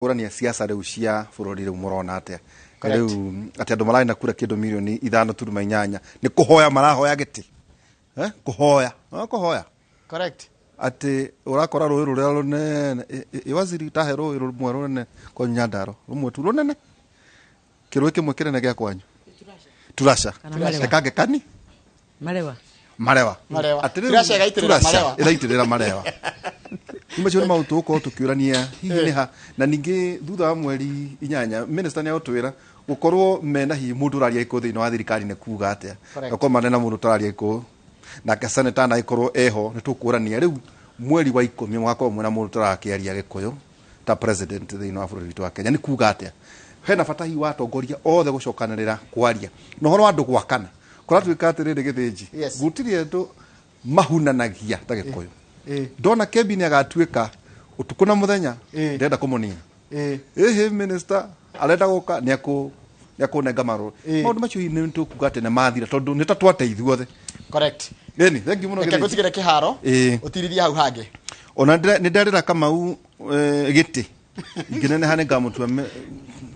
Kũrania siasa rĩu cia bũrũri rĩu mũrona atĩa rĩu atĩ andũ mararĩ na kura kĩndũ mirioni 5.8 nĩ kũhoya marahoya gĩtĩ, eh? Kũhoya no kũhoya. Atĩ ũrakora rũĩ rũrĩa rũnene waziri tahe rũĩ rũmwe rũnene kwanyu Nyandarua, rũmwe tu rũnene, kĩrũĩ kĩmwe kĩnene gĩa kwanyu Turasha. Kana Marewa. Kangĩ kani Marewa. Marewa. Marewa. Atĩ rĩu Turasha ĩgaitĩrĩra Turasha Marewa. ĩraitĩrĩra Marewa. Nĩ macio nĩ maũndũ tũgũkorwo tũkĩũrania hihi nĩ ha na ningĩ thutha wa mweri 8 minister nĩ agũtwĩra gũkorwo mena hihi mũndũ ũraria Gĩkũyũ thĩinĩ wa thirikari nĩ kuga atĩa. Gũkorwo marĩ na mũndũ ũtararia Gĩkũyũ nake senator na agĩkorwo eho nĩ tũkũrania rĩu mweri wa 10 mũgakorwo mwĩna mũndũ ũtarakĩaria Gĩkũyũ ta president thĩinĩ wa bũrũri witũ wa Kenya nĩ kuga atĩa. Hena bata hihi wa atongoria othe gũcokanĩrĩra kwaria na ũhoro wa andũ gwakana kũratuĩka atĩrĩrĩ Gĩthĩnji. Gũtirĩ andũ mahunanagia ta Gĩkũyũ. Ndona Kebi nĩ agatuĩka ũtukũ na mũthenya ndĩrenda kũmũnina. Ĩhĩ minister arenda gũka nĩ akũnenga marũa. Maũndũ macio hihi nĩ tũkuga atĩ nĩ mathira tondũ nĩ ta twate ithuothe. Ĩni thank you mũno Reke Gĩthĩnji. ngũtigĩre kĩharo. Ũtirithie hau hangĩ. Ona nĩ nderĩra Kamau gĩtĩ ingĩneneha nĩ ngamũtua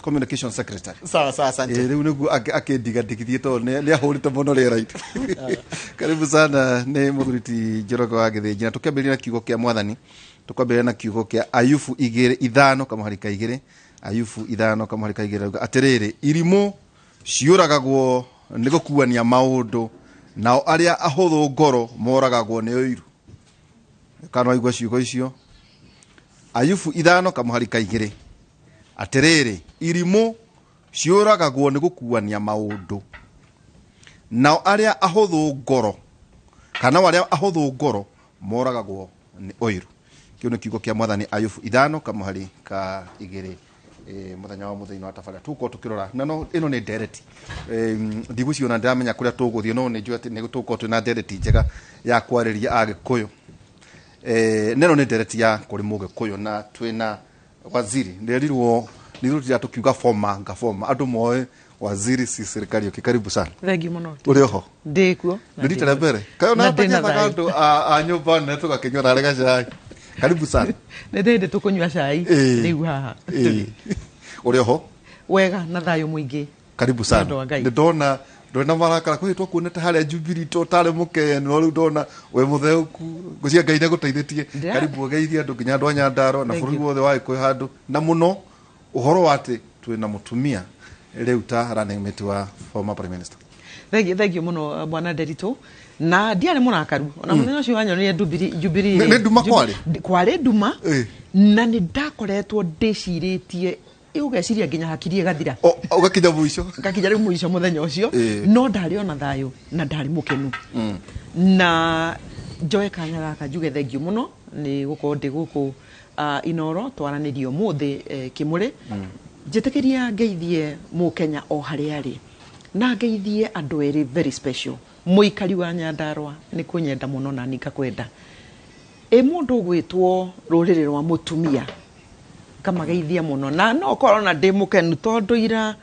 communication secretary. Sawa sawa, asante. Rĩu nĩguo akĩndigandigithie tondũ nĩ ahũrĩte mũno rĩera-inĩ. Karibu sana nĩ mũthuri ti Njoroge wa Gĩthĩnji na tũkĩambĩrĩria na kiugo kĩa mwathani, tũkwambĩrĩria na kiugo kĩa Ayubu igĩrĩ ithano kamũhari ka igĩrĩ. Ayubu ithano kamũhari ka igĩrĩ rauga atĩrĩrĩ, irimũ ciũragagwo nĩ gũkuania maũndũ nao arĩa ahũthũ ngoro moragagwo nĩ ũiru. Kana waigua ciugo icio? Ayubu ithano kamũhari ka igĩrĩ, atĩrĩrĩ, irimũ ciũragagwo nĩ gũkuania maũndũ nao arĩa ahũthũ ngoro kana nao arĩa ahũthũ ngoro moragagwo nĩ ũiru. Kĩu nĩ kiugo kĩa mwathani, Ayubu ithano kamũhari ka igĩrĩ. Mũthenya wa mũthenya wa tabarĩra tũgũkorwo tũkĩrora na no ĩno nĩ ndereti. Ndigũciona ndĩramenya kũrĩa tũgũthiĩ no nĩ njũĩ atĩ nĩ tũgũkorwo twĩna ndereti njega ya kwarĩria Agĩkũyũ. Neno nĩ ndereti ya kũrĩ mũgĩkũyũ na twĩna waziri ndĩrerirwo nĩ tũtira tũkiuga former nga former andũ moĩ waziri si serikali. Okay, karibu sana. Thank you mũno. Ũrĩ oho? Ndĩ kuo. Nĩ rita rĩa mbere kayo Na ndĩ na na thayũ. andũ a nyũmba nene tũgakĩnyua narĩ gacai. Karibu sana. Nĩ ndĩ tũkũnyua cai rĩu haha. Ũrĩ oho? Wega na thayũ mũingĩ. Karibu sana. Nĩ ũndũ wa Ngai. Nĩ ndona ndũrĩ na marakara kwĩ twakuonete harĩa Jubilee to tarĩ mũkenu no rĩu ndona wĩ mũtheũku ngũcia Ngai nĩ agũteithĩtie. Karibu ũgeithie andũ nginya andũ a Nyandarua na Thank bũrũri you. wothe wa Gĩkũyũ handũ na mũno ũhoro wa atĩ twĩna mũtumia rĩu ta running mate wa former prime minister. Thank you, thank you mũno bwana Nderitu. Na ndiarĩ mũrakaru ona mũthenya ũcio wanyonire Jubilee. Nĩ nduma kwarĩ? Kwarĩ nduma. Na nĩ ndakoretwo ndĩcirĩtie ũgeciria nginya hakiri ĩgathira. Ũgakinya mũico. Ngakinya rĩu mũico mũthenya ũcio. No ndarĩ ona thayũ na ndarĩ mũkenu na njoe kanya gaka njuge thank you mũno nĩ gũkorwo ndĩ gũkũ Inoro twaranĩrie ũmũthĩ kĩmũrĩ. Njĩtĩkĩria ngeithie mũkenya o harĩa arĩ na ngeithie andũ erĩ very special. Mũikari wa Nyandarua nĩ kũnyenda mũno na niĩ ngakwenda. Ĩ mũndũ ũgwĩtwo rũrĩrĩ rwa mũtumia ngamageithia mũno na no korwo na ndĩ mũkenu tondũ ira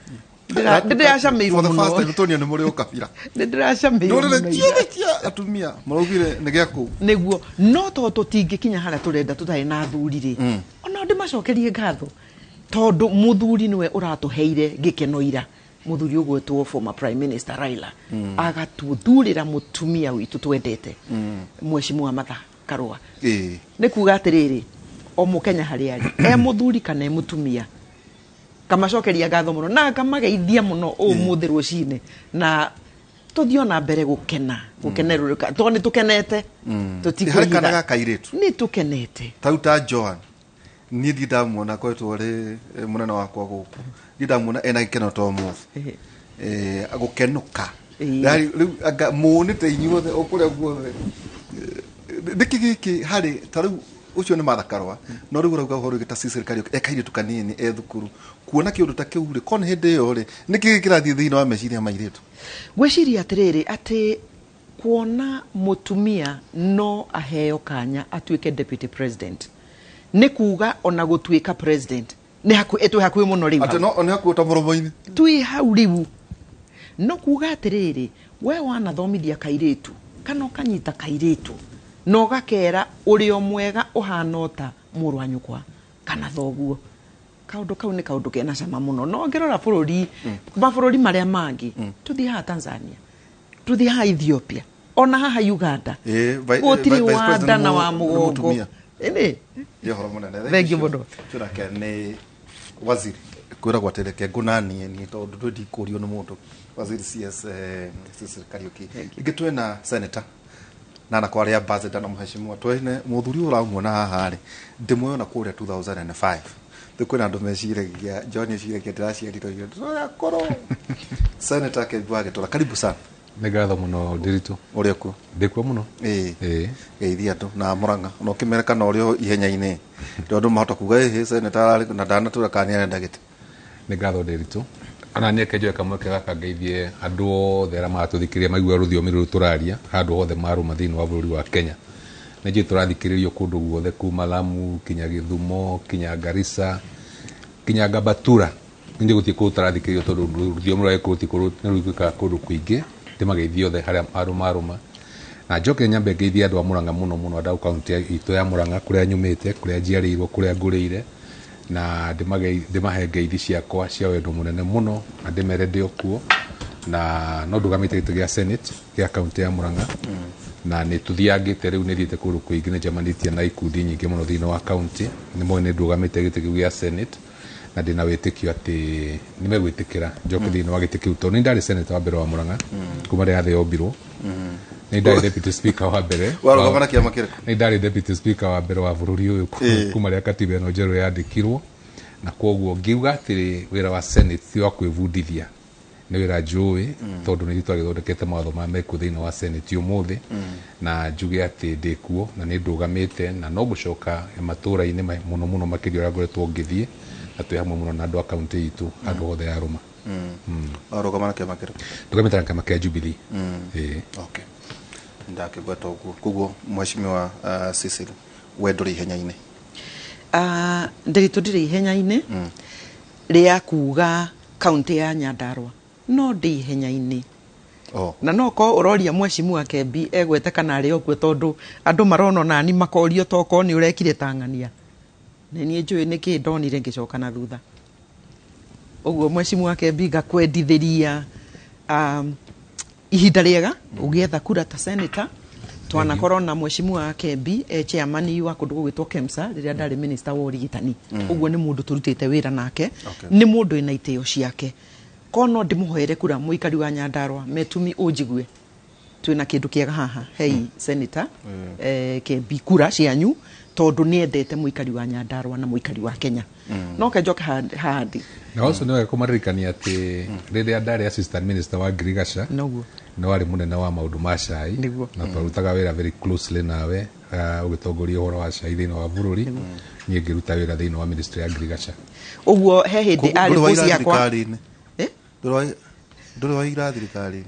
ndĩracameirwo For the first mũno. time tuonio nĩ mũrĩ ũkabira. Nĩ ndĩracameirwo ndũrĩrĩ mũno ira. ciothe cia atumia maraugire nĩ gĩa kũu. Nĩguo no tondũ tũtingĩkinya harĩa tũrenda tũtarĩ na athuri rĩ, ona ndĩmacokerie ngatho tondũ mũthuri nĩwe ũratũheire gĩkeno ira. Mũthuri ũgwĩtwo former prime minister Raila agatuthurĩra mũtumia witũ twendete, Mheshimiwa Martha Karua. Nĩ kuga atĩrĩrĩ, o mũkenya harĩa arĩ, e mũthuri kana e mũtumia, ngamacokeria ngatho mũno na ngamageithia mũno ũmũthĩ rũcinĩ na tũthiĩ ona mbere gũkena gũkenerũrũka tondũ nĩ tũkenete. Harĩ kana ga kairĩtu Nĩ tũkenete. Tau ta Joan niĩ ndi ndamuona akoretwo arĩ mũnene wakwa gũkũ ndi ndamuona ena gĩkeno ta ũmũthĩ. Gũkenũka. Yaani, rĩu anga mũnĩte inyuothe o kũrĩa guothe. Nĩkĩ gĩkĩ harĩ ta rĩu ũcio nĩ Martha Karua no rĩu ũrauga ũhoro wĩgiĩ ta Cecil Kariuki e kairĩtu kanini e thukuru kuona kĩũndũ ta kĩu rĩ korwo nĩ hĩndĩ ĩyo rĩ nĩkĩ kĩrathiĩ thĩinĩ wa meciria ma airĩtu? Ngwĩciria atĩrĩrĩ atĩ kuona mũtumia no aheo kanya atuĩke deputy president nĩ kuga ona gũtuĩka president nĩ hakuhĩ, twĩ hakuhĩ mũno rĩu. Atĩ no nĩ hakuhĩ ta mũromo-inĩ. Twĩ hau rĩu no kuga atĩrĩrĩ we wanathomithia kairĩtu kana ũkanyita kairĩtu na ũgakera ũrĩ o mwega ũhana ota mũrũ wa nyũkwa kana thoguo. Kaũndũ kau nĩ kaũndũ kena cama mũno. No ngĩrora bũrũri, mabũrũri marĩa mangĩ, tũthiĩ haha Tanzania, tũthiĩ haha Ethiopia, ona haha Uganda, gũtirĩ Vice wa President nda na wa nĩ mũgongo. mũtumia. Ĩnĩ. Nĩ ũhoro mũnene. Thank you mũno. Twĩnake nĩ waziri kwĩragwo atĩ reke ngũnanie niĩ tondũ ndũ ndikũrio nĩ mũndũ. Waziri CS Cecil Kariuki. Ingĩ twĩna senator na kwarĩ ambassador na mheshimiwa twene mũthuri ũyũ ũramuona haha rĩ, ndĩmuoyona kũrĩa 2005. Rĩu kwĩna andũ meciragia John eciragia ndĩraciarirwo ira, ndĩrakorwo Senator Kembi wa Gĩtũra, karibu sana. Nĩ ngatho mũno, Ndiritu. Ũrĩa kuo? Ndĩkuo mũno. Ĩĩ. Geithia andũ na Mũrang'a na ũkĩmere kana ũrĩ o ihenya-inĩ rĩo andũ mahota kuga ĩhĩ senator ararĩ na ndanatwĩra kana nĩ arenda gĩtĩ. Nĩ ngatho, Ndiritu. Ona niĩ kenjoe kamweke gaka ngeithie andũ othe arĩa maratũthikĩrĩria, maigua rũthiomi rũrũ tũraria handũ hothe marũma thĩinĩ wa bũrũri wa Kenya. Nĩ njũĩ tũrathikĩrĩrio kũndũ guothe, kuma Lamu kinya Gĩthumo kinya Garissa kinya Gabatura. Nĩ gũtirĩ kũndũ tũrathikĩrĩrio tondũ rũthiomi rwa Gĩkũyũ nĩ rũiguĩkaga kũndũ kũingĩ. Ndĩmageithie othe harĩa handũ marũma, na njoke nyambe ngeithie andũ a Mũrang'a mũno mũno, andũ a kaunti itũ ya Mũrang'a, kũrĩa nyumĩte, kũrĩa njiarĩirwo, kũrĩa ngũrĩire, na ndĩmahe ngeithi ciakwa cia wendo mũnene mũno na ndĩmere ndĩ o kuo na no ndũgamĩte gĩtĩ gĩa Senate gĩa kaunti ya Mũrang'a, na nĩ tũthiangĩte rĩu, nĩ thiĩte kũndũ kũingĩ, nĩ njemanĩtie na ikundi nyingĩ mũno thĩinĩ wa kaunti. Nĩ moĩ nĩ ndũgamĩte gĩtĩ kĩu gĩa Senate na ndĩna wĩtĩkio atĩ nĩ megwĩtĩkĩra njoke thĩinĩ wa gĩtĩ kĩu, tondũ nĩ ndarĩ senator wa mbere wa Mũrang'a kuma rĩrĩa thĩ yombirwo, nĩ ndarĩ deputy speaker wa mbere. Warũgama na kĩama kĩrĩkũ? Nĩ ndarĩ deputy speaker wa mbere wa bũrũri ũyũ kuma rĩrĩa katiba ĩno njerũ yandĩkirwo, na koguo ngiuga atĩrĩ, wĩra wa Senate ti wa kwĩbundithia, nĩ wĩra njũĩ, tondũ nĩ ithuĩ twagĩthondekete mawatho ma mekuo thĩinĩ wa Senate ũmũthĩ. Na njuge atĩ ndĩkuo na nĩ ndũgamĩte na no ngũcoka matũũra-inĩ mũno mũno makĩria ũrĩa ngoretwo ngĩthiĩ, na twĩ hamwe mũno na andũ a kaunti itũ handũ hothe ya rũma. Warũgama na kĩama kĩrĩkũ? Ndũgamĩte na kĩama kĩa Jubilee. Ĩĩ. Okay, ndakĩgweta ũguo. Koguo mheshimiwa Cecil, we ndũrĩ ihenya-inĩ? Ndĩritũ, ndirĩ ihenya-inĩ rĩa kuga kaunti ya Nyandarua, no ndĩ ihenya-inĩ na no ko ũroria mheshimiwa Kembi egwete kana arĩ o kuo, tondũ andũ marona nani makorio tokorwo nĩ ũrekire tang'ania. Nĩ niĩ njũĩ nĩkĩ ndonire ngĩcoka na thutha ũguo. Mheshimiwa Kembi, ngakwendithĩria ihinda rĩega ũgĩetha kura ta senator. Twanakorwo na mheshimiwa Kembi e chairman wa kũndũ gũgwĩtwo KEMSA rĩrĩa ndarĩ minister wa ũrigitani. Ũguo nĩ mũndũ tũrutĩte wĩra nake. Nĩ mũndũ wĩna itĩo ciake. Ko no ndĩmũhoere kura, mũikari wa Nyandarua metumi ũnjigue, twĩna kĩndũ kĩega haha. Hei senator Kembi kura cianyu, tondũ nĩ endete mũikari wa Nyandarua na mũikari wa Kenya. No kenjoke haha ndĩ. Na ũcio nĩ wega kũmaririkania atĩ rĩrĩa ndarĩ assistant minister wa ngirigaca, Noguo. Nĩ warĩ mũnene wa maũndũ ma cai. Nĩguo. Na twarutaga wĩra very closely nawe, ũgĩtongoria ũhoro wa cai thĩinĩ wa bũrũri, niĩ ngĩruta wĩra thĩinĩ wa ministry ya ngirigaca. Ũguo he hĩndĩ Koguo arĩ ndũrĩ waira boss yakwa. thirikari-inĩ? Eh? Ndũrĩ waira thirikari-inĩ?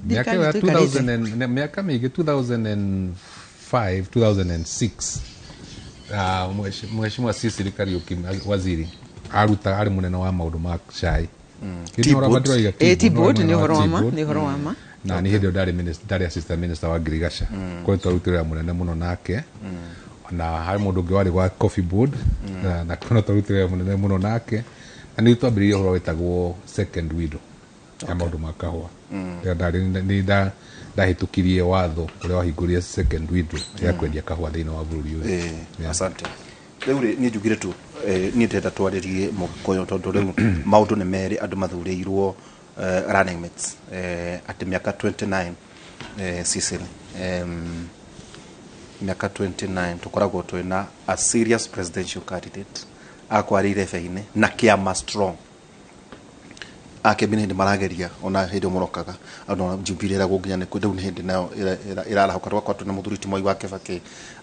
Mĩaka Thirikari ĩyo ya tũikarĩte. 2000 mĩaka mĩingĩ, 2005, 2006, mheshimiwa Cecily Kariuki waziri aruta arĩ mũnene wa maũndũ ma cai. Tea board. Tea board, nĩ ũhoro wa ma, nĩ ũhoro wa ma. Na nĩ hĩndĩ ĩyo ndarĩ ndarĩ assistant minister wa ngirigaca, kwa twarutire wĩra mũnene mũno nake. Na harĩ mũndũ ũngĩ warĩ wa coffee board na kono twarutire wĩra mũnene mũno nake, na nĩ twambĩrĩirie ũhoro wĩtagwo second window ya maũndũ ma kahũa. Rĩrĩa ndarĩ nĩ ndahĩtũkirie watho ũrĩa wahingũrire second window ya kwendia kahũa thĩinĩ wa bũrũri ũyũ. Asante. Rĩu rĩ, niĩ njugire tu niĩ ndĩrenda twarĩrie mũgĩkũyũ, tondũ rĩu maũndũ nĩ merĩ. Andũ mathurĩirwo running mates atĩ mĩaka 29, Cecil, mĩaka 29 tũkoragwo twĩna a serious presidential candidate akwarĩ irebe-inĩ na kĩama strong. Akembi nĩ hĩndĩ marageria, ona hĩndĩ ĩyo mũrokaga andũ Jubilee ĩragwo nginya nĩ rĩu nĩ hĩndĩ nayo ĩrarahũka. Tũgakorwo twĩna mũthuri ti Mwai wa Kĩbakĩ,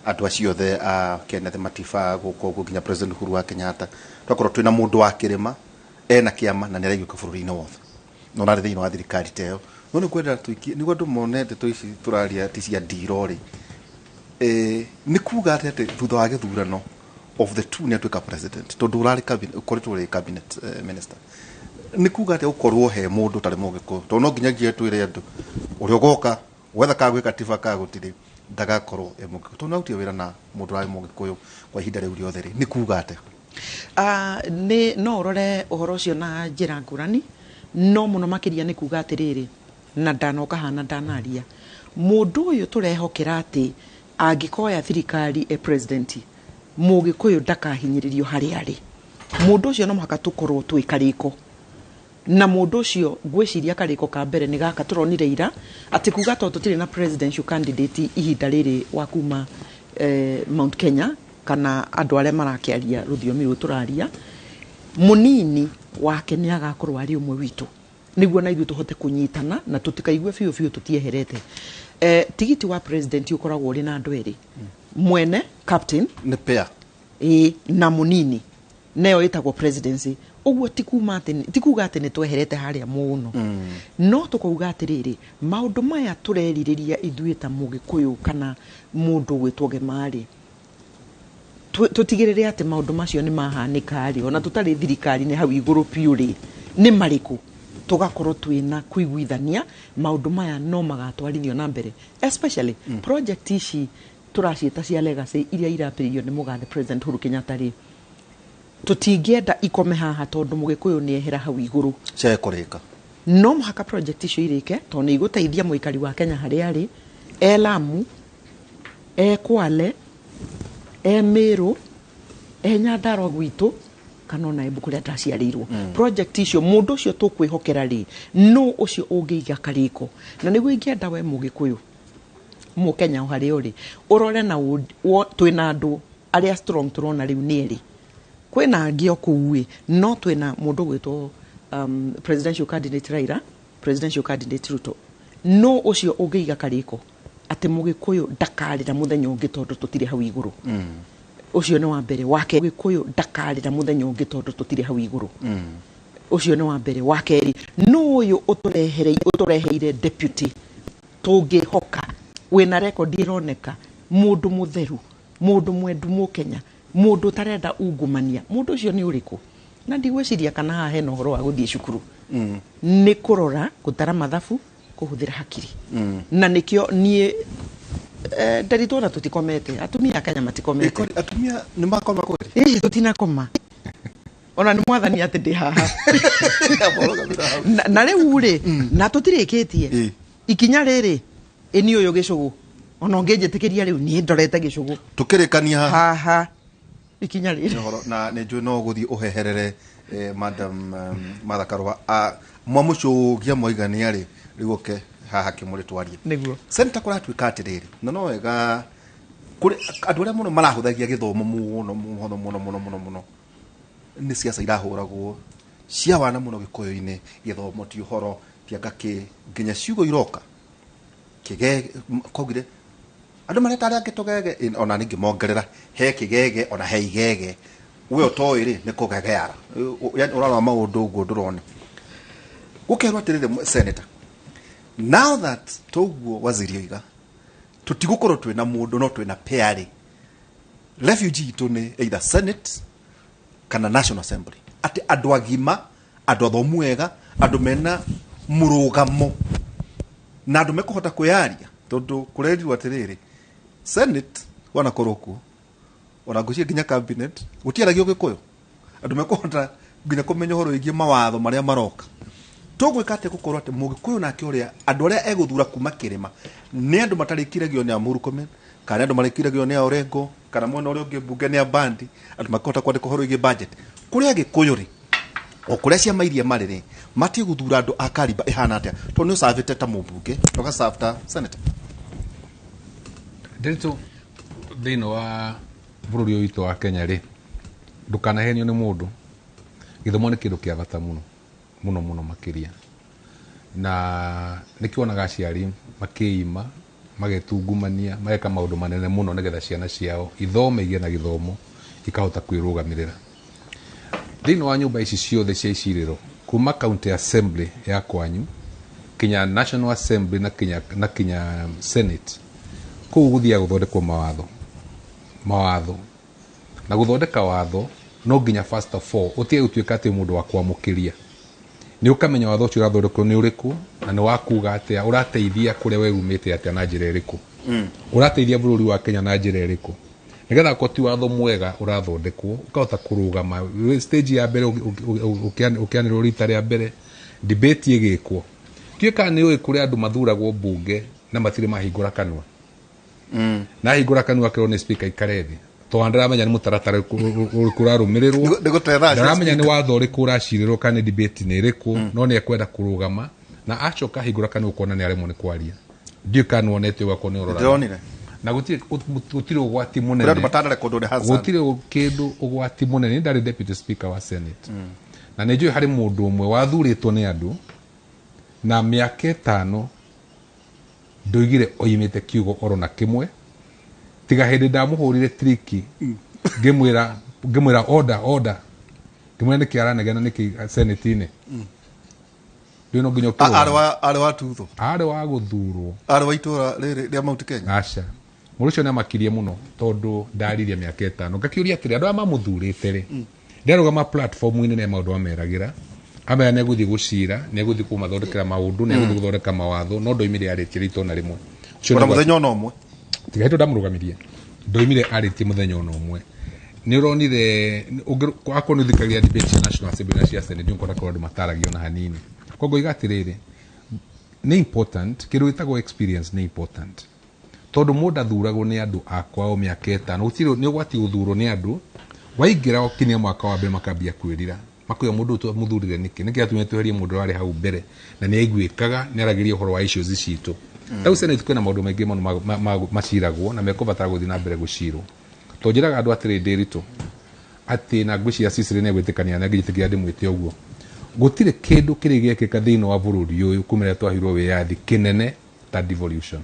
andũ acio othe a Kenneth Matiba gũkũ ũguo, nginya President Uhuru wa Kenyatta. Tũgakorwo twĩna mũndũ wa kĩrĩma ena kĩama na nĩ araiguĩka bũrũri-inĩ wothe na ũrarĩ thĩinĩ wa thirikari ta ĩyo. No nĩ kwenda tũikie nĩguo andũ mone ndeto ici tũraria ti cia ndiro rĩ. Nĩ kuga atĩ thutha wa gĩthurano of the two nĩ atuĩka president, tondũ ũrarĩ cabinet, ũkoretwo ũrĩ cabinet minister, nĩ kuga atĩ gũkorwo he mũndũ ũtarĩ mũgĩkũyũ, tondũ no nginyagia twĩre andũ ũrĩa ũgoka gwetha kana gwĩ katiba kana gũtirĩ, ndagakorwo e mũgĩkũyũ, tondũ nĩ arutire wĩra na mũndũ ũrarĩ mũgĩkũyũ kwa ihinda rĩu rĩothe rĩ, nĩ kuga atĩa? Nĩ no ũrore ũhoro ũcio na njĩra ngũrani, no mũno makĩria nĩ kuga atĩrĩrĩ, na ndanoka haha na ndanaria, mũndũ ũyũ tũrehokera atĩ angĩkoya thirikari e president, mũgĩkũyũ ndakahinyĩrĩrio harĩa arĩ. Mũndũ ũcio no mũhaka tũkorwo twĩ karĩko, na mũndũ ũcio ngwĩciria karĩko ka mbere nĩ gaka tũronire ira, atĩ kuga tondũ tũtirĩ na presidential candidate ihinda rĩrĩ wa kuma Mount Kenya kana andũ arĩa marakĩaria rũthiomi rũrũ tũraria, mũnini wake nĩ agakorwo arĩ ũmwe witũ, nĩguo na ithuĩ tũhote kũnyitana na tũtikaigue biũ biũ tũtieherete. Tigiti wa president ũkoragwo ũrĩ na andũ erĩ, mwene captain nĩ pair, ĩ na mũnini, neyo ĩtagwo presidency. Ũguo ti kuma atĩ, ti kuga atĩ nĩ tweherete harĩa mũno, no tũkauga atĩrĩrĩ, maũndũ maya tũrerirĩria ithuĩ ta mũgĩkũyũ kana mũndũ gwĩtwo Gĩmarĩ, tũtigĩrĩre atĩ maũndũ macio nĩ mahanĩka rĩ, ona tũtarĩ thirikari-inĩ hau igũrũ biũ rĩ, nĩ marĩkũ, tũgakorwo twĩna kũiguithania maũndũ maya no magatwarithio na mbere, especially project ici tũraciĩta cia legacy iria irambĩrĩirio nĩ mũgathe President Uhuru Kenyatta rĩ, tũtingĩenda ikome haha tondũ mũgĩkũyũ nĩ ehera hau igũrũ. Ciage kũrĩka. No mũhaka project icio irĩke tondũ nĩ igũteithia mũikari wa Kenya harĩa arĩ, e Lamu, e Kwale, e Meru, e Nyandarua gwitũ, kana ona Embu kũrĩa ndaciarĩirwo. Project icio mũndũ ũcio tũkwĩhokera rĩ, no ũcio ũngĩiga karĩko. Na nĩguo ingĩenda we mũgĩkũyũ, mũkenya o harĩa ũrĩ, ũrore na twĩna andũ arĩa strong tũrona rĩu nĩ erĩ. Kwĩna angĩ o kũu ĩ, no twĩna mũndũ gwĩtwo presidential candidate Raila, presidential candidate Ruto. No ũcio ũngĩiga karĩko atĩ mũgĩkũyũ ndakarĩra mũthenya ũngĩ tondũ tũtirĩ hau igũrũ. Ũcio nĩ wa mbere. Wa kerĩ, mũgĩkũyũ ndakarĩra mũthenya ũngĩ tondũ tũtirĩ hau igũrũ. Ũcio nĩ wa mbere. Wa kerĩ, no ũyũ ũtũreheire deputy tũngĩhoka, wĩna rekondi ĩroneka, mũndũ mũtheru, mũndũ mwendu mũkenya, mũndũ ũtarenda ungumania, mũndũ ũcio nĩ ũrĩkũ? Na ndigwĩciria kana haha hena ũhoro wa gũthiĩ cukuru. Nĩ kũrora, gũtara mathabu, kũhũthĩra hakiri. Na nĩkĩo niĩ Nderitu ona tũtikomete, atumia a Kenya matikomete. Atumia nĩ makoma kweli? Ĩĩ, tũtinakoma. Ona nĩ mwathani atĩ ndĩ haha. Na rĩu rĩ, na tũtirĩkĩtie. Ikinya rĩrĩ, ĩ niĩ ũyũ gĩcũgũ. Ona ũngĩnjĩtĩkĩria rĩu, niĩ ndorete gĩcũgũ. Tũkĩrĩkania haha. Haha. Ikinya rĩrĩ. Ũhoro, na nĩ njũĩ no ũgũthiĩ ũheherere, Madam, Martha Karua. Mwamũcũgia mwaigania rĩ, rĩu oke haha kĩmũrĩ twarie. Nĩguo. Senator, kũratuĩka atĩrĩrĩ, na no wega kũrĩ andũ arĩa mũno marahũthagia gĩthomo mũno, mũno, mũno, mũno, mũno, mũno. Nĩ ciaca irahũragwo cia wana mũno gĩkũyũ-inĩ, gĩthomo ti ũhoro, ti anga kĩ, nginya ciugo iroka. Kĩgege, kwaugire, andũ mareta arĩa angĩ tũgege, ona ningĩ mongerera, he kĩgege, ona he igege. We ũtoĩ rĩ, nĩ kũgegeara. Yaani ũrarora maũndũ ũguo ndũrona. Gũkerwo atĩrĩrĩ, Senator, now that toguo waziri oiga, tũtigũkorwo twĩna mũndũ no twĩna pair rĩ, refugee itũ nĩ either Senate kana National Assembly. Atĩ andũ agima, andũ athomu wega, andũ mena mũrũgamo na andũ mekũhota kwĩyaria, tondũ kũrerirwo atĩrĩrĩ, Senate wanakorwo kuo, ona ngwĩciria nginya cabinet gũtiaragio Gĩkũyũ, andũ mekũhota nginya kũmenya ũhoro wĩgiĩ mawatho marĩa maroka. Tũgwĩka atĩa gũkorwo atĩ mũgĩkũyũ nake ũrĩa andũ arĩa egũthura kuma kĩrĩma nĩ andũ matarĩkiragio nĩ a Murkomen, kana nĩ andũ marĩkiragio nĩ a Orengo, kana mwena ũrĩa ũngĩ mbunge nĩ a Mbadi, andũ makũhota kwandĩka ũhoro wĩgiĩ budget. Kũrĩa Gĩkũyũ rĩ, o kũrĩa ciama iria marĩ rĩ, matige gũthura andũ a kariba ĩhana atĩa, tondũ nĩ ũcabĩte ta mũmbunge, ũgacaba ta senator. Ndiritu, thĩinĩ wa bũrũri ũyũ witũ wa Kenya rĩ, ndũkanahenio nĩ mũndũ. Gĩthomo nĩ kĩndũ kĩa bata mũno, mũno, mũno makĩria. Na nĩkĩo aciari makĩima, magetungumania, mageka maũndũ manene mũno nĩgetha ciana ciao ithome, igĩe na gĩthomo, ikahota kwĩrũgamĩrĩra. Thĩinĩ wa nyũmba ici ciothe cia icirĩro, kuma county assembly ya kwanyu kinya National Assembly na kinya Senate, kũu gũthiaga gũthondekwo mawatho. Mawatho. Na gũthondeka watho no nginya first of all ũtige gũtuĩka atĩ mũndũ wa kwamũkĩria. Nĩ ũkamenya watho ũcio ũrathondekwo nĩ ũrĩkũ na nĩ wa kuga atĩa, ũrateithia kũrĩa we umĩte atĩa na njĩra ĩrĩkũ. Ũrateithia bũrũri wa Kenya na njĩra ĩrĩkũ. Nĩgetha akorwo ti watho mwega ũrathondekwo ũkahota kũrũgama wĩ stage ya mbere ũkĩanĩrĩrwo rita rĩa mbere debate ĩgĩkwo. Ndiũĩ kana nĩ ũĩ kũrĩ andũ mathuragwo mbunge na matirĩ mahingũra kanua. Na ahingũra kanua akerwo nĩ speaker ikare thĩ, tondũ ndaramenya nĩ mũtaratara ũrĩkũ ũrarũmĩrĩrwo, Nĩ gũte thaa cia ndaramenya nĩ watho ũrĩkũ ũracirĩrwo kana nĩ debate nĩ ĩrĩkũ, no nĩ ekwenda kũrũgama na acoka ahingũra kanua ũkona nĩ aremwo nĩ kwaria. Ndiũĩ kana nĩwonete ũgakorwo nĩ ũroraga. Ndĩronire. Na gũtirĩ ũgwati Kũrĩ mũnene. andũ matanarekondwo nĩ Hassan. Gũtirĩ kĩndũ ũgwati mũnene. Niĩ ndarĩ deputy speaker wa Senate. Na nĩ njũĩ harĩ mũndũ ũmwe wathurĩtwo nĩ andũ na mĩaka 5 ndoigire oimĩte kiugo oro na kĩmwe, tiga hĩndĩ ndamũhũrire triki ngĩmwĩra order order, ngĩmwĩra nĩkĩ aranegena nĩkĩ Senate-inĩ. Ndũĩ no nginya ũkĩrũgame. Arĩ wa tutho. Arĩ wa gũthurwo. Arĩ wa itũra rĩrĩ rĩa Mount Kenya. Aca. Mũndũ ũcio nĩamakirie mũno tondũ ndaririe mĩaka 5. Ngakĩũria atĩrĩ, andũ aya mamũthurĩte rĩ, ndarũgama platform-inĩ nĩ maũndũ ameragĩra, amera nĩ egũthiĩ gũcira, nĩ egũthiĩ kũmathondekera maũndũ, nĩ egũthiĩ gũthondeka mawatho, no ndoimire arĩtie rita ona rĩmwe. Ũcio Ona nĩguo mũthenya ona ũmwe. Tiga hĩndĩ ndamũrũgamirie, ndoimire arĩtie mũthenya ona ũmwe. Nĩ ũronire, akorwo nĩ ũthikagĩrĩria debate cia National Assembly na cia Senate, nĩ ũkona kũrĩ andũ mataragio ona hanini. Koguo iga atĩrĩrĩ, nĩ important, kĩndũ gĩtagwo experience nĩ important. Tondũ mũndũ athuragwo nĩ andũ a kwao mĩaka 5, gũtirĩ, nĩ ũgwati gũthurwo nĩ andũ, waingĩra ũkinyia mwaka wa mbere makambia kwĩrira. Makoiga mũndũ ũyũ twamũthurire nĩkĩ? Nĩkĩ atũmire tweherie mũndũ ũrĩa warĩ hau mbere? Na nĩ aiguĩkaga, nĩ aragĩria ũhoro wa issues citũ. Rĩu Senate kwĩna maũndũ maingĩ mũno maciragwo na mekũbatara gũthiĩ na mbere gũcirwo. Tondũ njĩraga andũ atĩrĩ Ndĩritũ, atĩ na ngwĩciria Cicely nĩ egwĩtĩkania na ngĩjĩtĩkĩra ndĩmwĩte ũguo. Gũtirĩ kĩndũ kĩrĩ gĩekĩka thĩinĩ wa bũrũri ũyũ kuma rĩrĩa twaheirwo wĩyathi kĩnene ta devolution.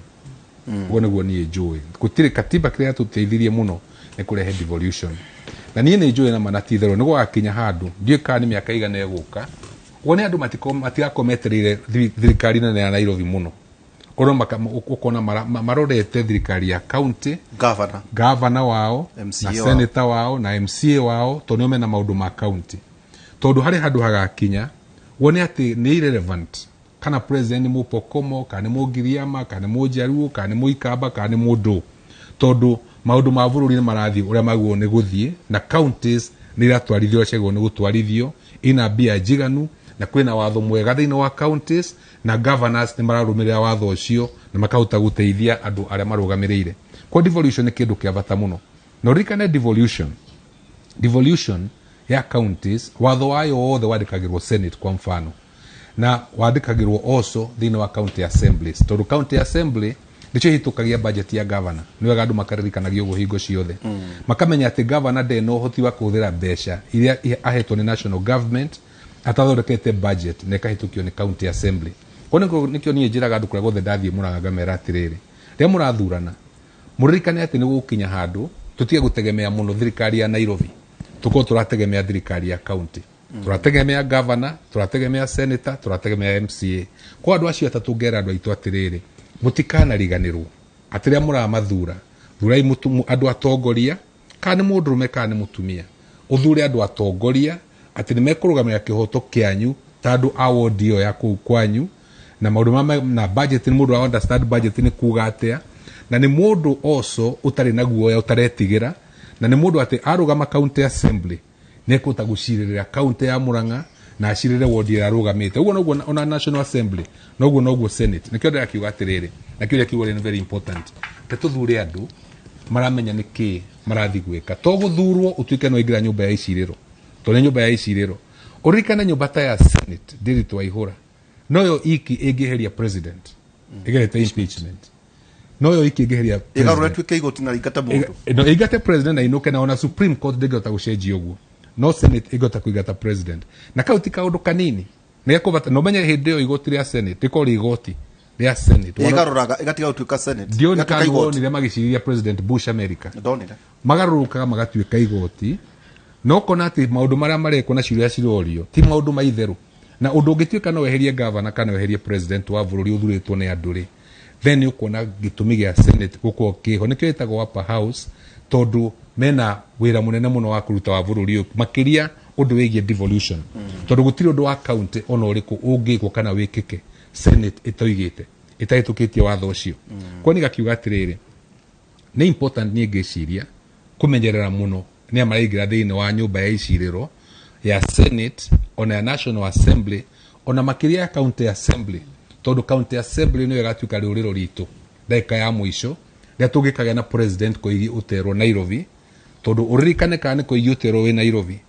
Ũguo nĩguo niĩ njũĩ. Gũtirĩ katiba kĩrĩa yatũteithirie mũno nĩ kũrehe devolution. Na niĩ nĩ njũĩ na ma na ti itherũ nĩ gũgakinya handũ, ndiũĩ kana nĩ mĩaka igana ĩgũka, wone andũ matigakorwo metereire thirikari nene ya Nairobi mũno. Korwo ũkona marorete thirikari ya county, Governor. governor wao, MCA na wao. senator wao, na MCA wao, tondũ nĩo mena maũndũ ma county. Tondũ harĩ handũ hagakinya, wone atĩ nĩ irrelevant kana president nĩ Mũpokomo, kana nĩ Mũgiriama, kana nĩ Mũjaruo, kana nĩ Mũikamba, kana nĩ mũndũ. Tondũ maũndũ ma bũrũri nĩ marathiĩ ũrĩa magĩrĩirwo nĩ gũthiĩ, na counties nĩ iratwarithio ũrĩa ciagĩrĩirwo nĩ gũtwarithio, ina mbia njiganu, na kwĩna watho mwega thĩinĩ wa counties, na governors nĩ mararũmĩrĩra watho ũcio na makahota gũteithia andũ arĩa marũgamĩrĩire. Kwa devolution nĩ kĩndũ kĩa bata mũno. Na ũririkane devolution ya counties, watho wayo wothe wandĩkagĩrwo Senate kwa mfano, na wandĩkagĩrwo also thĩinĩ wa county assemblies, tondũ county assembly nĩcio ihĩtũkagia budget ya governor. Nĩ wega andũ makaririkanagia ũguo hingo ciothe. Makamenya atĩ governor ndarĩ na ũhoti wa kũhũthĩra mbeca iria ahetwo nĩ national government atathondekete budget na ĩkahĩtũkio nĩ county assembly. Kwa nĩkĩo niĩ njĩraga andũ kũrĩa guothe ndathiĩ Mũrang'a ngamera atĩrĩrĩ, rĩrĩa mũrathurana mũririkane atĩ nĩ gũgũkinya handũ tũtige gũtegemea mũno thirikari ya Nairobi, tũkorwo tũrategemea thirikari ya county. Tũrategemea governor, tũrategemea senator, tũrategemea MCA. Kwa andũ acio atatũ ngera andũ aitũ atĩrĩrĩ, mũtikanariganĩrwo atĩ rĩrĩa mũramathura, thurai andũ atongoria, kana nĩ mũndũrũme kana nĩ mũtumia, ũthure andũ atongoria atĩ nĩ mekũrũgamĩrĩra kĩhoto kĩanyu ta andũ a ward ĩyo ya kũu kwanyu, na maũndũ na budget nĩ mũndũ wa understand budget nĩ kuga atĩa, na nĩ mũndũ also ũtarĩ na guoya, ũtaretigĩra, na nĩ mũndũ atĩ arũgama county assembly nĩ ekũhota gũcirĩrĩra county ya Murang'a na acirĩre ward ĩrĩa arũgamĩte. Ũguo noguo ona National Assembly, noguo noguo Senate. Nĩkĩo ndĩrakiuga atĩrĩrĩ, na kĩũria kĩu nĩ very important, reke tũthure andũ maramenya nĩ kĩ marathiĩ gwĩka. To gũthurwo ũtuĩke nĩ waingĩra nyũmba ya icirĩro, tondũ nĩ nyũmba ya icirĩro. Ũririkane nyũmba ta ya Senate ndĩrĩ twaihũra, noyo iki ĩngĩeheria president, ĩgerete impeachment, noyo iki ĩngĩeheria Ĩgarũre president. ĩtuĩke igoti na rĩingate mũndũ. No, ĩingate president na inũke, na ona Supreme Court ndĩngĩhota gũcenjia ũguo, no Senate ĩngĩhota kũingata president. Na kau ti kaũndũ kanini, nĩ gekũbata. Na ũmenye hĩndĩ ĩyo igoti rĩa Senate rĩkorwo rĩ igoti rĩa Senate. Ĩgarũraga ĩgatiga gũtuĩka Senate, Ndioni ĩgatuĩka kana igoti. wonire magĩcirĩria President Bush America. Ndonire. Magarũrũkaga magatuĩka igoti, na ũkona atĩ maũndũ marĩa marekwo na ciũria cirorio ti maũndũ ma itherũ. Na ũndũ ũngĩtuĩka no weherie governor kana weherie president wa bũrũri ũthurĩtwo nĩ andũ rĩ, then nĩ ũkuona gĩtũmi gĩa Senate gũkorwo kĩho. Nĩkĩo ĩtagwo upper house, tondũ mena wĩra mũnene mũno wa kũruta wa bũrũri ũyũ, makĩria ũndũ wĩgiĩ devolution. Tondũ gũtirĩ ũndũ wa county ona ũrĩkũ ũngĩkwo kana wĩkĩke Senate ĩtoigĩte, ĩtahĩtũkĩtie watho ũcio. Kwa nĩ gakiuga atĩrĩrĩ, nĩ important niĩ ngĩciria kũmenyerera mũno nĩ maraingĩra thĩinĩ wa nyũmba ya icirĩro ya Senate, ona ya National Assembly, ona makĩria ya County Assembly, tondũ County Assembly nĩyo ĩgatuĩka rĩũrĩro ritũ ndagĩka ya mũico rĩrĩa tũngĩkagĩa na president Koigi ũterwo Nairobi, tondũ ũririkane kana nĩ Koigi ũterwo wĩ Nairobi,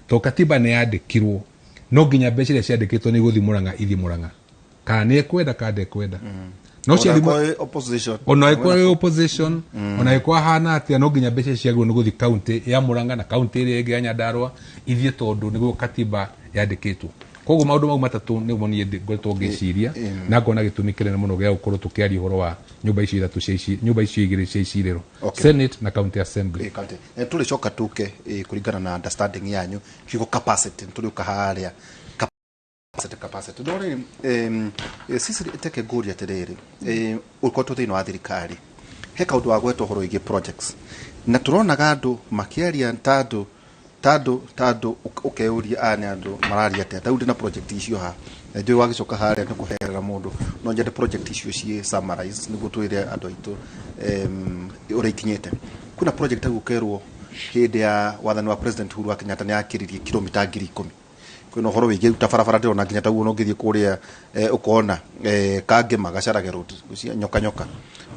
tondũ katiba nĩ yandĩkirwo no nginya mbeca iria ciandĩkĩtwo nĩ igũthiĩ Murang'a ithiĩ Murang'a, kana nĩ ekwenda kana ndekwenda. No ciathimwo opposition, ona ĩkorwo ĩ opposition, ona ĩkorwo hana atĩa, no nginya mbeca ciagĩrĩirwo nĩ gũthiĩ county ya Murang'a na county ĩrĩa ĩngĩ ya Nyandarua ithiĩ, tondũ nĩguo katiba yandĩkĩtwo. Koguo maũndũ mau matatũ nĩmo niĩ ngoretwo ngĩciria na ngona gĩtũmi kĩnene mũno gĩa gũkorwo tũkĩaria ũhoro wa nyũmba icio ithatũ cia ici, nyũmba icio igĩrĩ cia icirĩro, Senate na County Assembly. County. Tũrĩcoka tũke kũringana na understanding yanyu kiugo capacity, tũrĩũka harĩa capacity. No rĩrĩ, sisi teke ngũria atĩrĩrĩ, ũkoretwo thĩinĩ wa thirikari, he kaũndũ wa gwetwo ũhoro wĩgiĩ projects, na tũronaga andũ makĩaria tandũ ũkeuria aya nĩ andũ mararia atĩa. Ta rĩu ndĩna project icio haha, na njũĩ wagĩcoka harĩa nĩ kũherera mũndũ, no nyende project icio ciĩ summarize nĩguo twĩre andũ aitũ ũrĩa ikinyĩte. Kwĩna project rĩu ũkerwo hĩndĩ ya wathani wa President Uhuru wa Kenyatta nĩ yakĩririe kilomita 10,000. Kwĩna ũhoro wĩgiĩ ta barabara ndĩrona nginya ta ũguo ũngĩthiĩ kũrĩa ũkona Kangema Gacharage Road nyoka nyoka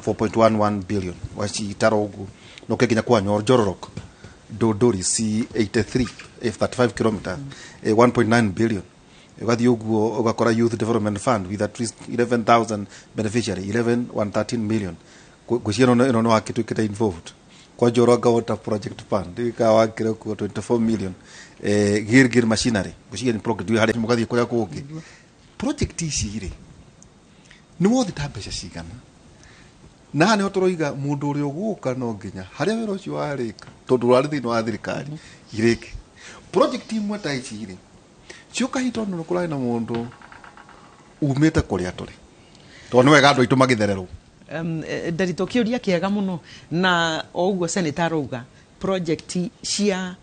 4.11 billion wacitara ũguo, no nginya kwa Njororok Dodori C83 35 kilometers 1.9 billion. Ugathiĩ ũguo ũgakora Youth Development Fund with at least 11,000 beneficiary 11,113 million. Ngwĩciria ĩno nĩ wakĩtuĩkĩte involved. Kwa Njoroge Water Project Fund ĩka wakĩre kuo 24 million. Gilgil Machinery ngwĩciria nĩ project harĩa mũgathiĩ kũrĩa kũngĩ. Project ici rĩ nĩ wothe ta mbeca cigana, na haha nĩho tũroiga mũndũ ũrĩa ũgũka no nginya harĩa wĩra ũcio warĩka, tondũ ũrarĩ thĩinĩ wa thirikari irĩke. Project imwe ta ici rĩ ciũka hihi tondũ nĩ kũrarĩ na mũndũ umĩte kũrĩa tũrĩ, tondũ nĩ wega andũ aitũ magĩthererwo. Ndarito kĩũria kĩega mũno, na o ũguo senator arauga project cia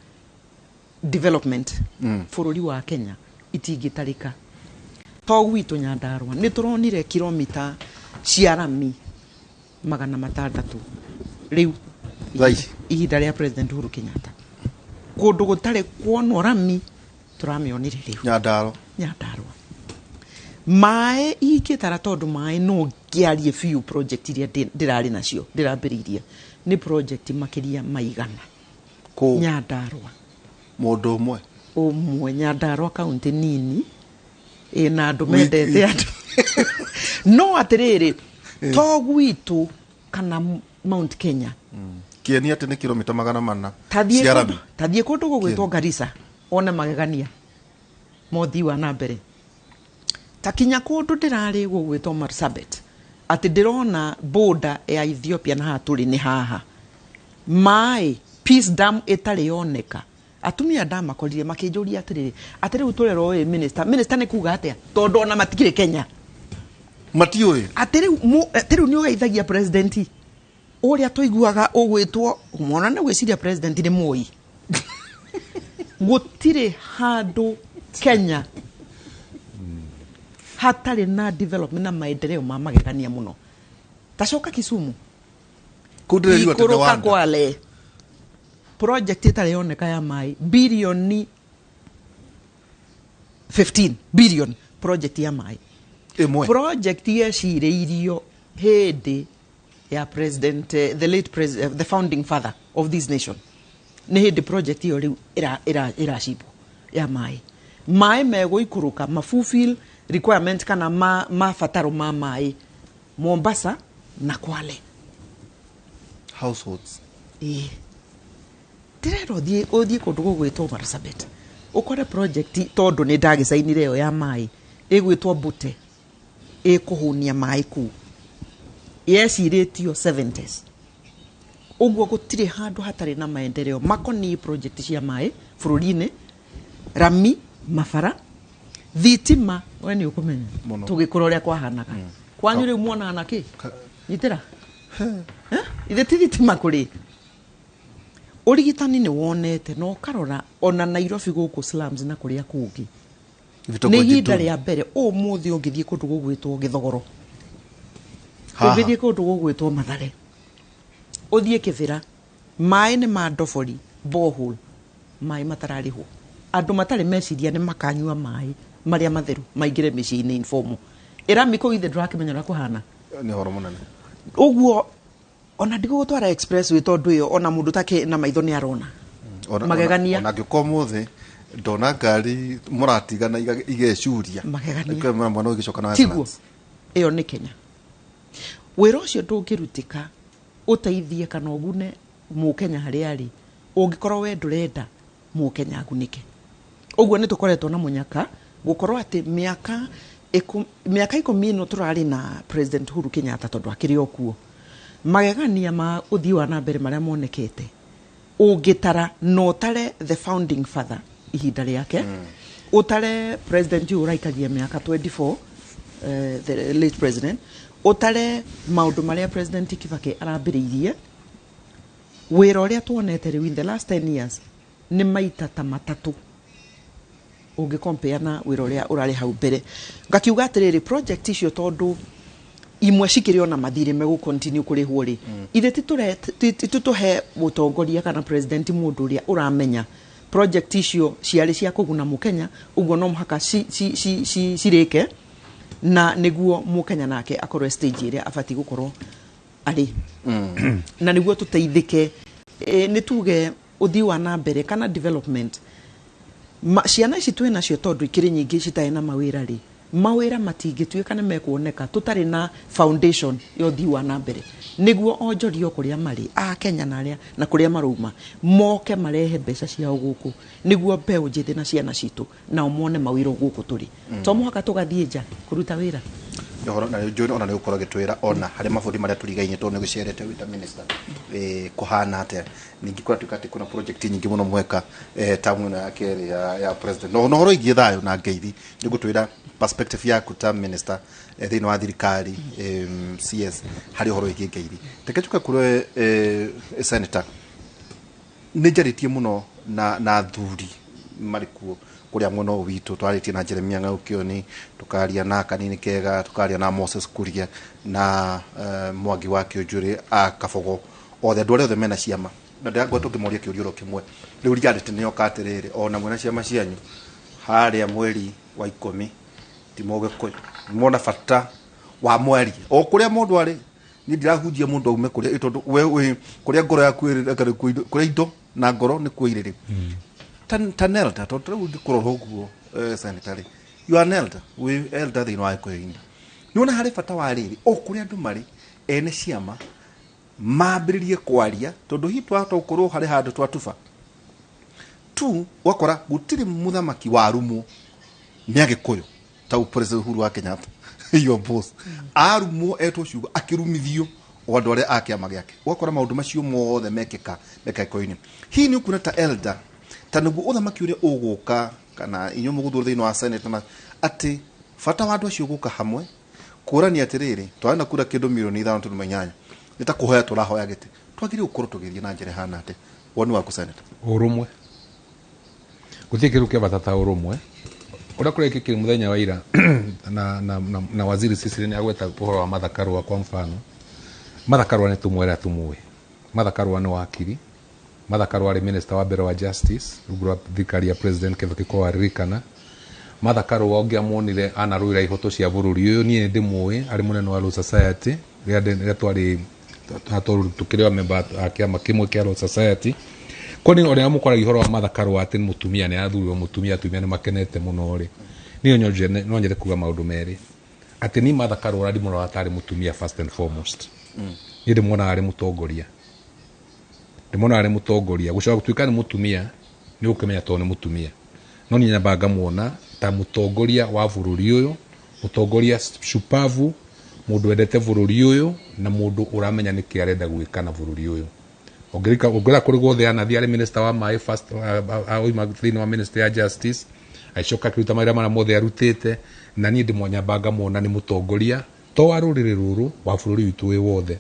development bũrũri wa Kenya itingĩtarĩka. To gwitũ Nyandarua nĩ tũronire kilomita cia rami 600 rĩu ihinda rĩa President Uhuru Kenyatta, kũndũ gũtarĩ kuonwo rami tũramĩonire rĩu Nyandarua. Maĩ ingĩtara, tondũ maĩ no ngĩarie biũ project iria ndĩrarĩ nacio ndĩrambĩrĩirie nĩ project makĩria maigana Nyandarua. Mũndũ ũmwe Nyandarua county nini ĩna andũ mendete andũ. No atĩrĩrĩ, to gwitũ kana Mount Kenya kĩeni atĩ nĩ kilomita 400 tathiĩ kũndũ gũgwĩtwo Garissa one magegania mothii wa na mbere. Ta kinya kũndũ ndĩrarĩ gũgwĩtwo Marsabit, atĩ ndĩrona border ya Ethiopia na haha tũrĩ nĩ haha maĩ Peace Dam ĩtarĩ yoneka. Atumia ndamakorire makĩnjũria atĩrĩrĩ, atĩ rĩu tũrerwo ĩ minister nĩ kuga atĩa, tondũ ona matikĩrĩ Kenya matiũĩ. Atĩ rĩu nĩ ũgeithagia president ũrĩa tũiguaga ũgwĩtwo mwana nĩ gwĩciria president nĩ Moi. Gũtirĩ handũ Kenya hatarĩ na development na maendeleo ma magegania mũno. Tacoka Kisumu ikũrũka Kwale, project ĩtarĩ yoneka ya maĩ bilioni 15 billion project ya maĩ ĩmwe. Project yecirĩirio hĩndĩ ya president, the late president, the founding father of this nation, nĩ hĩndĩ project ĩyo rĩu ĩracibwo ya maĩ. Maĩ megũikũrũka ma fulfill requirement kana mabataro ma maĩ Mombasa na Kwale households. Ndĩrerwo ũthiĩ kũndũ gũgwĩtwo Marsabit ũkore project, tondũ nĩ ndagĩcainire ĩyo ya maĩ ĩgwĩtwo Bute ĩkũhũnia maĩ kũu, yecirĩtio 70s. Ũguo gũtirĩ handũ hatarĩ na maendeleo makoniĩ project cia maĩ bũrũri-inĩ, rami, mabara, thitima. We nĩ ũkũmenya tũgĩkũra ũrĩa kwahanaga. Kwanyu rĩu muonaga na kĩ nyitĩra ithe ti thitima kũrĩ. Ũrigitani nĩ wonete na ũkarora ona Nairobi gũkũ slums na kũrĩa kũngĩ nĩ ihinda rĩa mbere ũmũthĩ ũngĩthiĩ kũndũ gũgwĩtwo Gĩthogoro, ũngĩthiĩ kũndũ gũgwĩtwo Mathare, ũthiĩ Kĩbĩra, Maĩ nĩ ma ndobori, borehole, maĩ matararĩhwo. Andũ matarĩ meciria nĩ makanyua maĩ marĩa matheru maingĩre mĩciĩ-inĩ informal. Ĩrami kũu ithe ndũrakĩmenya ũrĩa kũhana. Nĩ ũhoro mũnene. Ũguo ona ndigũgũtwara expressway tondũ ĩyo ona mũndũ take na maitho nĩ arona. Magegania. Ona ngĩũka ũmũthĩ ndona ngari mũratigana igecuria. Magegania. Mwana ũgĩcoka na Tiguo. Ĩyo nĩ Kenya. Wĩra ũcio ndũngĩrutĩka ũteithie kana ũgune mũkenya harĩa arĩ ũngĩkorwo we ndũrenda mũkenya agunĩke. Ũguo nĩ tũkoretwo na mũnyaka gũkorwo atĩ mĩaka 10 ĩno tũrarĩ na President Uhuru Kenyatta tondũ akĩrĩ o kuo. Magegania ma ũthii wa na mbere marĩa monekete ũngĩtara no ũtare the founding father ihinda rĩake, ũtare president ũyũ ũraikagia mĩaka 24, the late president, ũtare maũndũ marĩa President Kibaki arambĩrĩirie, wĩra ũrĩa tuonete rĩu in the last 10 years nĩ maita ta matatũ ũngĩcompare na wĩra ũrĩa ũrarĩ hau mbere. Ngakiuga atĩrĩrĩ, project icio tondũ imwe cikĩrĩ ona mathirĩ megũ continue kũrĩhwo rĩ, ithe titũhe mũtongoria kana president mũndũ ũrĩa ũramenya project icio ciarĩ cia kũguna mũkenya, ũguo no mũhaka cirĩke na nĩguo mũkenya nake akorwo stage ĩrĩa abatiĩ gũkorwo arĩ. Na nĩguo tũteithĩke, nĩ tuge ũthii wa na mbere kana development. Ciana ici twĩ nacio tondũ ikĩrĩ nyingĩ citarĩ na mawĩra rĩ, mawĩra matingĩtuĩka nĩ mekuoneka tũtarĩ na foundation ya ũthii wa na mbere, nĩguo onjoria o kũrĩa marĩ a Kenya na arĩa na kũrĩa marauma moke marehe mbeca ciao gũkũ, nĩguo mbeũ njĩthĩ na ciana citũ nao mone mawĩra gũkũ tũrĩ. To mũhaka tũgathiĩ nja kũruta wĩra. Ũhoro na njũĩ ona nĩ gũkorwo gĩtwĩra ona harĩ mabũrũri marĩa tũrigainie tondũ nĩ gũcerete wĩ ta minister, kũhana atĩa. Ningĩ kũratuĩka atĩ kwĩna project nyingĩ mũno mweka tamu ĩno ya kerĩ ya president. No ũhoro wĩgiĩ thayũ na ngeithi nĩ gũtwĩra perspective yaku ta minister thĩinĩ wa thirikari, CS harĩ ũhoro wĩgiĩ ngeithi. Reke njoke kũrĩ senator. Nĩ njarĩtie mũno na athuri marĩ kuo kũrĩa mwena ũyũ witũ, twarĩtie na Jeremia Ng'aũkĩoni, tũkaria na Kanini Kega, tũkaria na Moses Kuria na Mwangi wa Kĩũnjũrĩ a Kabogo, othe andũ arĩa othe mena ciama. Na ndĩrangwa tũngĩmoria kĩũria oro kĩmwe. Rĩu reality nĩ yoka atĩrĩrĩ, ona mwena ciama cianyu harĩa mweri wa 10 ti Mũgĩkũyũ, mona bata wa mweri o kũrĩa mũndũ arĩ. Niĩ ndirahunjia mũndũ aume kũrĩa, tondũ we wĩ kũrĩa ngoro yaku ĩrĩ, reke nĩ kuo indo, kũrĩa indo na ngoro nĩ kuo irĩ rĩ. Ta an elder, tondũ rĩu ngĩkũrora ũguo, senator rĩ, you are an elder, wĩ elder thĩinĩ wa Gĩkũyũ-inĩ. Nĩwona harĩ bata wa rĩrĩ, o kũrĩa andũ marĩ, ene ciama, mambĩrĩrie kwaria, tondũ hihi twahota gũkorwo harĩ handũ twatuba. Tu, ũgakora gũtirĩ mũthamaki warumwo nĩ Agĩkũyũ ta President Uhuru wa Kenyatta, your boss. Arumwo etwo ciugo, akĩrumithio o andũ arĩa a kĩama gĩake. Ũgakora maũndũ macio mothe mekĩka meka Gĩkũyũ-inĩ. Hihi nĩ ũkuona ta elder, ta nĩguo ũthamaki ũrĩa ũgũka, kana inyuĩ mũgũthurwo thĩinĩ wa Senate, na atĩ bata wa andũ acio gũka hamwe, kũrania atĩrĩrĩ, twarĩ na kura kĩndũ mirioni ithano turuma inyanya, nĩ ta kũhoya tũrahoya gĩtĩ, twagĩrĩirwo gũkorwo tũgĩthiĩ na njĩra ĩhana atĩa? Woni waku Senator? Ũrũmwe. Gũtirĩ kĩndũ kĩa bata ta ũrũmwe. Ũrĩa kũrekĩkire mũthenya wa ira na waziri Cecily nĩ agweta ũhoro wa Martha Karua kwa mfano. Martha Karua nĩ tũmwĩra tũmũĩ. Martha Karua nĩ wakiri. Martha Karua arĩ minister wa mbere wa justice rungu rwa thirikari ya President Kibaki kwa waririkana. Martha Karua ũngĩamuonire anarũĩra ihoto cia bũrũri ũyũ, niĩ ndĩmũĩ arĩ mũnene wa Law Society rĩrĩa twarĩ tũkĩrĩ a member a kĩama kĩmwe kĩa Law Society. Kwani ũrĩa mũkoragia ũhoro wa Martha Karua atĩ nĩ mũtumia, nĩ athurirwo mũtumia, atumia nĩ makenete mũno rĩ, niĩ no nyende kuga maũndũ merĩ. Atĩ niĩ Martha Karua ndimũroraga tarĩ mũtumia first and foremost. Niĩ ndĩmuonaga arĩ mũtongoria. Ndĩmuonaga arĩ mũtongoria. Gũcoka gũtuĩka nĩ mũtumia, nĩ ũkũmenya tondũ nĩ mũtumia. No niĩ nyambaga ngamuona ta mũtongoria wa bũrũri ũyũ, mũtongoria shupavu, mũndũ wendete bũrũri ũyũ, na mũndũ ũramenya nĩkĩ arenda gwĩka na bũrũri ũyũ. Ũngĩra kũrĩ guothe anathiĩ arĩ minister wa maĩ first, oima thĩinĩ wa ministry ya justice, agĩcoka akĩruta mawĩra marĩa mothe arutĩte, na niĩ ndĩmwanyamba ngamuona nĩ mũtongoria to wa rũrĩrĩ rũrũ, wa bũrũri witũ wĩ wothe.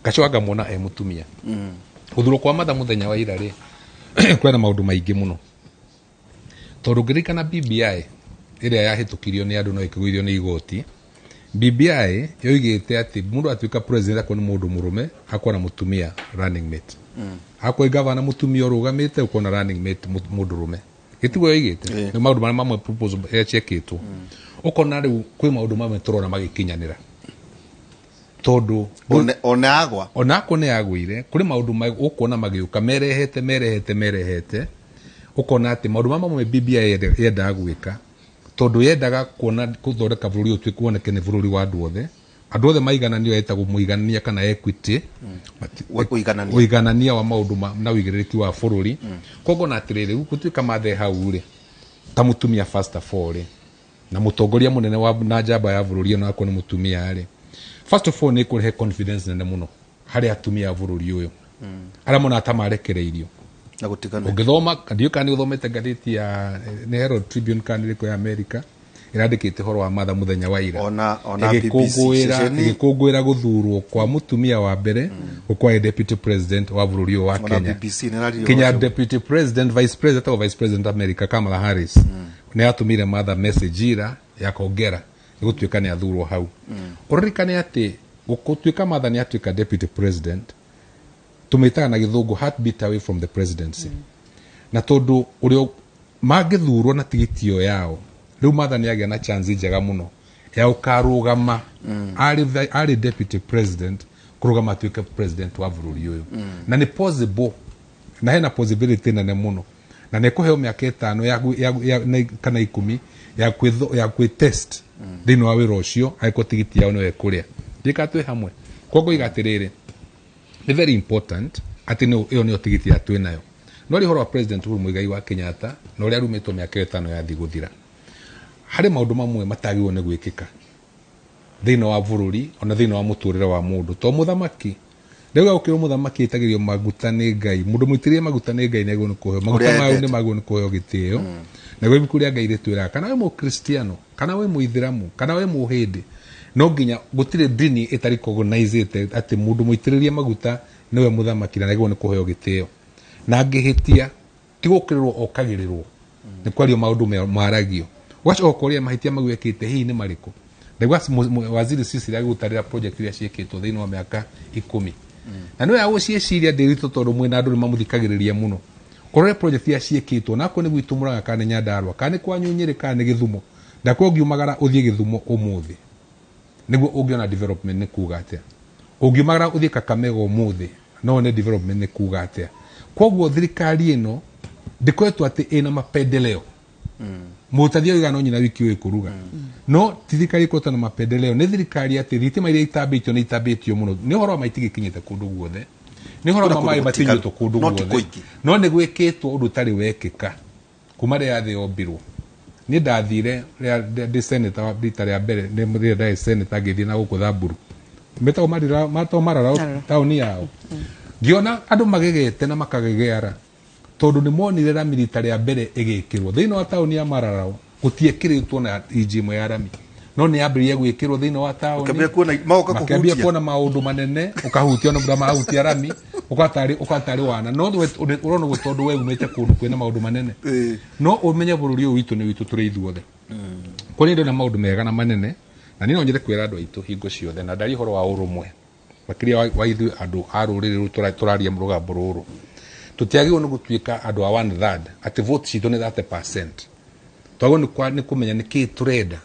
Ngacoka ngamuona e mũtumia. Gũthurwo kwa Martha mũthenya wa ira rĩ, kwĩna maũndũ maingĩ mũno. Tondũ ngĩririkana BBI ĩrĩa yahĩtũkirio nĩ andũ no ĩkĩgũithio nĩ igoti, BBI yoigĩte atĩ mũndũ atuĩka president akorwo nĩ mũndũ mũrũme, akorwo na mũtumia running mate. Akorwo gavana mutumia ũrũgamĩte ũkona running mate mũndũrũme. Gĩtiguo yoigĩte nĩ maũndũ marĩa mamwe proposal ciekĩtwo. Ũkona rĩu kwĩ maũndũ mamwe tũrona magĩkinyanĩra. Tondũ ona agwa onako nĩ agwire kũrĩ maũndũ ũkuona magĩũka merehete ũkona atĩ maũndũ mamwe BBI yendaga gwĩka tondũ yendaga kuona gũthondeka bũrũri ũtuĩke woneke nĩ bũrũri wa andũ othe. Andũ othe maigananio etagwo mũiganania kana equity, ũiganania wa maũndũ na ũigĩrĩrĩki wa bũrũri. Koguo na atĩrĩrĩ gũtuĩka mathe hau rĩ ta mũtumia first of all rĩ na mũtongoria mũnene wa na njamba ya bũrũri ona akorwo nĩ mũtumia rĩ, first of all nĩ kũrehe confidence nene mũno harĩ atumia a bũrũri ũyũ arĩa mona ta marekereirio na gũtigana. Ũngĩthoma ndiũĩ kana nĩ ũthomete ngathĩti ya nĩ Herald Tribune kana nĩ ĩrĩkũ ya America ĩrandĩkĩte ũhoro wa Martha mũthenya wa ira ona ĩgĩkũngũĩra gũthurwo kwa mũtumia wa mbere gũkorwo deputy president wa bũrũri ũyũ wa Kenya. Kenya deputy president, vice president o vice president America Kamala Harris nĩ atũmire Martha message ira ya kongera nĩ gũtuĩka nĩ athurwo hau. Ũririkane atĩ gũtuĩka Martha nĩ atuĩka deputy president tũmĩtaga na gĩthũngũ heartbeat away from the presidency. Na tondũ ũrĩa mangĩthurwo na tigiti yao rĩu Martha nĩ agĩa na chance njega mũno ya ũkarũgama arĩ deputy president kũrũgama atuĩke president wa bũrũri ũyũ. Na nĩ possible na hena possibility nene mũno na nĩ kũheo mĩaka 5 kana 10 ya kwĩ test thĩinĩ wa wĩra ũcio angĩkorwo tigiti yao nĩyo ĩkũrĩa. Ndĩka twĩ hamwe koguo iga atĩrĩrĩ nĩ very important atĩ ĩyo nĩyo tigiti ya twĩ nayo. No rĩ ũhoro wa President Uhuru Muigai wa Kenyatta na ũrĩa arumĩtwo mĩaka 5 yathiĩ gũthira harĩ maũndũ mamwe matagĩrĩirwo nĩ gwĩkĩka thĩinĩ wa bũrũri ona thĩinĩ wa mũtũrĩre wa mũndũ. To mũthamaki rĩu gũkĩrwo mũthamaki etagĩrio maguta nĩ Ngai, mũndũ mũitĩrĩrie maguta nĩ Ngai nĩagĩrĩirwo nĩ kũheo maguta mayo nĩ magĩrĩirwo nĩ kũheo gĩtĩo. Naguo ibuku rĩa Ngai rĩtwĩraga kana wĩ mũkristiano kana wĩ mũithĩramu kana wĩ mũhĩndĩ no nginya gũtirĩ ndini ĩtarĩ atĩ mũndũ mũitĩrĩrie maguta nĩwe mũthamaki na nĩagĩrĩirwo nĩ kũheo gĩtĩo. Na angĩhĩtia ti gũkĩrĩrwo okagĩrĩrwo nĩ kwario maũndũ maragio ũgacoka ũkoria mahĩtia mau ekĩte hihi nĩ marĩkũ. Ndaigua waziri Sicily agĩgũtarĩra project iria ciĩkĩtwo thĩinĩ wa mĩaka 10 na nĩwe agũciĩciria ndĩritũ tondũ mwĩna andũ nĩmamũthikagĩrĩria mũno. Kũrore project iria ciĩkĩtwo nakorwo nĩ gwitũ Mũrang'a kana nĩ Nyandarũa kana nĩ kwanyu Nyĩrĩ kana nĩ Gĩthumo, ndakorwo ũngiumagara ũthiĩ Gĩthumo ũmũthĩ nĩguo ũngĩona development nĩ kuga atĩa. Ũngiumagara ũthiĩ Kakamega ũmũthĩ no wone development nĩ kuga atĩa. Koguo thirikari ĩno ndĩkoretwo atĩ ĩna mapendeleo. Mũtathia oiga no nyina wiki ũyũ kũruga no ti thirikari ĩkoretwo na mapendeleo, nĩ thirikari atĩ thitima iria itambĩtio nĩ itambĩtio mũno. Nĩ ũhoro wa maiti gĩkinyĩte kũndũ guothe, nĩ ũhoro wa maĩ matinyuĩtwo kũndũ guothe, no nĩ gwĩkĩtwo ũndũ ũtarĩ wekĩka kuma rĩrĩa thĩ yombirwo. Niĩ ndathire ndĩ senator rita rĩa mbere rĩrĩa ndarĩ senator ngĩthiĩ na gũkũ Thamburu metagwo Marara taũni yao, ngĩona andũ magegete na makagegeara tondũ nĩ monire rami rita rĩa mbere ĩgĩkĩrwo thĩinĩ wa taũni ya Marara gũtiekĩrĩtwo na inji ĩmwe ya rami no nĩ yambĩrĩirie gwĩkĩrwo thĩinĩ wa taũni makĩambia kuona maũndũ manene ũkahutia na mahutia rami ũkatarĩ wana no ũrona ũguo tondũ we umĩte kũndũ kwĩna maũndũ manene. No ũmenye bũrũri ũyũ witũ nĩ witũ tũrĩ ithuothe. Kũrĩ ndona maũndũ mega na manene na niĩ no nyende kwĩra andũ aitũ hingo ciothe na ndaria ũhoro wa ũrũmwe makĩria wa ithuĩ andũ a rũrĩrĩ rũrũ tũraria rũgambo rũrũ. Tũtiagĩrĩirwo nĩ gũtuĩka andũ a 1/3 atĩ vote citũ nĩ 30%. Twagĩrĩirwo nĩ kũmenya nĩkĩĩ tũrenda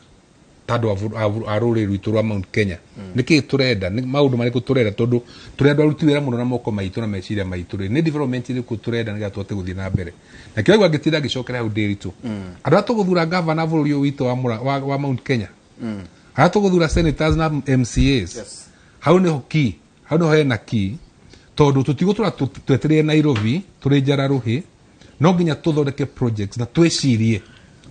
ta andũ a rũrĩrĩ rwitũ rwa Mount Kenya, nĩkĩĩ tũrenda, nĩ maũndũ marĩkũ tũrenda tondũ tũrĩ andũ aruti wĩra mũno na moko maitũ na meciria maitũ rĩ, nĩ development ĩrĩkũ tũrenda nĩgetha tũhote gũthiĩ na mbere. Na kĩo aigua ngĩtinda ngĩcokera hau ndĩritũ andũ arĩa tũgũthura gavana bũrũri ũyũ witũ wa Mount Kenya, arĩa tũgũthura senators na MCAs, hau nĩho key, hau nĩho hena key tondũ tũtigũtũra twetereire Nairobi tũrĩ njara rũhĩ, no nginya tũthondeke projects na twĩcirie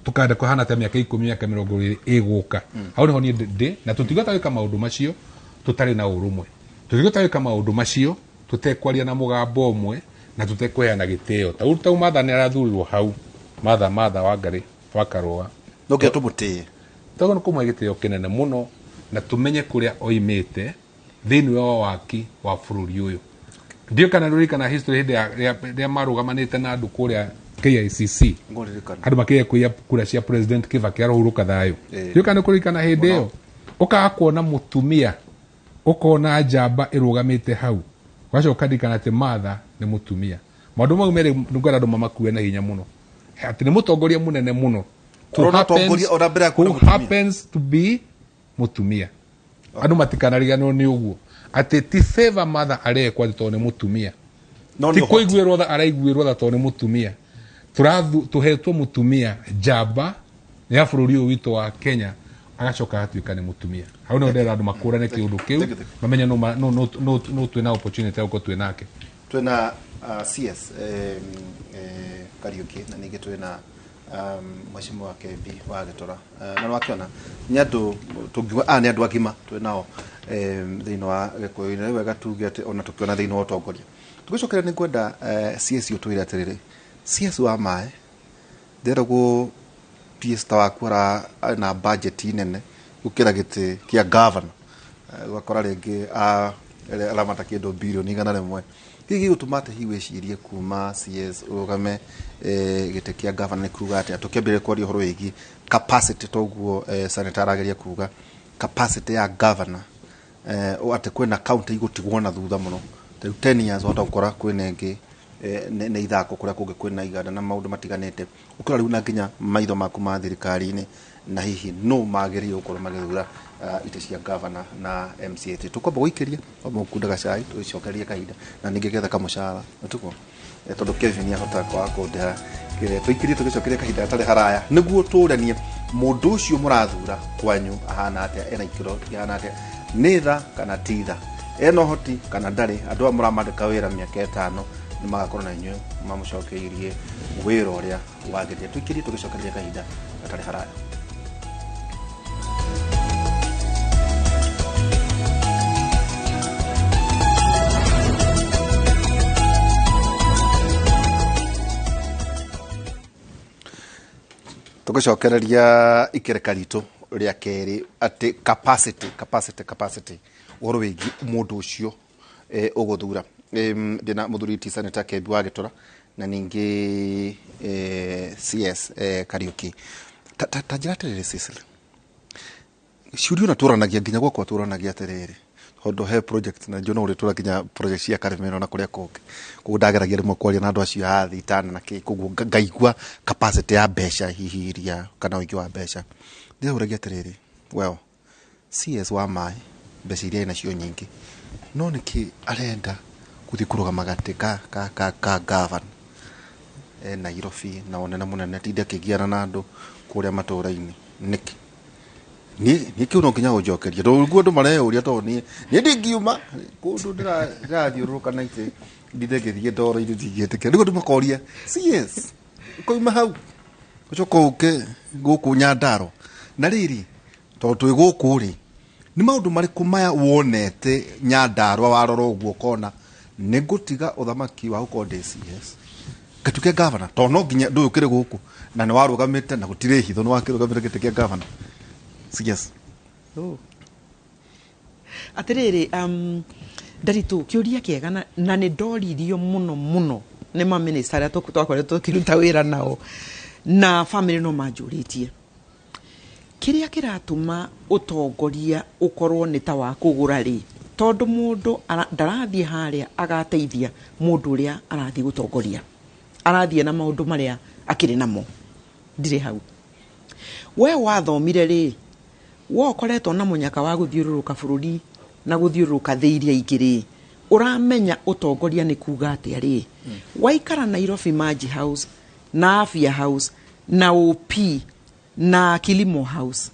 tũkenda kũhana ta mĩaka 10 mĩaka 20 ĩgũka. Hau nĩho niĩ ndĩ na tũtigũta gwĩka maũndũ macio tũtarĩ na ũrũmwe, tũtigũta gwĩka maũndũ macio tũtekwaria na mũgambo ũmwe na tũtekũheana gĩtĩo. Ta Martha nĩ arathurirwo hau, Martha Wangari wa Karũa, no nginya tũmũtĩe tondũ nĩ kũmũhe gĩtĩo kĩnene mũno na tũmenye kũrĩa oimĩte thĩinĩ wa waki wa bũrũri ũyũ. Ndiũĩ kana nĩũririkana history hĩndĩ rĩrĩa marũgamanĩte na andũ kũrĩa KICC andũ makĩgeria kũiya kura cia President Kibaki arohurũka thayũ. Ndiũĩ kana nĩũkũririkana hĩndĩ ĩyo ũkaga kuona mũtumia ũkona njamba ĩrũgamĩte hau Ũgacoka ririkana atĩ Martha nĩ mũtumia. Maũndũ mau merĩ nĩngwenda andũ mamakue na hinya mũno, atĩ nĩ mũtongoria mũnene mũno who happens to be mũtumia. Andũ matikanariganĩrwo nĩ ũguo atĩ ti favor Martha arekwo atĩ tondũ nĩ mũtumia, ti kũiguĩrwo tha araiguĩrwo tha tondũ nĩ mũtumia. Tũhetwo mũtumia njamba ya bũrũri ũyũ witũ wa Kenya, agacoka agatuĩka nĩ mũtumia. Hau nĩho ndĩrenda andũ makũrane kĩũndũ kĩu, mamenye no twĩna opportunity ya gũkorwo twĩ nake. Twĩna CS Kariuki, na ningĩ twĩna Mheshimiwa Kembi wa Gĩtura, na nĩwakĩona nĩ andũ tũngiuga nĩ andũ agima twĩ nao thĩinĩ wa Gĩkũyũ-inĩ. Nĩ wega tuge atĩ ona tũkĩona thĩinĩ wa ũtongoria. Tũgĩcokeria nĩ ngwenda CS ũtwĩre atĩrĩrĩ, CS wa maĩ nderagwo PS ta waku arĩ na budget nene gũkĩra gĩtĩ kĩa governor, ũgakora rĩngĩ aramata kĩndũ bilioni 100. Hihi gĩgũtũma atĩ hihi wĩcirie kuma CS ũrũgame gĩtĩ kĩa governor nĩ kuga atĩa? Tũkĩambĩrĩria kwaria ũhoro wĩgiĩ capacity, toguo senator arageria kuga capacity ya governor, atĩ kwĩna county igũtigwo na thutha mũno. Rĩu 10 years wahota gũkora kwĩna ĩngĩ nĩ ithako kũrĩa kũngĩ kwĩna iganda na maũndũ matiganĩte. Ũkĩrora rĩu na nginya maitho maku ma thirikari-inĩ, na hihi no magĩrĩire gũkorwo magĩthura itĩ cia governor na MCA. Tũkwamba gũikĩria kwamba gũkunda gacai tũgĩcokererie kahinda na ningĩ getha kamũcara ũtukũ, tondũ Kevin ahota kwaga kũndĩha kĩrĩa. Tũikĩrie tũgĩcokeria kahinda gatarĩ haraya nĩguo tũranie mũndũ ũcio mũrathura kwanyu ahana atĩa, ena ikĩro ihana atĩa, nĩ tha kana ti tha, ena ũhoti kana ndarĩ. Andũ aya mũramandĩka wĩra mĩaka 5 nĩ magakorwo na inyuĩ mamũcokeirie wĩra ũrĩa wagĩrĩire. Tũikĩrie tũgĩcokereria kahinda gatarĩ haraya. Tũgĩcokereria ikereka ritũ rĩa kerĩ atĩ capacity, capacity, capacity ũhoro wĩgiĩ mũndũ ũcio ũgũthura. Ndĩna mũthuri ti Senator Kembi wa Gĩtura na ningĩ CS Kariuki. Ta njĩra atĩrĩrĩ Cecily, ciũria ona tũranagia nginya gwakwa tũranagia atĩrĩrĩ, tondũ he project na njũ no ũrĩtũra nginya project cia Karĩmĩro na kũrĩa kũngĩ. Koguo ndageragia rĩmwe kwaria na andũ acio a thitana na kĩ, koguo ngaigua capacity ya mbeca hihi iria kana ũingĩ wa mbeca. Ndĩraũragia atĩrĩrĩ, well, CS wa maĩ mbeca iria ena cio nyingĩ, no nĩkĩ arenda gũthiĩ kũrũgama gatĩ ka governor Nairobi na ũnene mũnene tinde akĩgiana na andũ kũrĩa matũra-inĩ nĩkĩ? Niĩ kĩu no nginya ũnjokerie tondũ nĩguo andũ mareyũria, tondũ niĩ ndingiuma kũndũ ndĩrathiũrũrũka na itĩ ndinde ngĩthiĩ ndoro-inĩ ndingĩtĩkĩra. Nĩguo andũ makoria CS ũkauma hau ũcoka ũke gũkũ Nyandarua. Na rĩrĩ, tondũ twĩ gũkũ rĩ, nĩ maũndũ marĩkũ maya wonete Nyandarua warora ũguo ũkona nĩ ngũtiga ũthamaki wa gũkorwo ndĩ CS ngatuĩke governor, tondũ no nginya ndũyũkĩre gũkũ na nĩ warũgamĩte na gũtirĩ hitho nĩ wakĩrũgamĩte gĩtĩ kĩa governor CS. Atĩrĩrĩ, Ndaritu, kĩũria kĩega na nĩ ndoririo mũno mũno nĩ maminista arĩa twakoretwo tũkĩruta wĩra nao na family no manjũrĩtie kĩrĩa kĩratũma ũtongoria ũkorwo nĩ ta wa kũgũra rĩ, tondũ mũndũ ndarathiĩ harĩa agateithia mũndũ ũrĩa arathiĩ gũtongoria, arathiĩ na maũndũ marĩa akĩrĩ namo. Ndirĩ hau. We wathomire rĩ, we ũkoretwo na mũnyaka wa gũthiũrũrũka bũrũri na gũthiũrũrũka thĩ iria ingĩ rĩ, ũramenya ũtongoria nĩ kuga atĩa rĩ? Waikara Nairobi Maji House na Afya House na OP na Kilimo House,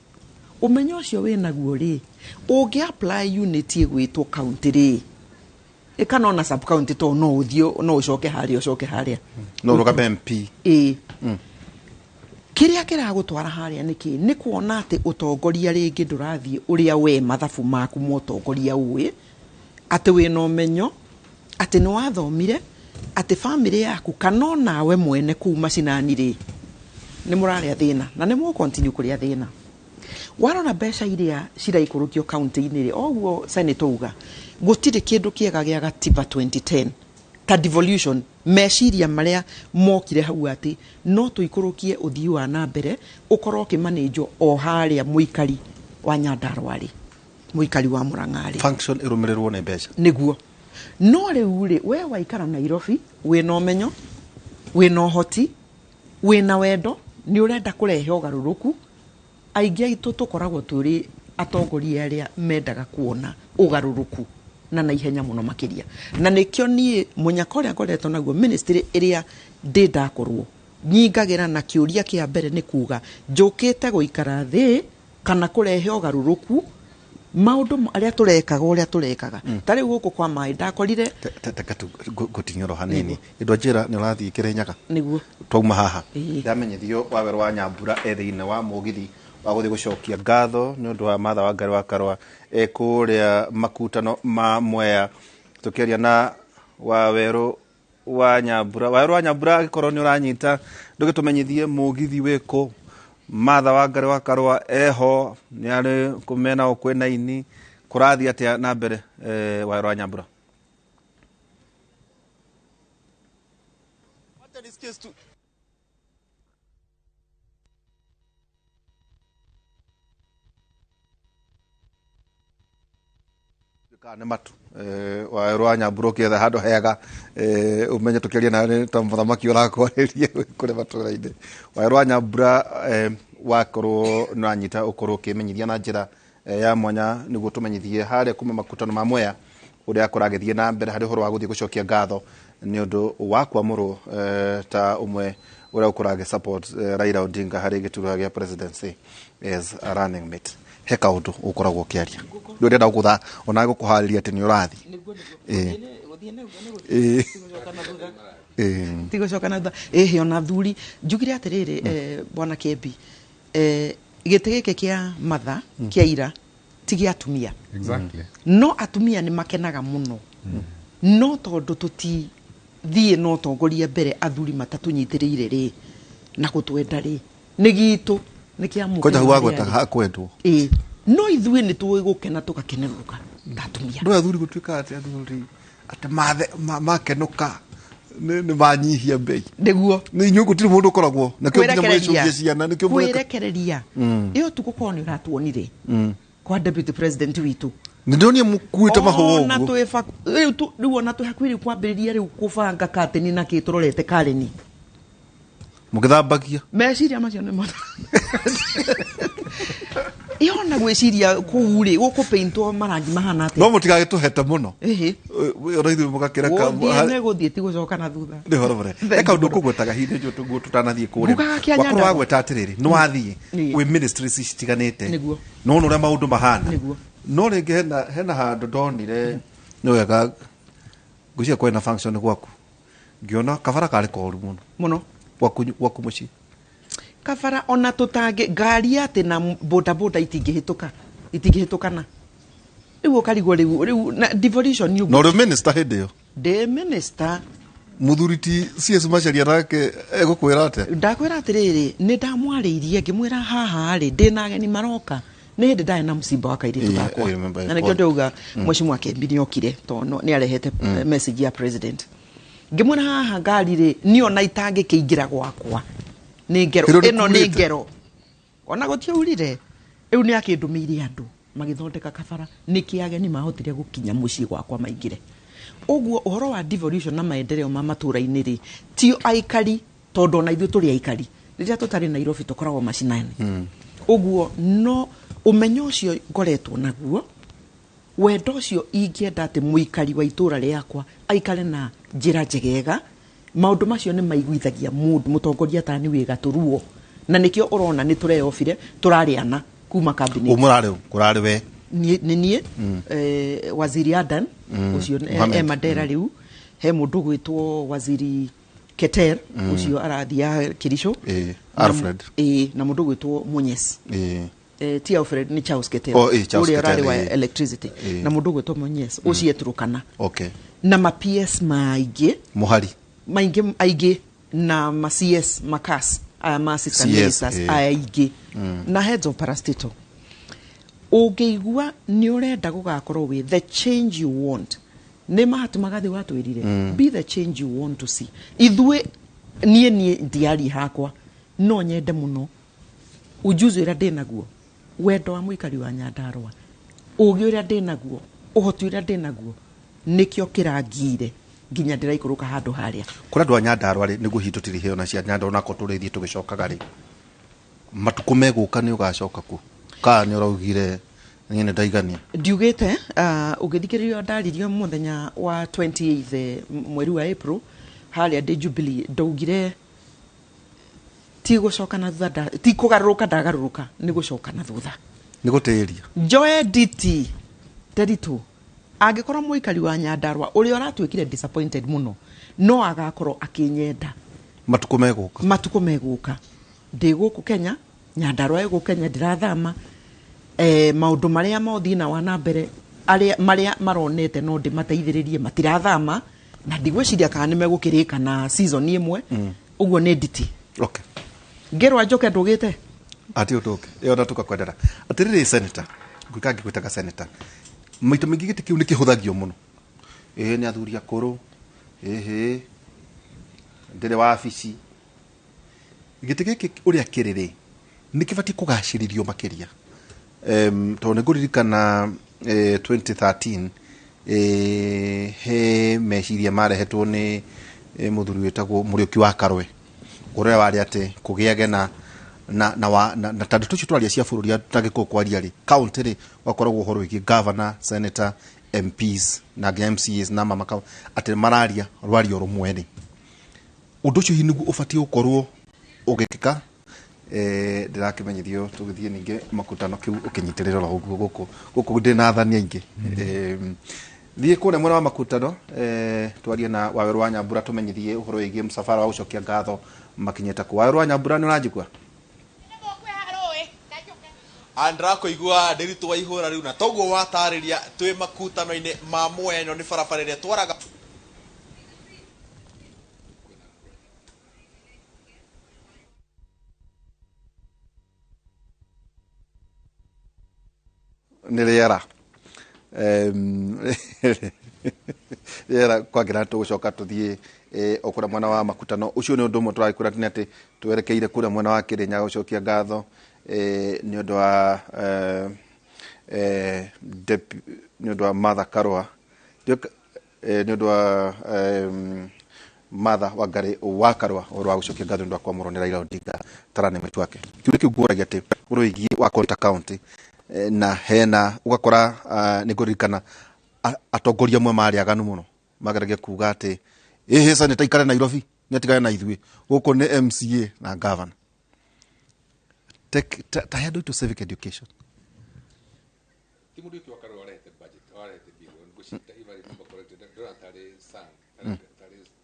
ũmenyo ũcio wĩnaguo rĩ, ũngĩ apply unit ĩgwĩtwo county rĩ, ĩkana ona sub county, tondũ no ũthiĩ no ũcoke harĩa ũcoke harĩa no ũrũgame MP. Ĩĩ, kĩrĩa kĩragũtwara harĩa nĩkĩ? Nĩ kuona atĩ ũtongoria rĩngĩ ndũrathiĩ ũrĩa we mathabu maku ma ũtongoria ũĩ, atĩ wĩna ũmenyo, atĩ nĩ wathomire, atĩ family yaku kana onawe mwene kũu macinani rĩ, nĩ mũrarĩa thĩna na nĩ mũgũ continue kũrĩa thĩna. Warora mbeca iria ciraikũrũkio county-inĩ rĩ, oguo senator uga gũtirĩ kĩndũ kĩega gĩa gatiba 2010 ta devolution. Meciria marĩa mokire hau atĩ no tũikũrũkie ũthii wa na mbere ũkorwo ũkĩmanĩnjwo o harĩa mũikari wa Nyandarua rĩ, mũikari wa Murang'a rĩ, function ĩrũmĩrĩrwo nĩ mbeca. Nĩguo. No rĩu rĩ, we waikara Nairobi wĩna ũmenyo, wĩna ũhoti, wĩna wendo, nĩ ũrenda kũrehe ũgarũrũku. Aingĩ aitũ tũkoragwo tũrĩ atongoria arĩa mendaga kuona ũgarũrũku na naihenya mũno makĩria. Na nĩkĩo niĩ mũnyaka ũrĩa ngoretwo naguo ministry ĩrĩa ndĩ ndakorwo nyingagĩra na kĩũria kĩa mbere nĩ kuga njũkĩte gũikara thĩ kana kũrehe ũgarũrũku maũndũ arĩa tũrekaga ũrĩa tũrekaga. Ta rĩu gũkũ kwa maĩ ndakorire Teka tu ngũtinyoro hanini. Ĩndũ njĩra nĩ ũrathiĩ Kĩrĩnyaga. Nĩguo. Twauma haha. Ndamenyithio Wawerũ wa Nyambura e thĩinĩ wa mũgithi wa gũthiĩ gũcokia ngatho nĩ ũndũ wa Martha Wangari wa Karũa e kũrĩa makutano ma Mwea. Tũkĩaria na Wawerũ wa Nyambura. Wawerũ wa Nyambura angĩkorwo nĩ ũranyita ndũgĩtũmenyithie mũgithi wĩkũ. Martha Wangari wa Karũa eho nĩ arĩ kũmena o kwĩna ini kũrathiĩ atĩa na mbere Wawerũ wa Nyambura? Nĩ matu Wawerũ wa Nyambura ũkĩetha handũ hega ũmenye tũkĩaria nawe ta mũthamaki ũrakwarĩria kũrĩa matũra-inĩ. Wawerũ wa Nyambura wakorwo nĩ ũranyita ũkorwo ũkĩmenyithia na njĩra ya mwanya nĩguo tũmenyithie harĩa kuma makutano ma Mwea ũrĩa kũragĩthiĩ na mbere harĩ ũhoro wa gũthiĩ gũcokia ngatho nĩ ũndũ wa kwamũrwo ta ũmwe ũrĩa ũkũragĩ support Raila Odinga harĩ gĩturwa gĩa presidency as a running mate. He kaũndũ ũkoragwo ũkĩaria nĩ ũrenda gũkũtha ona gũkũharĩria atĩ nĩ ũrathiĩ. Tigũcoka na thutha. Ĩhĩ ona thuri njugire atĩrĩrĩ bwana Kembi, gĩtĩ gĩkĩ kĩa Martha kĩa ira ti gĩa atumia. Exactly. No atumia nĩ makenaga mũno. No tondũ tũtithiĩ no tongoria mbere athuri matatũnyitĩrĩire rĩ na gũtwenda rĩ nĩ gitũ nĩ kĩa mũkenya. Kwanja hau wagweta hakwendwo. No ithuĩ nĩ tũĩ gũkena tũgakenerũka ta atumia. Ndũĩ athuri gũtuĩka atĩ athuri atĩ makenũka nĩ manyihia mbei. Nĩguo. Nĩ inyuĩ gũtirĩ mũndũ ũkoragwo nakĩo nginya mũgĩcũngie ciana nĩkĩo kwĩrekereria. Ĩyo tu gũkorwo nĩ ũratuonire kwa deputy president witũ. Nĩ ndonire mũkuĩte mahũa ũguo. Rĩu ona twĩ hakuhĩ rĩu kwambĩrĩria rĩu kũbanga kateni na kĩ tũrorete kareni. Mũgĩthambagia. Meciria macio nĩ mothe. Ĩyo na gwĩciria kũu rĩ gũkũpaintwo marangi mahana atĩa. No mũtigagĩtũhete mũno. Ĩhĩ. Ona ithuĩ mũgakĩreka. Gũthiĩ nĩ gũthiĩ ti gũcoka na thutha. Nĩ ũhoro mũnene. He kaũndũ ũkũgwetaga hinda ĩyo tũguo tũtanathiĩ kũrĩa. Ngugaga kĩa Wakorwo Nyandarua. wagweta atĩrĩrĩ, nĩ wathiĩ wĩ ministries citiganĩte. Nĩguo. No ũrĩa maũndũ mahana. Nĩguo. No rĩngĩ hena handũ ndonire nĩ wega ngwĩciria kwarĩ na function gwaku. Ngĩona kabara karĩ koru mũno. Mũno. Gwaku mũciĩ. Kabara ona tũtangĩ ngari atĩ na boda boda itingĩhĩtũka. Itingĩhĩtũkana. Rĩu ũkarigwo rĩu na devolution ũguo. No rĩu minister hĩndĩ ĩyo. Ndĩ minister. Mũthuri ti CS Macharia nake egũkwĩra atĩa? Ndakwĩra atĩrĩrĩ, nĩ ndamwarĩirie ngĩmwĩra haha rĩ ndĩna ageni maroka. Nĩ hĩndĩ ndarĩ na mũcimba wa kairĩtu gakwa. Na nĩkĩo ndauga Mheshimiwa Kembi nĩ okire tondũ nĩ arehete message ya president. Ngĩmwĩra haha ngari rĩ niĩ ona itangĩkĩingĩra gwakwa. Nĩ ngero ĩno nĩ ngero. Ona gũtiaurire. Rĩu nĩ akĩndũmĩire andũ magĩthondeka kabara nĩkĩ ageni mahotire gũkinya mũciĩ gwakwa maingĩre. Ũguo ũhoro wa devolution na maendeleo ma matũra-inĩ rĩ tio aikari tondũ ona ithuĩ tũrĩ aikari. Rĩrĩa tũtarĩ Nairobi tũkoragwo macinani. Ũguo no ũmenyo ũcio ngoretwo naguo wendo ũcio ingĩenda atĩ mũikari wa itũra rĩakwa aikare na njĩra njegega. Maũndũ macio nĩ maiguithagia mũndũ mũtongoria ta nĩ wĩ gatũruo. Na nĩkĩo ũrona nĩ tũreyobire tũrarĩana kuma cabinet. Ũmũrarĩ kũrarĩ we? Nĩ niĩ Waziri Adan ũcio e Mandera rĩu he mũndũ gwĩtwo Waziri Keter ũcio arathiĩ Kericho. Alfred. Na mũndũ gwĩtwo Munyes. Ti Alfred ni Charles Keter. Ũrĩa ũrarĩ wa electricity. Na mũndũ gwĩtwo Munyes ũcio e Turkana. Okay. Na ma PS maingĩ. Mũhari. Maingĩ aingĩ na ma CS makas aya ma assistant ministers aingĩ na heads of parastatal. Ũngĩigua nĩ ũrenda gũgakorwo wĩ the change you want. Nĩ Mahatma Gandhi watwĩrire be the change you want to see. Ithuĩ niĩ ndiari hakwa no nyende mũno ujuzi ũrĩa ndĩnaguo, wendo wa mũikari wa Nyandarua, ũgĩ ũrĩa ndĩnaguo, ũhoti ũrĩa ndĩnaguo, Nĩkĩo kĩrangire nginya ndĩraikũrũka handũ harĩa. Kũrĩ andũ a Nyandarũa rĩ, nĩguo hihi tũtirĩheo na cia Nyandarũa nako tũrĩthiĩ tũgĩcokaga rĩ, matukũ megũka nĩ ũgacoka kuo kana nĩ ũraugire niĩ nĩ ndaigania? Ndiugĩte, ũngĩthikĩrĩria ndaririo mũthenya wa 28 mweri wa April harĩa ndĩ Jubilee, ndaugire ti gũcoka na thutha, ti kũgarũrũka ndagarũrũka, nĩ gũcoka na thutha. Nĩ gũtĩĩria. Njoe nditi Nderitu, angĩkorwo mũikari wa Nyandarũa ũrĩa ũratuĩkire disappointed mũno no agakorwo akĩnyenda matukũ megũka. Matukũ megũka. Ndĩ gũkũ Kenya, Nyandarũa ĩ gũkũ Kenya, ndĩrathama. Maũndũ marĩa mothiĩ na wa na mbere arĩa marĩa maronete no ndĩmateithĩrĩrie matirathama, na ndigwĩciria kana nĩ megũkĩrĩka na season ĩmwe. Ũguo nĩ nditi. Okay. Ngĩrwa njoke ndũgĩte? Ati ũndũke. Ĩyo na tũkakwendera. Atĩrĩrĩ senator, ngwĩka ngĩgwĩtaga senator. Maita maingĩ gĩtĩ kĩu nĩ kĩhũthagio mũno. Ĩĩ nĩ athuri akũrũ. Ĩhĩ. Ndĩrĩ wabici. Gĩtĩ gĩkĩ ũrĩa kĩrĩ rĩ, nĩ kĩbatiĩ kũgacĩrithio makĩria. Tondũ nĩ ngũririkana 2013 he meciria marehetwo nĩ mũthuri wĩtagwo Mũrĩũki wa Karwe, ũrĩa warĩ atĩ kũgĩage na na na wa na, na tondũ tũcio twaria cia bũrũri ta Gĩkũyũ kwaria rĩ, county rĩ gwakoragwo ũhoro wĩgiĩ governor, senator, MPs na nginya MCAs na mama atĩ mararia rwario rũmwe rĩ. Ũndũ ũcio hihi nĩguo ũbatiĩ gũkorwo ũgĩkĩka? Ndĩrakĩmenyithio tũgĩthiĩ ningĩ makutano kĩu ũkĩnyitĩrĩra oro ũguo gũkũ gũkũ ndĩ na athani aingĩ. Thiĩ kũrĩa mwena wa makutano, twarie na Wawerũ wa Nyambura tũmenyithie ũhoro wĩgiĩ mũcabara wa gũcokia ngatho makinyĩte kũ. Wawerũ wa Nyambura, nĩ ũranjigua? Ndĩrakũigua Nderitu wa ihũra rĩu, na toguo watarĩria twĩ makutano-inĩ ma Mwea. Ĩno nĩ barabara ĩrĩa twaraga nĩ rĩera rĩera kwangĩra tũgũcoka tũthiĩ o kũrĩa mwena wa makutano. Ũcio nĩ ũndũ ũmwe tũragĩkwĩra nĩ atĩ twerekeire kũrĩa mwena wa Kĩrĩnyaga gũcokia ngatho nĩ ũndũ wa nĩ ũndũ wa Martha Karũa, nĩ ũndũ wa Martha Wangari wa Karũa, ũhoro wa gũcokia ngatho nĩ ũndũ wa kwamũrwo nĩ Raila Odinga tarane maitu wake. Kĩũria kĩu ngũragia atĩ ũhoro wĩgiĩ wa Konta County, na hena ũgakora, nĩ ngũririkana atongoria amwe marĩ aganu mũno mageragia kuga atĩ ĩhĩ senator ikare Nairobi nĩ atigane na ithuĩ gũkũ nĩ MCA na governor. Ta he andũ aitũ civic education. Ti mũndũ ũyũ wa Karũa warehete budget, warehete bill, ngũcita if I remember correctly, ndĩrona tarĩ Sang,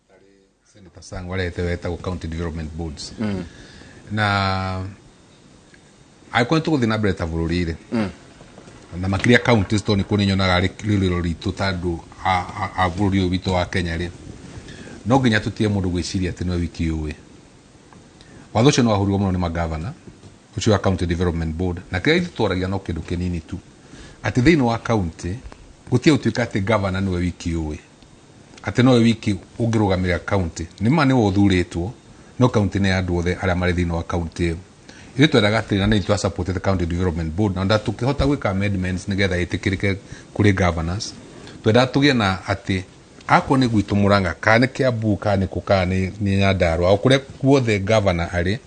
tarĩ Senator Sang warehete wetagwo County Development Boards. Na angĩkorwo nĩtũgũthiĩ na mbere ta bũrũri rĩ, na makĩria counties, tondũ nĩkuo nĩnyonaga rĩrĩro ritũ ta andũ a bũrũri ũyũ witũ wa Kenya rĩ, no nginya tũtige mũndũ gwĩciria atĩ nĩwe wiki ũĩ. Watho ũcio nĩ wahũrirwo mũno nĩ magavana ũcio wa County Development Board, na kĩrĩa ithuĩ twaragia no kĩndũ kĩnini tu, atĩ thĩinĩ wa county gũtige gũtuĩka atĩ governor nĩwe wiki ũĩ, atĩ nowe wiki ũngĩrũgamĩrĩra county. Nĩ ma nĩwe ũthurĩtwo, no county nĩ ya andũ othe arĩa marĩ thĩinĩ wa county ĩyo. Ithuĩ twendaga atĩrĩ, na nĩ twa supported County Development Board na tũkĩhota gwĩka amendments nĩgetha ĩtĩkĩrĩke kũrĩ governors. Twendaga tũgĩe na atĩ akorwo nĩ gwitũ Murang'a, kana nĩ Kiambu, kana nĩ kũ, kana nĩ Nyandarũa, o kũrĩa guothe governor arĩ,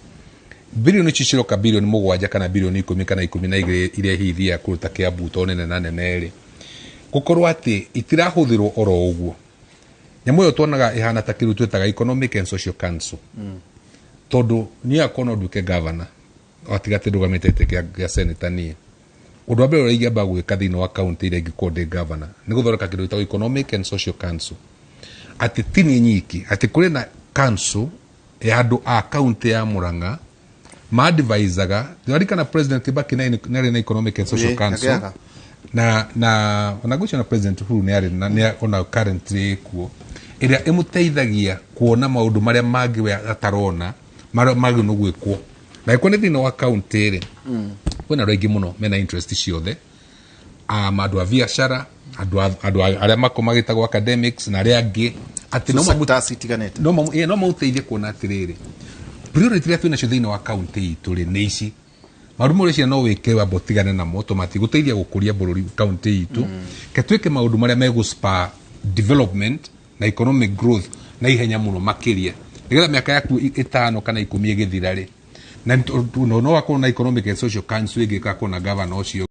bilioni ici ciroka, bilioni 7 kana bilioni 10 kana 12 iria hihi ithiaga kũruta Kiambu tondũ nene na nene rĩ, gũkorwo atĩ itirahũthĩrwo oro ũguo. Nyamũ ĩyo tuonaga ĩhana ta kĩndũ twĩtaga Economic and Social Council, tondũ niĩ akorwo no nduĩke governor watiga atĩ ndũgamĩte gĩtĩ kĩa senator, niĩ ũndũ wa mbere ũrĩa ingĩamba gwĩka thĩinĩ wa county ĩrĩa ingĩkorwo ndĩ governor nĩ gũthondeka kĩndũ gĩtagwo Economic and Social Council, atĩ ti niĩ nyiki, atĩ kũrĩ na council ya andũ a county ya Murang'a maadvisaga. Ndirikana President Kibaki nĩ arĩ na Economic and Social Council agĩaga. Na ona ngwĩciria na President Uhuru nĩ arĩ na nĩ ona currently ĩkuo, ĩrĩa ĩmũteithagia kuona maũndũ marĩa mangĩ we atarona marĩa magĩrĩirwo nĩ gwĩkwo. Na angĩkorwo nĩ thĩinĩ wa county rĩ, kwĩna andũ aingĩ mũno mena interest ciothe, andũ a biacara, andũ arĩa magĩtagwo academics na arĩa angĩ, atĩ no sectors itiganĩte. No mamũteithie kuona atĩrĩrĩ, priority iria twĩnacio thĩinĩ wa county itũ rĩ nĩ ici. Maũndũ marĩa ũreciria no wĩke wamba ũtigane namo, tondũ matigũteithia gũkũria bũrũri county itũ. Ke twĩke maũndũ marĩa megũspur Development na economic growth na ihenya mũno makĩria, nĩgetha mĩaka yaku 5 kana 10 ĩgĩthira rĩ, na no wakorwo na economic and social council ĩngĩ ĩgakorwo na governor ũcio.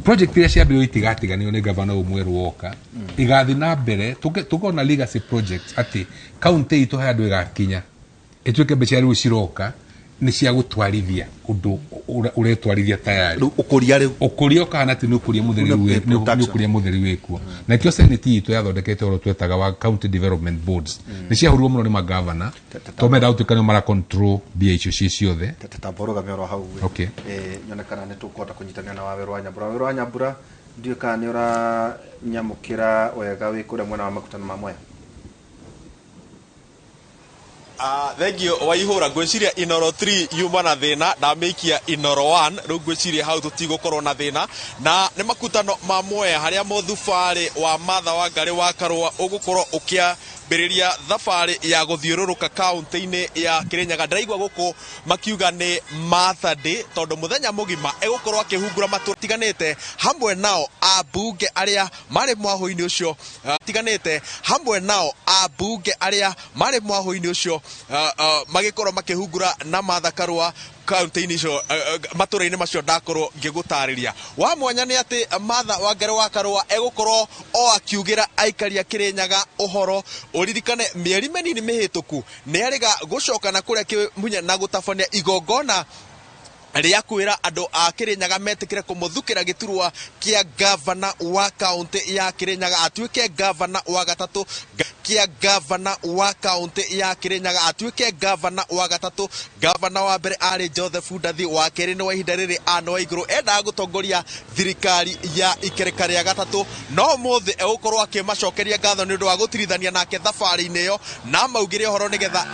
Project iria ciambĩrĩirio itigatiganĩrio nĩ governor ũyũ mwerũ woka, igathiĩ na mbere. Tũkona legacy projects atĩ county itũ he andũ ĩgakinya ĩtuĩke mbeca rĩu ciroka nĩ cia gũtwarithia ũndũ ũretwarithia tayari. Rĩu ũkũria rĩu. Ũkũria ũkahana atĩ nĩ ũkũria mũtheri. Una nĩ production. Ũkũria mũtheri wĩkuo, na kĩo senate itũ yathondekete ũhoro twetaga wa county development boards. Nĩ ciahũrirwo mũno nĩ magavana tondũ mendaga gũtuĩka nĩo mara control mbia icio ciĩ ciothe. Tamboroga oro hau. Okay. Nyone kana nĩ tũkũhota kũnyitanĩra na Wawerũ wa Nyambura. Wawerũ wa Nyambura, ndiũĩ kana nĩ ũranyamũkĩra wega wĩ kũrĩa mwena wa Makutano ma Mwea. Thengiũ Waihũra. Ngwĩciria Inoro 3 yuma na thĩna, ndamĩikia Inoro 1. Rĩu ngwĩciria hau tũtigũkorwo na thĩna, na nĩ Makutano ma Mwea harĩa mũthubarĩ wa Martha Wangari wa Karũa ũgũkorwo ũkĩambĩrĩria thabarĩ ya gũthiũrũrũka kaũntĩ-inĩ ya Kĩrĩnyaga. Ndĩraigua gũkũ makiuga nĩ Martha Day, tondũ mũthenya mũgima egũkorwo akĩhungura matũra tiganĩte hamwe nao ambunge arĩa marĩ mwahũ-inĩ ũcio, tiganĩte hamwe nao ambunge arĩa marĩ mwahũ-inĩ ũcio, magĩkorwo makĩhungura na Martha Karũa kaunti-inĩ icio, matũra-inĩ macio ndakorwo ngĩgũtarĩria. Wa mwanya nĩ atĩ Martha Wangari wa Karũa egũkorwo o akiugĩra aikari a Kĩrĩnyaga ũhoro. Ũririkane mĩeri mĩnini mĩhĩtũku nĩ arĩga gũcoka na kũrĩa Kĩmunya na gũtabania igongona rĩa kwĩra andũ a Kĩrĩnyaga metĩkĩre kũmũthukĩra gĩturwa kĩa gavana wa kaũntĩ ya Kĩrĩnyaga, atuĩke gavana wa gatatũ, kĩa gavana wa kaũntĩ ya Kĩrĩnyaga, atuĩke gavana wa gatatũ. Gavana wa mbere arĩ Joseph Ndathi, wa kerĩ nĩ wa ihinda rĩrĩ Anne Waigũrũ. Endaga gũtongoria thirikari ya ikereka rĩa gatatũ, no ũmũthĩ egũkorwo akĩmacokeria ngatho nĩ ũndũ wa gũtirithania nake thabarĩ-inĩ ĩyo, na maugĩre ũhoro nĩgetha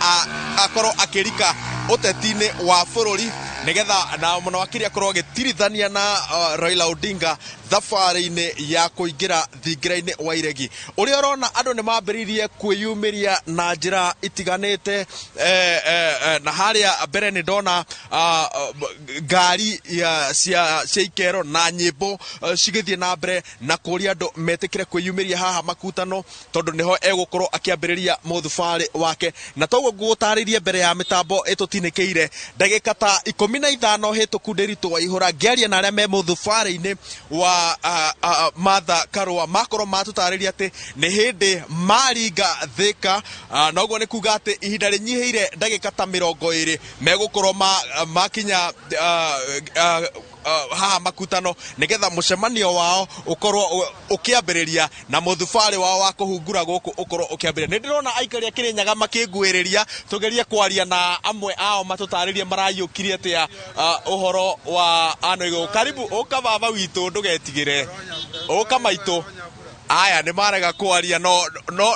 akorwo akĩrika ũteti-inĩ wa bũrũri, nĩgetha na mũno makĩria akorwo agĩtirithania na Raila Odinga thabarĩ-inĩ ya kũingĩra thingira-inĩ wa iregi. Ũrĩa ũrona andũ nĩ mambĩrĩirie kwĩyumĩria na njĩra itiganĩte, na harĩa mbere nĩ ndona ngari cia ikero na nyĩmbo cigĩthiĩ na mbere na kũria andũ metĩkĩre kwĩyumĩria haha Makutano, tondũ nĩho egũkorwo akĩambĩrĩria mũthubarĩ wake. Na toguo ngũgũtarĩrie mbere ya mĩtambo ĩtũtinĩkĩire ndagĩka ta 15 hĩtũku, Ndĩritũ wa Ihũra, ngĩaria na arĩa me mũthubarĩ-inĩ wa Martha Karũa, makorwo matũtarĩria atĩ nĩ hĩndĩ maringa Thĩka, na ũguo nĩ kuga atĩ ihinda rĩnyihĩire ndagĩka ta 20 megũkorwo makinya haha Makutano, nĩgetha mũcemanio wao ũkorwo ũkĩambĩrĩria na mũthubarĩ wao wa kũhungura gũkũ ũkorwo ũkĩambĩrĩria. Nĩ ndĩrona aikari a Kĩrĩnyaga makĩnguĩrĩria tũgerie kwaria na amwe ao matũtarĩrie maraiyũkirie atĩa ũhoro wa Anne Waigũrũ. Karibu, ũka baba witũ, ndũgetigĩre, ũka maitũ. Aya nĩ marega kwaria, no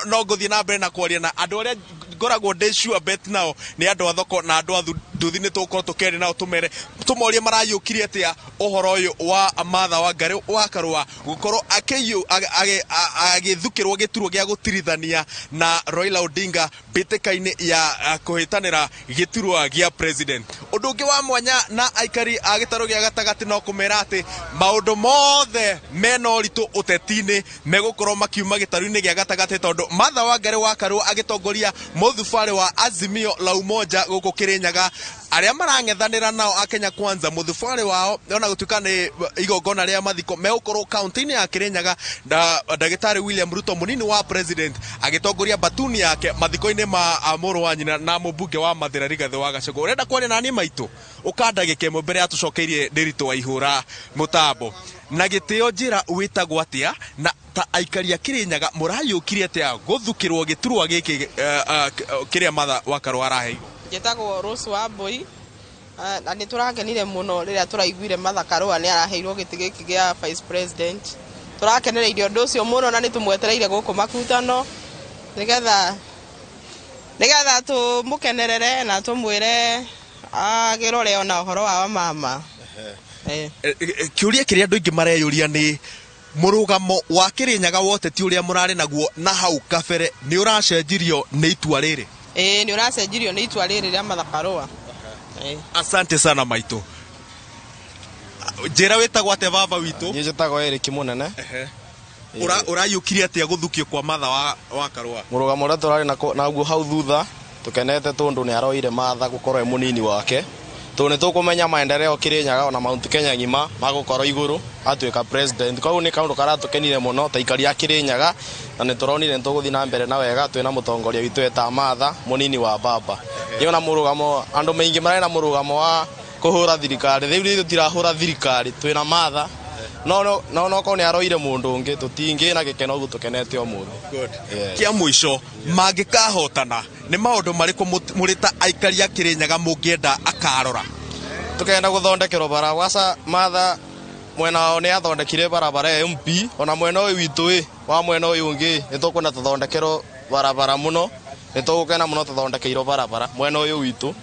ngũthiĩ na mbere na kwaria na andũ arĩa ngoragwo ndĩ sure bet nao nĩ andũ a thoko na andũ a nduthi. Nĩ tũgũkorwo tũkĩaria nao, tũmere tũmorie maraiyũkirie atĩa ũhoro ũyũ wa Martha Wangari wa Karũa gũkorwo agĩthukĩrwo gĩturwa gĩa gũtirithania na Raila Odinga mbĩtĩka-inĩ ya kũhĩtanĩra gĩturwa gĩa president. Ũndũ ũngĩ wa mwanya na aikari a gĩtarũ gĩa gatagatĩ no kũmera atĩ maũndũ mothe mena ũritũ ũteti-inĩ megũkorwo makiuma gĩtarũ-inĩ gĩa gatagatĩ, tondũ Martha Wangari wa Karũa agĩtongoria mũthubarĩ wa Azimio la Umoja gũkũ Kĩrĩnyaga, arĩa marang'ethanĩra nao a Kenya Kwanza mũthubarĩ wao, ona gũtuĩka nĩ igongona rĩa mathiko, megũkorwo kaunti-inĩ ya Kĩrĩnyaga na ndagĩtarĩ William Ruto, mũnini wa president, agĩtongoria batuni yake mathiko-inĩ ma mũrũ wa nyina na mũmbunge wa Mathĩra Rigathĩ wa Gachagua. Ũrenda kwaria na niĩ maitũ, ũka ndagĩka ĩmwe mbere ya tũcokeirie Ndĩritũ wa Ihũra mũtambo na gĩtĩo. Njĩra wĩtagwo atĩa, na ta aikari a Kĩrĩnyaga mũrayũkirie atĩa gũthukĩrwo gĩturwa gĩkĩ kĩrĩa Martha wa Karũa araheirwo? Njĩtagwo Rose Wambui, na nĩ tũrakenire mũno rĩrĩa tũraiguire Martha Karũa nĩ araheirwo gĩtĩ gĩkĩ gĩa vice president. Tũrakenereire ũndũ ũcio mũno na nĩ tũmwetereire gũkũ Makutano nĩgetha tũmũkenerere na tũmwĩre agĩrore ona ũhoro wa wamama. Kĩũria kĩrĩa andũ aingĩ mareyũria nĩ mũrũgamo wa Kĩrĩnyaga wa ũteti ũrĩa mũrarĩ naguo na hau kabere nĩ ũracenjirio nĩ itua rĩrĩ? Ĩĩ, nĩ ũracenjirio nĩ itua rĩrĩ rĩa Martha Karũa. Asante sana maitũ. Njĩra wĩtagwo atĩa, baba witũ? Niĩ njĩtagwo Eric Mũnene. Ũrayũkirie atĩa gũthukio kwa Martha wa Karũa? Mũrũgamo ũrĩa tũrarĩ naguo hau thutha tũkenete tondũ nĩ aroire Martha gũkorwo e mũnini wake, tondũ nĩ tũkũmenya maendeleo Kirinyaga ona Mount Kenya ng'ima magũkorwo igũrũ atuĩka president. Koguo nĩ kaũndũ karatũkenire mũno ta aikari a Kirinyaga, na nĩ tũronire nĩ tũgũthiĩ na mbere na wega twĩna mũtongoria witũ eta Martha, mũnini wa baba. Nĩ ona mũrũgamo andũ maingĩ marĩ na mũrũgamo wa kũhũra thirikari, rĩu ithuĩ tũtirahũra thirikari, twĩna Martha. No no no no korwo nĩ aroire mũndũ ũngĩ tũtingĩ na gĩkeno ũguo tũkenete ũmũthĩ. Kĩa mũico, mangĩkahotana nĩ maũndũ marĩkũ mũrĩ ta aikari a Kirinyaga mũngĩenda akarora? Tukenda gũthondekerwo bara gwaca Martha mwena wao nĩ athondekire barabara ya MP, ona mwena ũyũ witũ ĩ wa mwena ũyũ ũngĩ nĩ tũkwenda tũthondekerwo barabara mũno, nĩ tũgũkena mũno tũthondekeirwo barabara mwena ũyũ witũ.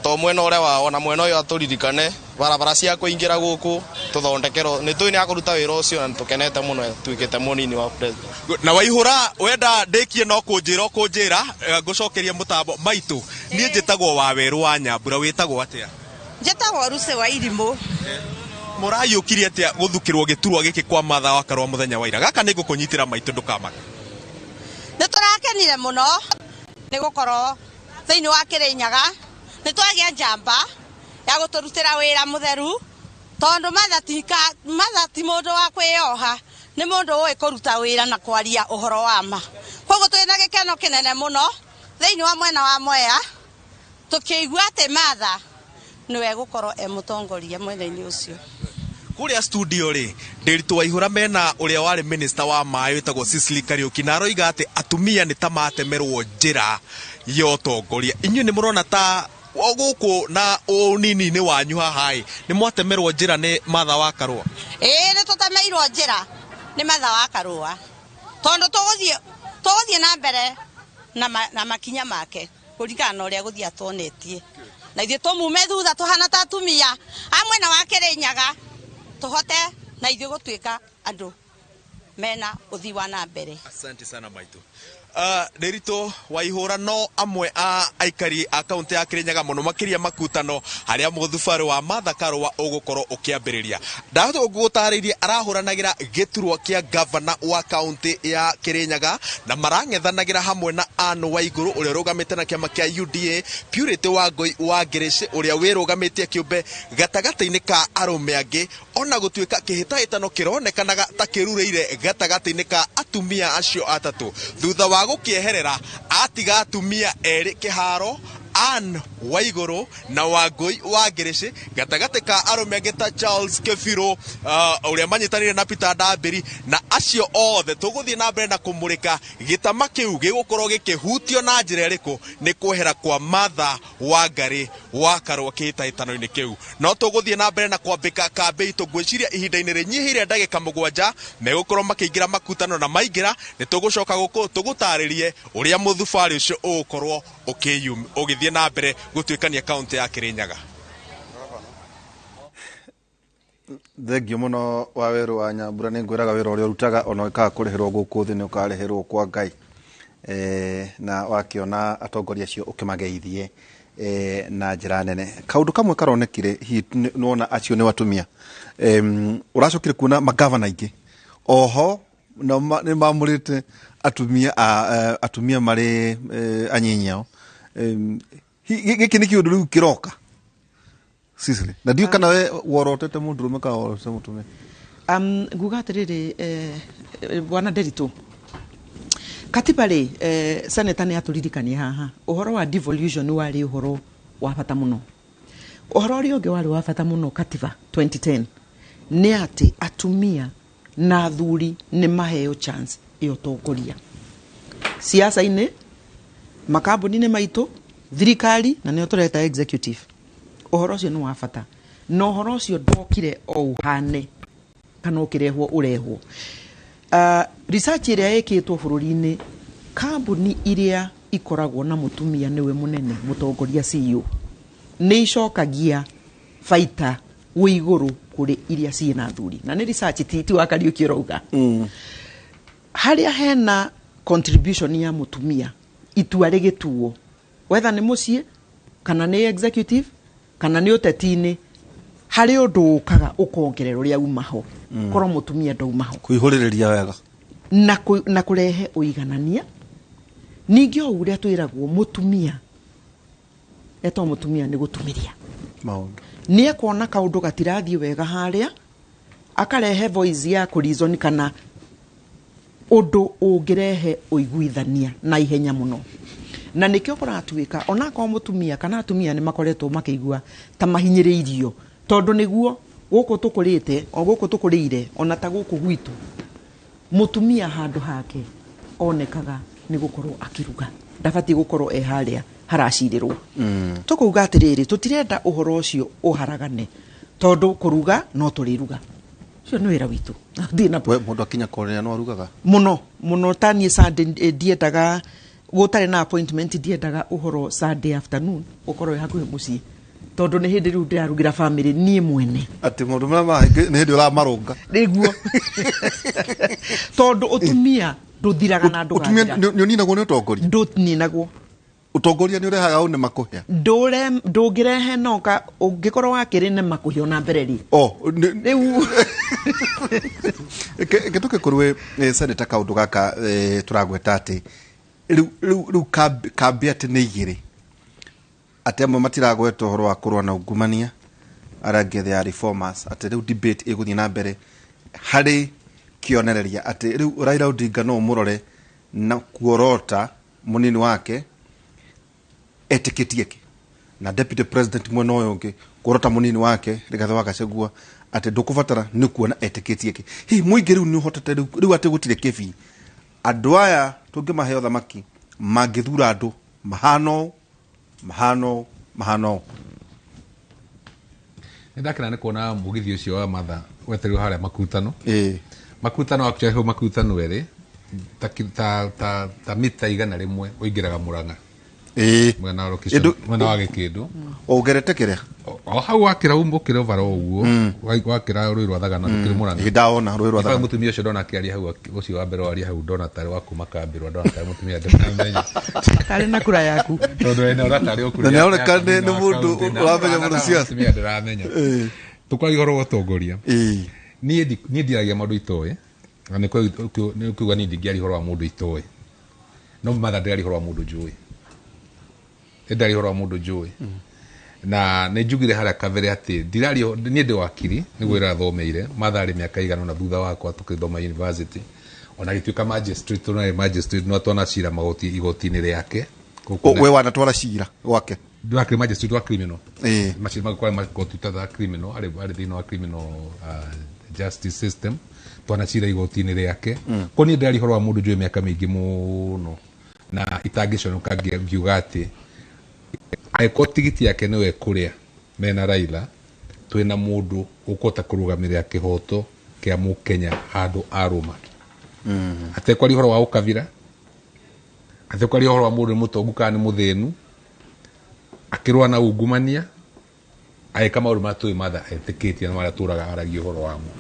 To mwena ũrĩa wao na mwena ũyũ atũririkane barabara cia kũingĩra gũkũ tũthondekerwo, nĩ tũĩ nĩ akũruta wĩra ũcio na nĩ tũkenete mũno tuĩkĩte mũnini wa president. Na Waihũra, wenda ndĩkie no kũnjĩra ũkũnjĩra, ngũcokeria mũtambo. Maitũ, niĩ njĩtagwo Wawerũ wa Nyambura, wĩtagwo atĩa? Njĩtagwo Ruce wa Irimũ. Mũrayũkirie atĩa gũthukĩrwo gĩturwa gĩkĩ kwa Martha wa Karũa mũthenya wa ira? Gaka nĩ ngũkũnyitĩra maitũ, ndũkamake. Nĩ tũrakenire mũno nĩ gũkorwo thĩinĩ wa Kirinyaga nĩ twagĩa njamba ya gũtũrutĩra wĩra mũtheru, tondũ Martha ti mũndũ wa kwĩyoha, nĩ mũndũ ũĩ kũruta wĩra na kwaria ũhoro wa ma. Koguo twĩna gĩkeno kĩnene mũno thĩinĩ wa mwena wa Mwea tũkĩigua atĩ Martha nĩwe gũkorwo e mũtongoria mwena-inĩ ũcio. Kũrĩa studio rĩ, Ndĩritũ Waihũra mena ũrĩa warĩ minister wa maĩ wĩtagwo Cicely Kariũki, na aroiga atĩ atumia nĩ ta matemerwo njĩra ya ũtongoria. Inyuĩ nĩ mũrona ta o gũkũ na ũnini-inĩ wanyu haha ĩ, nĩ mwatemerwo njĩra nĩ Martha wa Karũa? Ĩĩ, nĩ tũtemeirwo njĩra nĩ Martha wa Karũa, tondũ tũgũthiĩ na mbere na makinya make kũringana na ũrĩa gũthiĩ atuonetie, na ithuĩ tũmume thutha tũhana ta atumia a mwena wa Kirinyaga, tũhote na ithuĩ gũtuĩka andũ mena ũthii wa na mbere. Asante sana maitũ. Ndĩritũ Waihũra no amwe a aikari a kaunti ya Kirinyaga mũno makĩria makutano harĩa mũthubarĩ wa Martha Karũa ũgũkorwo ũkĩambĩrĩria. Ndahota gũgũtarĩria arahũranagĩra gĩturwa kĩa gavana wa kaunti ya Kirinyaga na marang'ethanagĩra hamwe na Anne Waigũrũ ũrĩa ũrũgamĩte na kĩama kĩa UDA, Purity Wangũi wa Ngĩrĩcĩ ũrĩa wĩrũgamĩtie kĩũmbe gatagatĩ-inĩ ka arũme angĩ, ona gũtuĩka kĩhĩtahĩtano kĩronekanaga ta kĩrurĩire gatagatĩ-inĩ ka atumia acio atatũ. Thutha wa gũkĩeherera atiga atumia erĩ kĩharo, Anne Waigũrũ na Wangũi wa Ngĩrĩcĩ, gatagatĩ ka arũme angĩ ta Charles Kĩbirũ, ũrĩa manyitanĩire na Peter Ndambĩri, na acio othe tũgũthiĩ na mbere na kũmũrĩka gĩtama kĩu gĩgũkorwo gĩkĩhutio na njĩra ĩrĩkũ nĩ kwehera kwa Martha Wangari wa Karũa kĩhĩtahĩtano-inĩ kĩu. No tũgũthiĩ na mbere na kwambĩka kambĩ itũ, ngwĩciria ihinda-inĩ rĩnyihĩire ndagĩka 7 megũkorwo makĩingĩra makutano, na maingĩra nĩ tũgũcoka gũkũ tũgũtarĩrie ũrĩa mũthubarĩ ũcio ũgũkorwo ũgĩthiĩ na mbere gũtuĩkania kaunti ya Kirinyaga. Thengio mũno Wawerũ wa Nyambura, nĩ ngwĩraga wĩra ũrĩa ũrutaga ona ũkaga kũrĩhĩrwo gũkũ thĩ nĩ ũkarĩhĩrwo kwa Ngai. Na wakĩona atongoria acio ũkĩmageithie na njĩra nene. Kaũndũ kamwe karonekire hihi nĩwona acio nĩ atumia, ũracokire kuona magavana aingĩ oho nao nĩ mamũrĩte atumia atumia marĩ anyinyi ao. Gĩkĩ nĩ kĩũndũ rĩu kĩroka Cicely, na ndiũ kana we worotete mũndũrũme kana worotete mũtumia? Nguga atĩrĩrĩ, bwana Nderitu, katiba rĩ, senator nĩ atũririkania haha ũhoro wa devolution warĩ ũhoro wa bata mũno. Ũhoro ũrĩa ũngĩ warĩ wa bata mũno katiba 2010 nĩ atĩ atumia na athuri nĩ maheo chance ya ũtongoria siasa-inĩ, makambuni-inĩ maitũ, thirikari, na nĩyo tũreta executive. Ũhoro ũcio nĩ wa bata, na ũhoro ũcio ndokire o ũhane kana ũkĩrehwo ũrehwo. Research ĩrĩa ĩkĩtwo bũrũri-inĩ, kambuni iria ikoragwo na mũtumia nĩwe mũnene mũtongoria CEO nĩ icokagia baita wĩ igũrũ kũrĩ iria ciĩna athuri, na nĩ research ti wa Kariũki ũrauga. Harĩa hena contribution ya mũtumia, itua rĩgĩtuo whether nĩ mũciĩ kana nĩ executive kana nĩ ũteti-inĩ, Harĩ ũndũ ũkaga ũkongerera ũrĩa uma ho, korwo mũtumia ndauma ho. Kũihũrĩrĩria wega. Na kũrehe ũiganania. Ningĩ o ũrĩa twĩragwo mũtumia etwo mũtumia nĩ gũtumĩria maũndũ, nĩ ekuona kaũndũ gatirathiĩ wega harĩa, akarehe voice ya kũreason kana ũndũ ũngĩrehe ũiguithania na ihenya mũno. Na nĩkĩo kũratuĩka onakorwo mũtumia kana atumia nĩ makoretwo makĩigua ta mahinyĩrĩirio, tondũ nĩguo gũkũ tũkũrĩte, o gũkũ tũkũrĩire, ona ta gũkũ gwitũ mũtumia handũ hake onekaga nĩ gũkorwo akĩruga, ndabatiĩ gũkorwo e harĩa haracirĩrwo. Tũkauga atĩrĩrĩ, tũtirenda ũhoro ũcio ũharagane, tondũ kũruga no tũrĩruga, ũcio nĩ wĩra witũ. Ndirĩ na We mũndũ akinya kũrĩa no arugaga. Mũno mũno. Ta niĩ Sunday, ndiendaga gũtarĩ na appointment, ndiendaga ũhoro Sunday afternoon ũkorwo wĩ hakuhĩ mũciĩ, tondũ nĩ hĩndĩ rĩu ndĩrarugĩra family niĩ mwene. Atĩ maũndũ marĩa nĩ hĩndĩ ũramarũnga. Nĩguo, tondũ ũtumia ndũthiraga na ũtumia ndũgathira. Nĩ ũninagwo nĩ ũtongoria. Ndũninagwo. Ũtongoria nĩ ũrehaga ũnema kũhĩa. Ndũngĩrehe noka ũngĩkorwo wakĩrĩ nema kũhĩa ona mbere rĩ. O rĩu Reke tũke kũrĩ we, Senator. Kaũndũ gaka tũragweta atĩ rĩu kambĩ atĩ nĩ igĩrĩ, atĩ amwe matiragweta ũhoro wa kũrũa na ungumania, arĩa angĩ they are reformers, atĩ rĩu debate ĩgũthiĩ na mbere harĩ kĩonereria atĩ rĩu Raila Odinga no ũmũrore na kuorota mũnini wake etĩkĩtie kĩ, na deputy president mwena ũyũ ũngĩ kuorota mũnini wake Rigathĩ wa Gachagua atĩ ndũkũbatara nĩ kuona etĩkĩtie kĩ. Hihi mũingĩ rĩu nĩ ũhotete rĩu atĩ gũtirĩ kĩbii, andũ aya tũngĩmahe ũthamaki mangĩthura andũ mahana ũũ, mahana ũũ, mahana ũũ? Nĩ ndakena nĩ kuona mũgithi ũcio wa Matha wetereirwo harĩa Makutano. Makutano, actually hau Makutano ĩrĩ ta mita 100 ũingĩraga Mũrang'a, mwena wa location, mwena wa Gĩkĩndũ. Ũgerete kĩrĩa? O hau wakĩra ũkĩra ũbara ũguo, wakĩra rũĩ rwa Thagana ndũkĩrĩ Mũrang'a. Ĩĩ, ndawona rũĩ rwa Thagana. Thagana. Mũtumia ũcio ndona akĩaria hau, ũcio wa mbere waria hau, ndona tarĩ wa kuma kambĩrwa, ndona tarĩ mũtumia ndĩramenya. Tarĩ na kura yaku. Tondũ ena ũratarĩ ũkũrĩ. Na nĩaroneka nĩ mũndũ ũramenya mũno siasa. Mũtumia ndĩramenya. Tũkwaria ũhoro wa ũtongoria, niĩ ndiaragia maũndũ itoĩ, na nĩ kuuga niĩ ndingĩaria ũhoro wa mũndũ itoĩ, no Matha ndĩraria ũhoro wa mũndũ njũĩ, nĩ ndĩraria ũhoro wa mũndũ njũĩ. Na nĩ njugire harĩa kabere atĩ ndiraria, niĩ ndĩ wakiri, nĩguo ĩrathomeire. Matha arĩ mĩaka igana ũna thutha wakwa tũkĩthoma university, ona agĩtuĩka magistrate, tũnarĩ magistrate no twanacira magoti igoti-inĩ rĩake gũkũ. We wanatwara cira gwake? Ndwakĩrĩ magistrate wa criminal. Macira magĩkorwo magoti ta criminal, arĩ thĩinĩ wa criminal justice system, twanacira igoti-inĩ rĩake. Ko niĩ ndĩraria ũhoro wa mũndũ njũĩ mĩaka mĩingĩ mũno, na itangĩconoka ngiuga atĩ angĩkorwo tigiti yake nĩwe kũrĩa mena Raila, twĩna mũndũ ũkũhota kũrũgamĩrĩra kĩhoto kĩa mũkenya handũ arũma, atekwaria ũhoro wa ũkabira, atekwaria ũhoro wa mũndũ nĩ mũtongu kana nĩ mũthĩnu, akĩrũa na ungumania, agĩka maũndũ marĩa tũĩ Martha etĩkĩtie na marĩa tũraga aragia ũhoro wamo.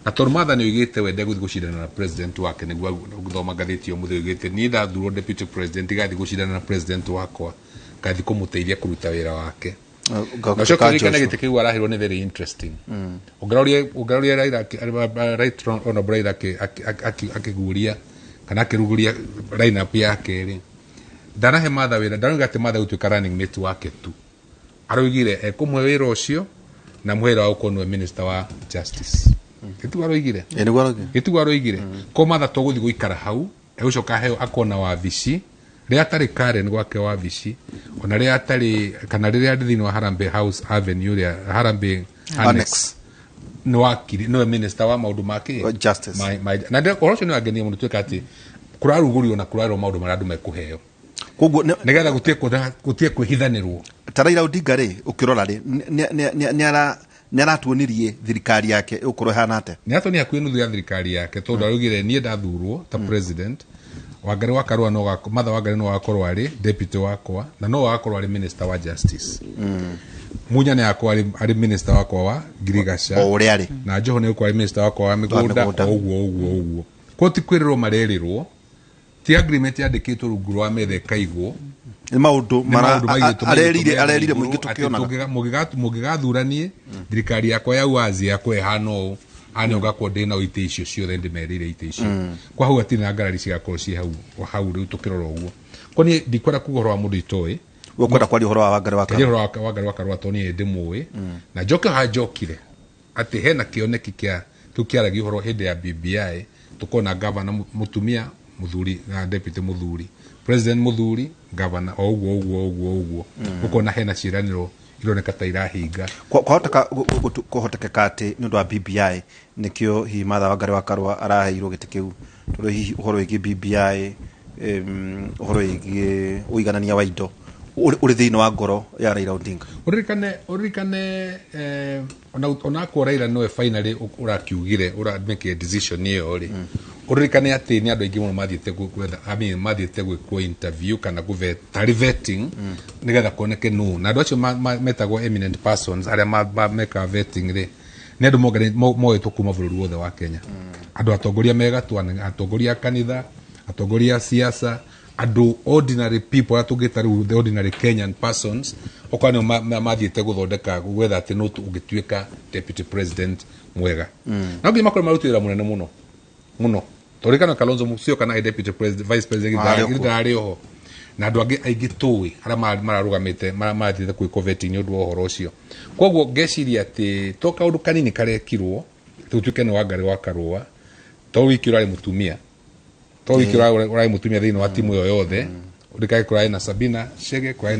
Na tondũ Martha nĩ oigĩte we ndegũthiĩ gũcindana na president wake, nĩguo gũthoma ngathĩti ũmũthĩ, oigĩte niĩ ndathurwo deputy president ndigathiĩ gũcindana na president wakwa, ngathiĩ kũmũteithia kũruta wĩra wake. Na ũcoke ũririkane gĩtĩ kĩu araheirwo nĩ very interesting. Ũngĩroria Raila, right honorable Raila akĩguria kana akĩruguria lineup yake rĩ, ndanahe Martha wĩra, ndarauga atĩ Martha gũtuĩka running mate wake tu. Aroigire ekũmũhe wĩra ũcio na mũhe wĩra wa gũkorwo nĩwe minister wa justice. Gĩtiguo aroigire? Ĩ, nĩguo aroigire. Gĩtiguo aroigire ko Martha to gũthiĩ gũikara hau, egũcoka aheo akona wabici rĩrĩa atarĩ Karen gwake wabici, ona rĩrĩa atarĩ kana rĩrĩa arĩ thĩinĩ wa Harambee House Avenue, ĩrĩa Harambee Annex. Annex. Nĩ wakiri, nĩwe minister wa maũndũ ma kĩ? Wa justice. Na ũhoro ũcio nĩ wangenia mũno, tuĩka atĩ kũrarugũrio na kũrarwo maũndũ marĩa andũ mekũheo koguo nĩgetha gũtige kwĩhithanĩrwo. Ta Raila Odinga rĩ, ũkĩrora rĩ, nĩ aratuonirie thirikari yake ĩgũkorwo ĩhana atĩa? Nĩ atoni hakuhĩ nuthu ya thirikari yake, tondũ araugire niĩ ndathurwo ta president, Wangari wa Karua no Martha Wangari no agakorwo arĩ deputy wakwa na no agakorwo arĩ minister wa justice. Munya nĩ agakorwo arĩ minister wakwa wa ngirigaca. O ũrĩa arĩ. Na Joho nĩ egũkorwo arĩ minister wakwa wa mĩgũnda. Mĩgũnda. O ũguo ũguo ũguo ko ti kwĩrĩrwo marerĩrwo, ti agreement yandĩkĩtwo rungu rwa metha ĩkaigwo. Nĩ maũndũ Nĩ maũndũ maigĩtwo arerire maigĩtwo arerire metha mũingĩ igũrũ, atĩ tũkĩonaga. Mũngĩgathuranie thirikari yakwa ya uwazi yakwa ĩhana ũũ ane ngakorwo ndĩ na itĩ icio ciothe, ndĩmerĩire itĩ icio kwa hau hatirĩ na ngarari cigakorwo ciĩ hau hau. Rĩu tũkĩrora ũguo, ko niĩ ndikwenda kuga ũhoro wa mũndũ itoĩ. Ũkwenda kwaria ũhoro wa Wangari wa Karia Karũa. ũhoro wa Wangari wa Karũa tondũ niĩ ndĩmũĩ na njoke haha njokire atĩ hena kĩoneki kĩa kĩu kĩaragia ũhoro hĩndĩ ya BBI, tũkona gavana mũtumia, mũthuri na deputy mũthuri, president mũthuri, gavana o ũguo ũguo ũguo ũguo, ũkona hena ciĩranĩro ironeka ta irahinga. Kwahoteka kũhotekeka atĩ nĩ ũndũ wa BBI nĩkĩo hihi Martha Wangari wa Karũa araheirwo gĩtĩ kĩu, tondũ hihi ũhoro wĩgiĩ BBI, ũhoro wĩgiĩ ũiganania wa indo ũrĩ thĩinĩ wa ngoro ya Raila Odinga. Ũririkane ona onakorwo Raila nowe finally ũrakiugire ũramake decision ĩyo rĩ, ũririkane atĩ nĩ andũ aingĩ mũno mathiĩte gwetha, I mean, mathiĩte gwĩkwo interview kana tarĩ vetting nĩgetha kuoneke nũ, na andũ acio metagwo eminent persons arĩa mekaga vetting rĩ, nĩ andũ moetwo kuma bũrũri wothe wa Kenya, andũ atongoria megatũ, atongoria a kanitha, atongoria a siasa, andũ ordinary people arĩa tũngĩta rĩu the ordinary Kenyan persons, okorwo nĩo mathiĩte gũthondeka gwetha atĩ nũ ũngĩtuĩka deputy president mwega, na nginya makorwo maruti wĩra mũnene mũno mũno, tondũ kana Kalonzo Musyoka na deputy president, vice president Arĩ o kuo. ndarĩ oho, na andũ angĩ aingĩ tũĩ arĩa mararũgamĩte marathiĩte gwĩkwo vetting nĩ ũndũ wa ũhoro ũcio. Koguo ngeciria atĩ to kaũndũ kanini karekirwo tũtuĩke nĩ Wangari wa Karũa, to wiki ũrarĩ mũtumia, to wiki ũrarĩ mũtumia thĩinĩ wa timu ĩyo yothe, ũrĩkage kũrarĩ na Sabina Chege, kũrarĩ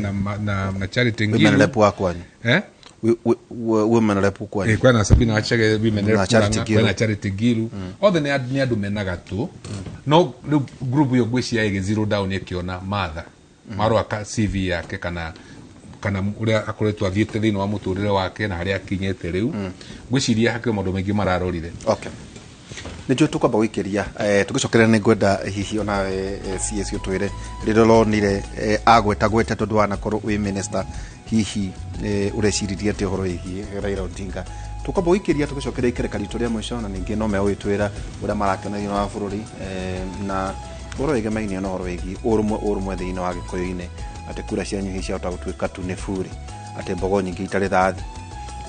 na Charity Women Ngilu. rep wa kwanyu. Eh? Women rep kwanyu. Kũrarĩ na Sabina Chege women Na rep Charity Murang'a, Ngilu. kũrarĩ na Charity Ngilu, othe nĩ andũ mena gatũ, no rĩu group ĩyo ngwĩciria ĩgĩ zero down ĩkĩona Martha, marora ka CV yake kana ũrĩa akoretwo athiĩte thĩinĩ wa mũtũrĩre wake na harĩa akinyĩte rĩu, ngwĩciria hakĩrĩ maũndũ maingĩ mararorire. Okay, nä njå tå kwamba gå ikä ria tå gä cokerera nä ngwenda hihi onawe CS å twä re rä rä ronire agweta gweta tondå wanakorwo wä minister, hihi å reciririe atä å horo wä giä Raila Odinga. Tå kwamba gå ikä ria tå gä cokeria ikereka ritå rä a mũico, na ningä no megå gä twä ra å rä a marakena thä inĩ wa bå rå ri na ũhoro wĩgemainie na ũhoro wĩgiĩ ũrũmwe thĩinĩ wa gĩkũyũ-inĩ, atĩ kura cianyu hihi ciahota gũtuĩka tu nĩ bure, atĩ mbogo nyingĩ itarĩ thathi,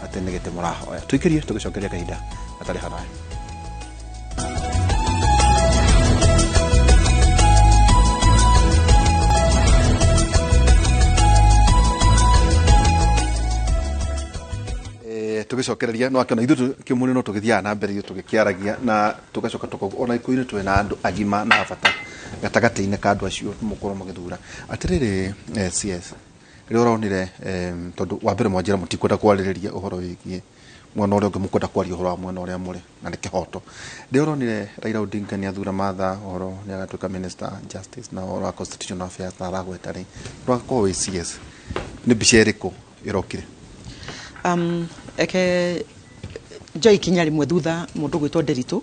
atĩ nĩ gĩtĩ mũrahoya. Tũikĩrie tũgĩcokeria kahinda gatarĩ haraya. Tũgĩcokereria no akĩona ithuĩ kĩmũrĩ no tũgĩthiaga na mbere ithuĩ tũgĩkĩaragia na tũgacoka tũkauga ona gĩkũyũ-inĩ twĩ na andũ agima na bata gatagatĩ-inĩ ka andũ acio mũkorwo mũgĩthura. Atĩrĩrĩ, CS, rĩrĩa ũronire, tondũ wa mbere mwanjĩra mũtikwenda kwarĩrĩria ũhoro wĩgiĩ mwena ũrĩa ũngĩ, mũkwenda kwaria ũhoro wa mwena ũrĩa mũrĩ na nĩ kĩhoto, rĩrĩa ũronire Raila Odinga nĩ athura Martha ũhoro nĩ agatuĩka minister justice na ũhoro wa constitutional affairs na aragweta rĩ, ndwakorwo wĩ CS, nĩ mbica ĩrĩkũ ĩrokire? Eke njoe ikinya rĩmwe thutha, mũndũ gwĩtwo Nderitu,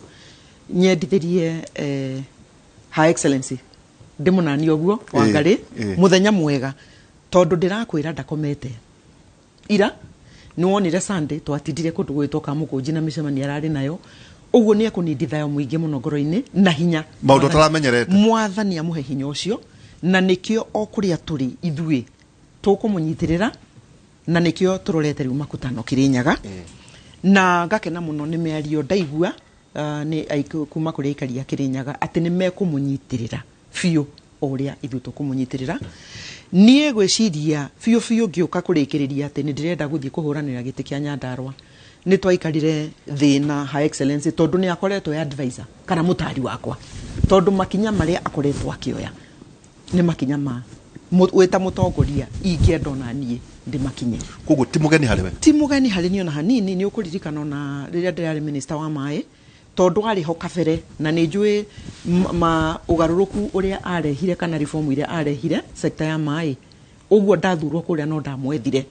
nyendithĩrie Her Excellency ndĩmũnani ũguo Wangari mũthenya mwega, tondũ ndĩrakwĩra ndakomete ira. Nĩ wonire Sunday twatindire kũndũ gwĩtwo Kamũkũnji na mĩcemanio ararĩ nayo ũguo, nĩ ekũnindi thayũ mũingĩ mũno ngoro-inĩ na hinya. Maũndũ ũtaramenyerete. Mwathani amũhe hinya ũcio, na nĩkĩo o kũrĩa tũrĩ ithuĩ tũkũmũnyitĩrĩra, na nĩkĩo tũrorete rĩu makutano Kĩrĩnyaga, na ngakena mũno nĩ mĩario ndaigua nĩ kuma kũrĩ aikari a Kĩrĩnyaga atĩ nĩ mekũmũnyitĩrĩra biũ o ũrĩa ithuĩ tũkũmũnyitĩrĩra. Niĩ gwĩciria biũ biũ ngĩũka kũrĩkĩrĩria atĩ nĩ ndĩrenda gũthiĩ kũhũranĩra gĩtĩ kĩa Nyandarua, nĩ twaikarire thĩ na Her Excellency, tondũ nĩ akoretwo e advisor kana mũtari wakwa, tondũ makinya marĩa akoretwo akĩoya nĩ makinya ma wĩ ta mũtongoria ingĩenda ona niĩ ndĩmakinye. Koguo ti mũgeni harĩ we? Ti mũgeni harĩ niĩ ona hanini. Nĩ ũkũririkana ona rĩrĩa ndĩrarĩ minister wa maĩ, tondũ arĩ ho kabere na nĩ njũĩ ma ũgarũrũku ũrĩa arehire kana reform iria arehire sector ya maĩ. Ũguo ndathurwo kũrĩa no ndamwethire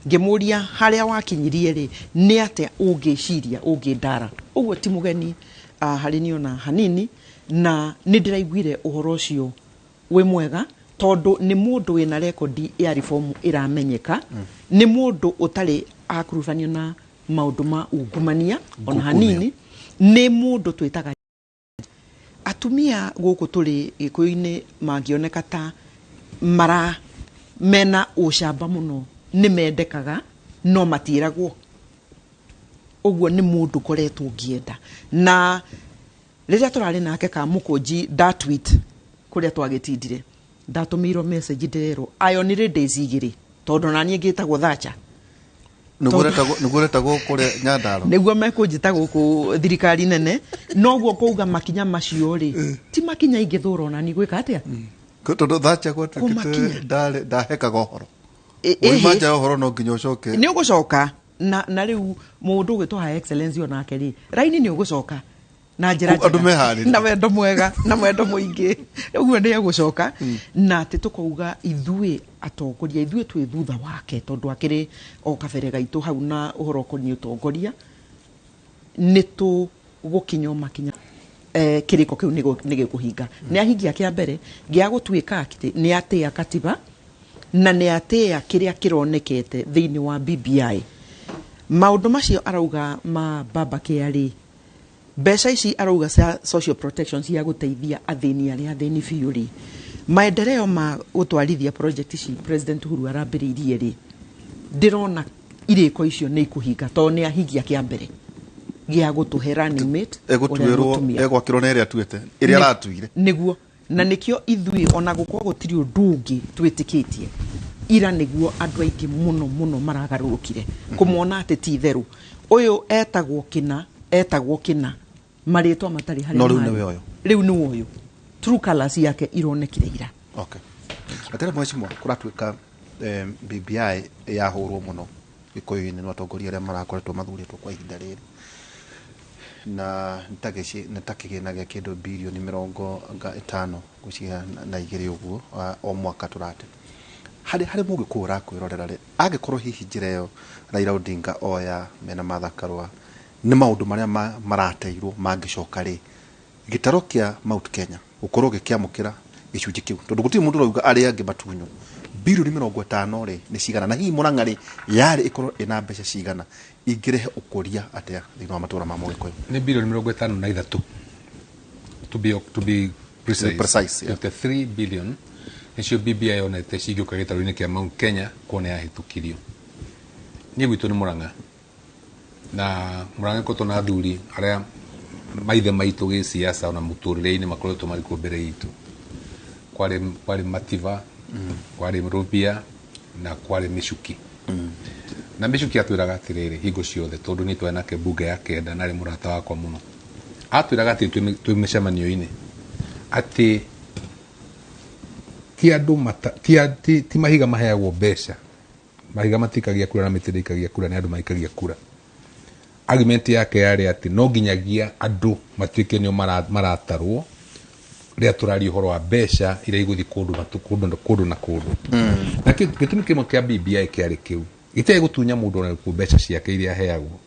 ngĩmũria harĩa wakinyirie rĩ, nĩ atĩa ũngĩciria ũngĩndara. Ũguo ti mũgeni harĩ niĩ ona hanini, na nĩ ndĩraiguire ũhoro ũcio wĩ mwega, tondũ nĩ mũndũ wĩna rekondi ya reform ĩramenyeka, nĩ mũndũ ũtarĩ akurubanio na maũndũ ma ungumania ona hanini, nĩ mũndũ twĩtaga atumia gũkũ tũrĩ gĩkũyũ-inĩ mangĩoneka ta mara Mena ũcamba mũno, nĩ mendekaga no matiĩragwo. Ũguo nĩ mũndũ ngoretwo ngĩenda, na rĩrĩa tũrarĩ nake Kamũkũnji, nda tweet kũrĩa twagĩtindire, ndatũmĩirwo message, ndĩrerwo ayonire days igĩrĩ, tondũ naniĩ ngĩtagwo Thatcher. Nĩguo retagwo kũrĩa Nyandarua. Nĩguo mekũnjĩta gũkũ thirikari nene. Noguo kũuga makinya macio rĩ, ti makinya ingĩthũra ona ni gwĩka atĩa. Tondũ Thatcher gwatuĩkĩte Kũmakinya. Ndahekaga ũhoro. Wauma nja ya ũhoro no nginya ũcoke. Nĩ ũgũcoka na rĩu mũndũ ũgwĩtwo High Excellency onake rĩ, raini nĩ ũgũcoka na njĩra Andũ njega. meharĩrie. Na wendo mwega na wendo mũingĩ, ũguo nĩ egũcoka na atĩ tũkauga ithuĩ atongoria, ithuĩ twĩ thutha wake, tondũ akĩrĩ o kabere gaitũ hau na ũhoro ũkoniĩ ũtongoria, nĩ tũgũkinya o makinya. Kĩrĩko kĩu nĩ gĩkũhinga. Nĩ ahingia kĩa mbere gĩa gũtuĩka atĩ nĩ atĩa katiba na nĩ atĩa kĩrĩa kĩronekete thĩinĩ wa BBI. Maũndũ macio arauga ma baba kĩarĩ mbeca ici arauga cia social protection, cia gũteithia athĩni arĩa athĩni biũ rĩ, maendeleo ma gũtwarithia project ici President Uhuru arambĩrĩirie rĩ, ndĩrona irĩko icio nĩ ikũhinga, tondũ nĩ ahingia kĩa mbere gĩa gũtũhe running mate ũrĩa Egũtuĩrwo mũtumia. Egwakĩrwo na ĩrĩa atuĩte, ĩrĩa aratuire. Nĩguo, na nĩkĩo ithuĩ ona gũkorwo gũtirĩ ũndũ ũngĩ twĩtĩkĩtie ira, nĩguo andũ aingĩ mũno mũno maragarũrũkire kũmona atĩ ti itherũ ũyũ etagwo kĩna, etagwo kĩna, marĩtwa matarĩ harĩa No rĩu marĩ. Nĩwe ũyũ. Rĩu nĩwe ũyũ, true colours yake ironekire ira. Okay, atĩrĩ mheshimiwa, kũratuĩka BBI yahũrwo mũno Gĩkũyũ-inĩ nĩ atongoria arĩa marakoretwo mathurĩtwo kwa ihinda rĩrĩ, na nĩ ta kĩgĩna gĩa kĩndũ birioni 52 na igĩrĩ ũguo o mwaka tũrate. Harĩ mũgĩkũyũ ũrakwĩrorera rĩ, angĩkorwo hihi njĩra ĩyo Raila Odinga oya mena Martha Karua nĩ maũndũ marĩa marateirwo mangĩcoka rĩ, gĩtaro kĩa Mount Kenya gũkorwo gĩkĩamũkĩra gĩcunjĩ kĩu, tondũ gũtirĩ mũndũ ũrauga arĩa angĩ matunywo birioni 50 rĩ, nĩ cigana? Na hihi Mũrang'a rĩ, yarĩ ĩkorwo ĩna mbeca cigana ingĩrehe ũkũria atĩa thĩinĩ wa matũra ma mũgĩkũyũ? Nĩ birioni 53, to be precise. Precise, yeah. 53 billion nĩcio BBI yonete cingĩũka gĩtarũ-inĩ kĩa Mount Kenya kuona yahĩtũkirio. Niĩ gwitũ nĩ Mũrang'a, na Mũrang'a ĩkoretwo na athuri arĩa maithe maitũ gĩsiasa ona mũtũrĩre-inĩ makoretwo marĩ kuo mbere itũ. Kwarĩ Mativa, kwarĩ Rubia na kwarĩ Michuki. Na Michuki atwĩraga atĩrĩrĩ hingo ciothe, tondũ niĩ twarĩ nake bunge ya kenda na arĩ mũrata wakwa mũno, atwĩraga atĩ twĩ mĩcemanio-inĩ atĩ ti andũ mata, ti, ti, ti mahiga maheagwo mbeca, mahiga matikagia kura na mĩtĩ ndĩikagia kura, nĩ andũ maikagia kura. Argument yake yarĩ atĩ no nginyagia andũ matuĩke nĩo maratarwo rĩrĩa tũraria ũhoro wa mbeca iria igũthiĩ kũndũ kũndũ na kũndũ. Na gĩtũmi kĩmwe kĩa BBI kĩarĩ kĩu, gĩtiarĩ gũtunya mũndũ ona ũrĩkũ mbeca ciake iria aheagwo,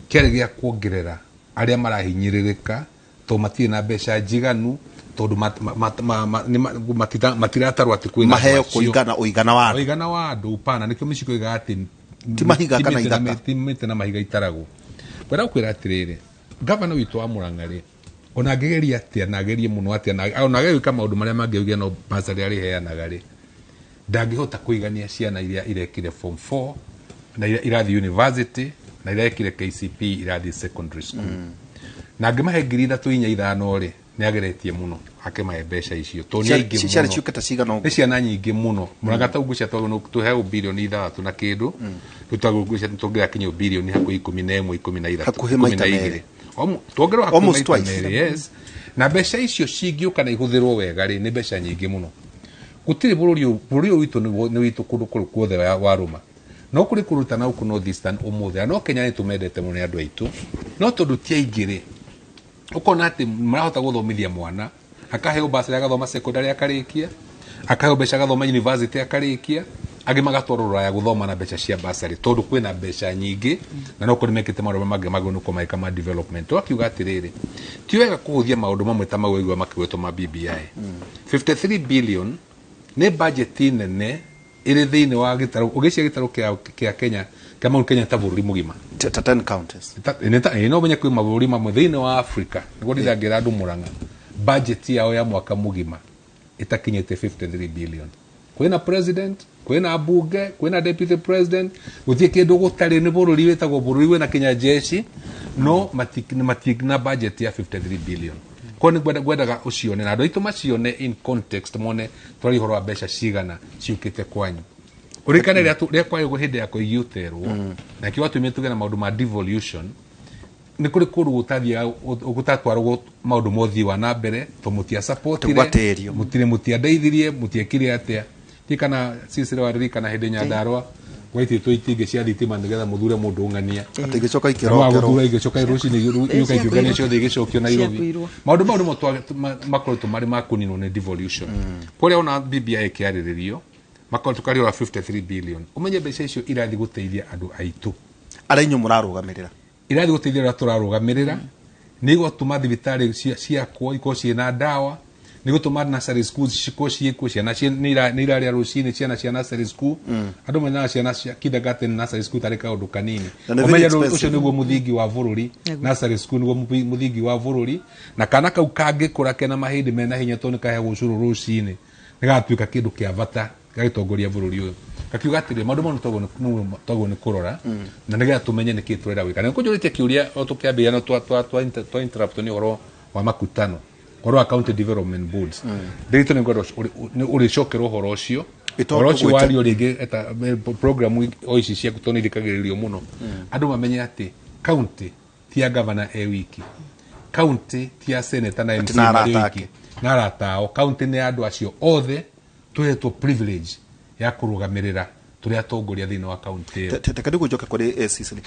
kĩarĩ gĩa kuongerera arĩa marahinyĩrĩrĩka tondũ matirĩ na mbeca njiganu, tondũ matiratarwo atĩ kwĩna Maheo andũ acio. Kũringana ũigana wa andũ. Ũigana wa andũ upana, nĩkĩo mĩciko iga atĩ Ti mahiga ti kana mĩtĩ na ithaka. ti mĩtĩ na mahiga itaragwo. Ngwenda gũkwĩra atĩrĩrĩ, gavana witũ wa Murang'a rĩ, ona angĩgeria atĩa na agerie mũno atĩa na ona agerie gwĩka maũndũ marĩa mangĩ oige no bursary arĩheanaga rĩ, ndangĩhota kũigania ciana iria irekire form 4 na iria irathiĩ university na irekire KCP irathiĩ secondary school. Na angĩmahe 3,000, 4, 5 rĩ, nĩ ageretie mũno akĩmahe mbeca icio tondũ nĩ aingĩ Ciarĩ mũno. ciũkĩte cigana ũguo? Nĩ ciana nyingĩ mũno. Mũrang'a ta ũguo ciatwarwo tũheagwo birioni 6 na kĩndũ, rĩu twagwo tũngĩrakinyio birioni hakuhĩ 11, 13, Hakuhĩ ikũmi maita na merĩ. igĩrĩ. Tuongererwo hakuhĩ Almost maita twice. merĩ, yes. Na mbeca icio cingĩũka na ihũthĩrwo wega rĩ, nĩ mbeca nyingĩ mũno. Gũtirĩ bũrũri ũyũ, bũrũri ũyũ witũ nĩ witũ kũndũ kũrĩ kuothe warũma, no kũrĩ kũndũ ta na gũkũ North Eastern ũmũthĩ, na no Kenya nĩ tũmendete mũno nĩ andũ aitũ, no tondũ ti aingĩ rĩ, ũkona atĩ marahota gũthomithia mwana akaheo bursary agathoma secondary akarĩkia, akaheo mbeca agathoma university akarĩkia, angĩ magatwarwo rũraya gũthoma na mbeca cia bursary, tondũ kwĩna mbeca nyingĩ na no kũrĩ mekĩte maũndũ marĩa mangĩ magĩrĩirwo nĩ gũkorwo magĩka ma development. Tũgakiuga atĩrĩrĩ, ti wega kũhũthia maũndũ mamwe ta mau waigua makĩgwetwo ma BBI. 53 billion nĩ budget nene ĩrĩ thĩinĩ wa gĩtarũ, ũgĩcia gĩtarũ kĩa Kenya, kĩa Mount Kenya ta bũrũri mũgima. Ta 10 counties. Ĩ, no menye kwĩ mabũrũri mamwe thĩinĩ wa Africa, nĩguo ndithangĩra andũ Murang'a, budget yao ya mwaka mũgima ĩtakinyĩte 53 billion. Kwĩna president, kwĩna mbunge, kwĩna deputy president, gũtirĩ kĩndũ gũtarĩ. Nĩ bũrũri wĩtagwo bũrũri wĩna kinya jeshi, no matina budget ya 53 billion. Ko nĩ ngwendaga ũcione na andũ aitũ macione in context, mone tũraria ũhoro wa mbeca cigana ciũkĩte kwanyu. Ũririkane rĩrĩa rĩrĩa kwarĩ hĩndĩ ya Koigi ũterwo na kĩo watũmire tũgĩe na maũndũ ma devolution, nĩ kũrĩ kũndũ gũtathiaga gũtatwaragwo maũndũ ma ũthii wa na mbere to mũtiasapotire. Tũgwatĩrio. Mũtirĩ, mũtiandeithirie, mũtiekire atĩa. Ti kana Cicero waririkana hĩndĩ Nyandarũa gwaitĩtwo itingĩ cia thitima nĩgetha mũthure mũndũ ũng'ania? Atĩ igĩcoka Wa ikĩrokerwo. gũthura igĩcoka rũcinĩ iũka ikiũngania ciothe igĩcokio Nairobi. Ciakuirwo. Maũndũ mau nĩmo makoretwo marĩ ma kũninwo nĩ devolution. Kũrĩa ona BBI ĩkĩarĩrĩrio makoretwo tũkaria 53 billion, ũmenye mbeca icio irathiĩ gũteithia andũ aitũ arĩa inyuĩ mũrarũgamĩrĩra. Irathiĩ gũteithia arĩa tũrarũgamĩrĩra. Nĩ igũtũma thibitarĩ ciakwo ikorwo ciĩna ndawa, nĩ gũtũma nursery schools cikorwo ciĩkuo, ciana nĩ irarĩa rũcinĩ, ciana cia nursery school. Andũ menyaga ciana cia kindergarten, nursery school tarĩ kaũndũ kanini. Na nĩ very Ũmenye rĩu expensive. ũcio nĩguo mũthingi wa bũrũri. Nursery school nĩguo mũthingi wa bũrũri, na kana kau kangĩkũra kena mahĩndĩ mena hinya tondũ nĩ kaheagwo ũcũrũ rũcinĩ, nĩ gagatuĩka kĩndũ kĩa bata gagĩtongoria bũrũri ũyũ. Gakiuga atĩrĩ, maũndũ mau nĩ twagĩrĩirwo nĩ kũrora na nĩgetha tũmenye nĩkĩ tũrenda gwĩka. Na nĩkũnjũrĩtie kĩũria o tũkĩambĩrĩria, no twa interrupt nĩ ũhoro wa makutano, ũhoro wa county development boards. Ndĩritũ nĩ ngwenda nĩ ũrĩcokera ũhoro ũcio. Ĩto Ũhoro ũcio tũgwĩte. wario rĩngĩ eta program o ici ciaku tondũ nĩ ithikagĩrĩrio mũno. Andũ mamenye atĩ county ti ya governor e wiki, county ti ya senator na Atĩ MC na marĩ arata wiki ake. Na arata ao. County nĩ ya andũ acio othe tũhetwo privilege ya kũrũgamĩrĩra tũrĩ atongoria thĩinĩ wa county ĩyo. Teka nĩguo njoke kũrĩ Cecily.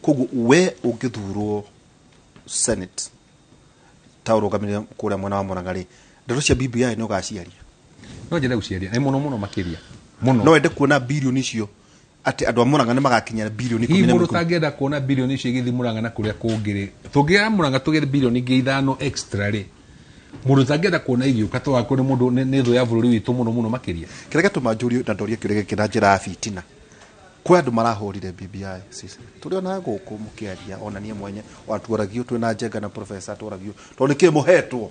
Koguo we ũngĩthurwo senate ta ũrũgamĩrĩra kũrĩa mwena wa Murang'a rĩ, ndeto cia BBI nĩ ũgaciaria? No njende gũciaria nĩ mũno mũno makĩria mũno. No wende kuona birioni icio, atĩ andũ a Murang'a nĩ magakinya birioni Hihi 10 na mũndũ 10? tangĩenda kuona birioni icio igĩthiĩ Murang'a na kũrĩa kũngĩ rĩ, tũngĩgera Murang'a tũgĩe birioni ingĩ 5 extra rĩ, mũndũ tangĩenda kuona igĩũka to wakorwo nĩ mũndũ nĩ thũ ya bũrũri witũ mũno mũno makĩria? Kĩrĩa gĩatũma njũrie na ndorie kĩũria gĩkĩ na njĩra ya bitina, kwĩ andũ marahũrire BBI. Sisi tũrĩ ona gũkũ mũkĩaria, ona niĩ mwenye watuoragio twĩ na Njenga na professor, twaragio tondũ nĩkĩ mũhetwo?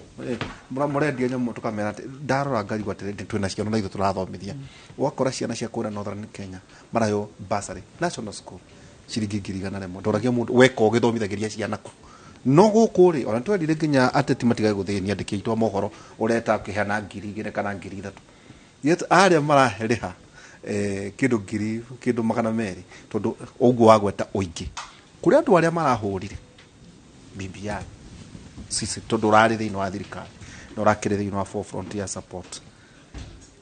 Mũrendia nyamũ, tũkamera atĩ ndarora ngarigwo atĩrĩ, twĩna ciana na ithuĩ tũrathomithia, ũgakora ciana cia kũrĩa Northern Kenya maraheo bursary national school ciringi 100,000. Ndoragia mũndũ weka ũgĩthomithagĩria ciana kũ? No gũkũ rĩ, ona twerire nginya ateti matigage gũthĩnia andĩki aitũ a mohoro, ũreta ũkĩheana 2000 kana 3000, yet arĩa mararĩha kĩndũ ngiri kĩndũ 200, tondũ ũguo wagweta ũingĩ kũrĩ andũ arĩa marahũrire BBI. Sisi tondũ ũrarĩ thĩinĩ wa thirikari na ũrakĩrĩ thĩinĩ wa forefront ya support,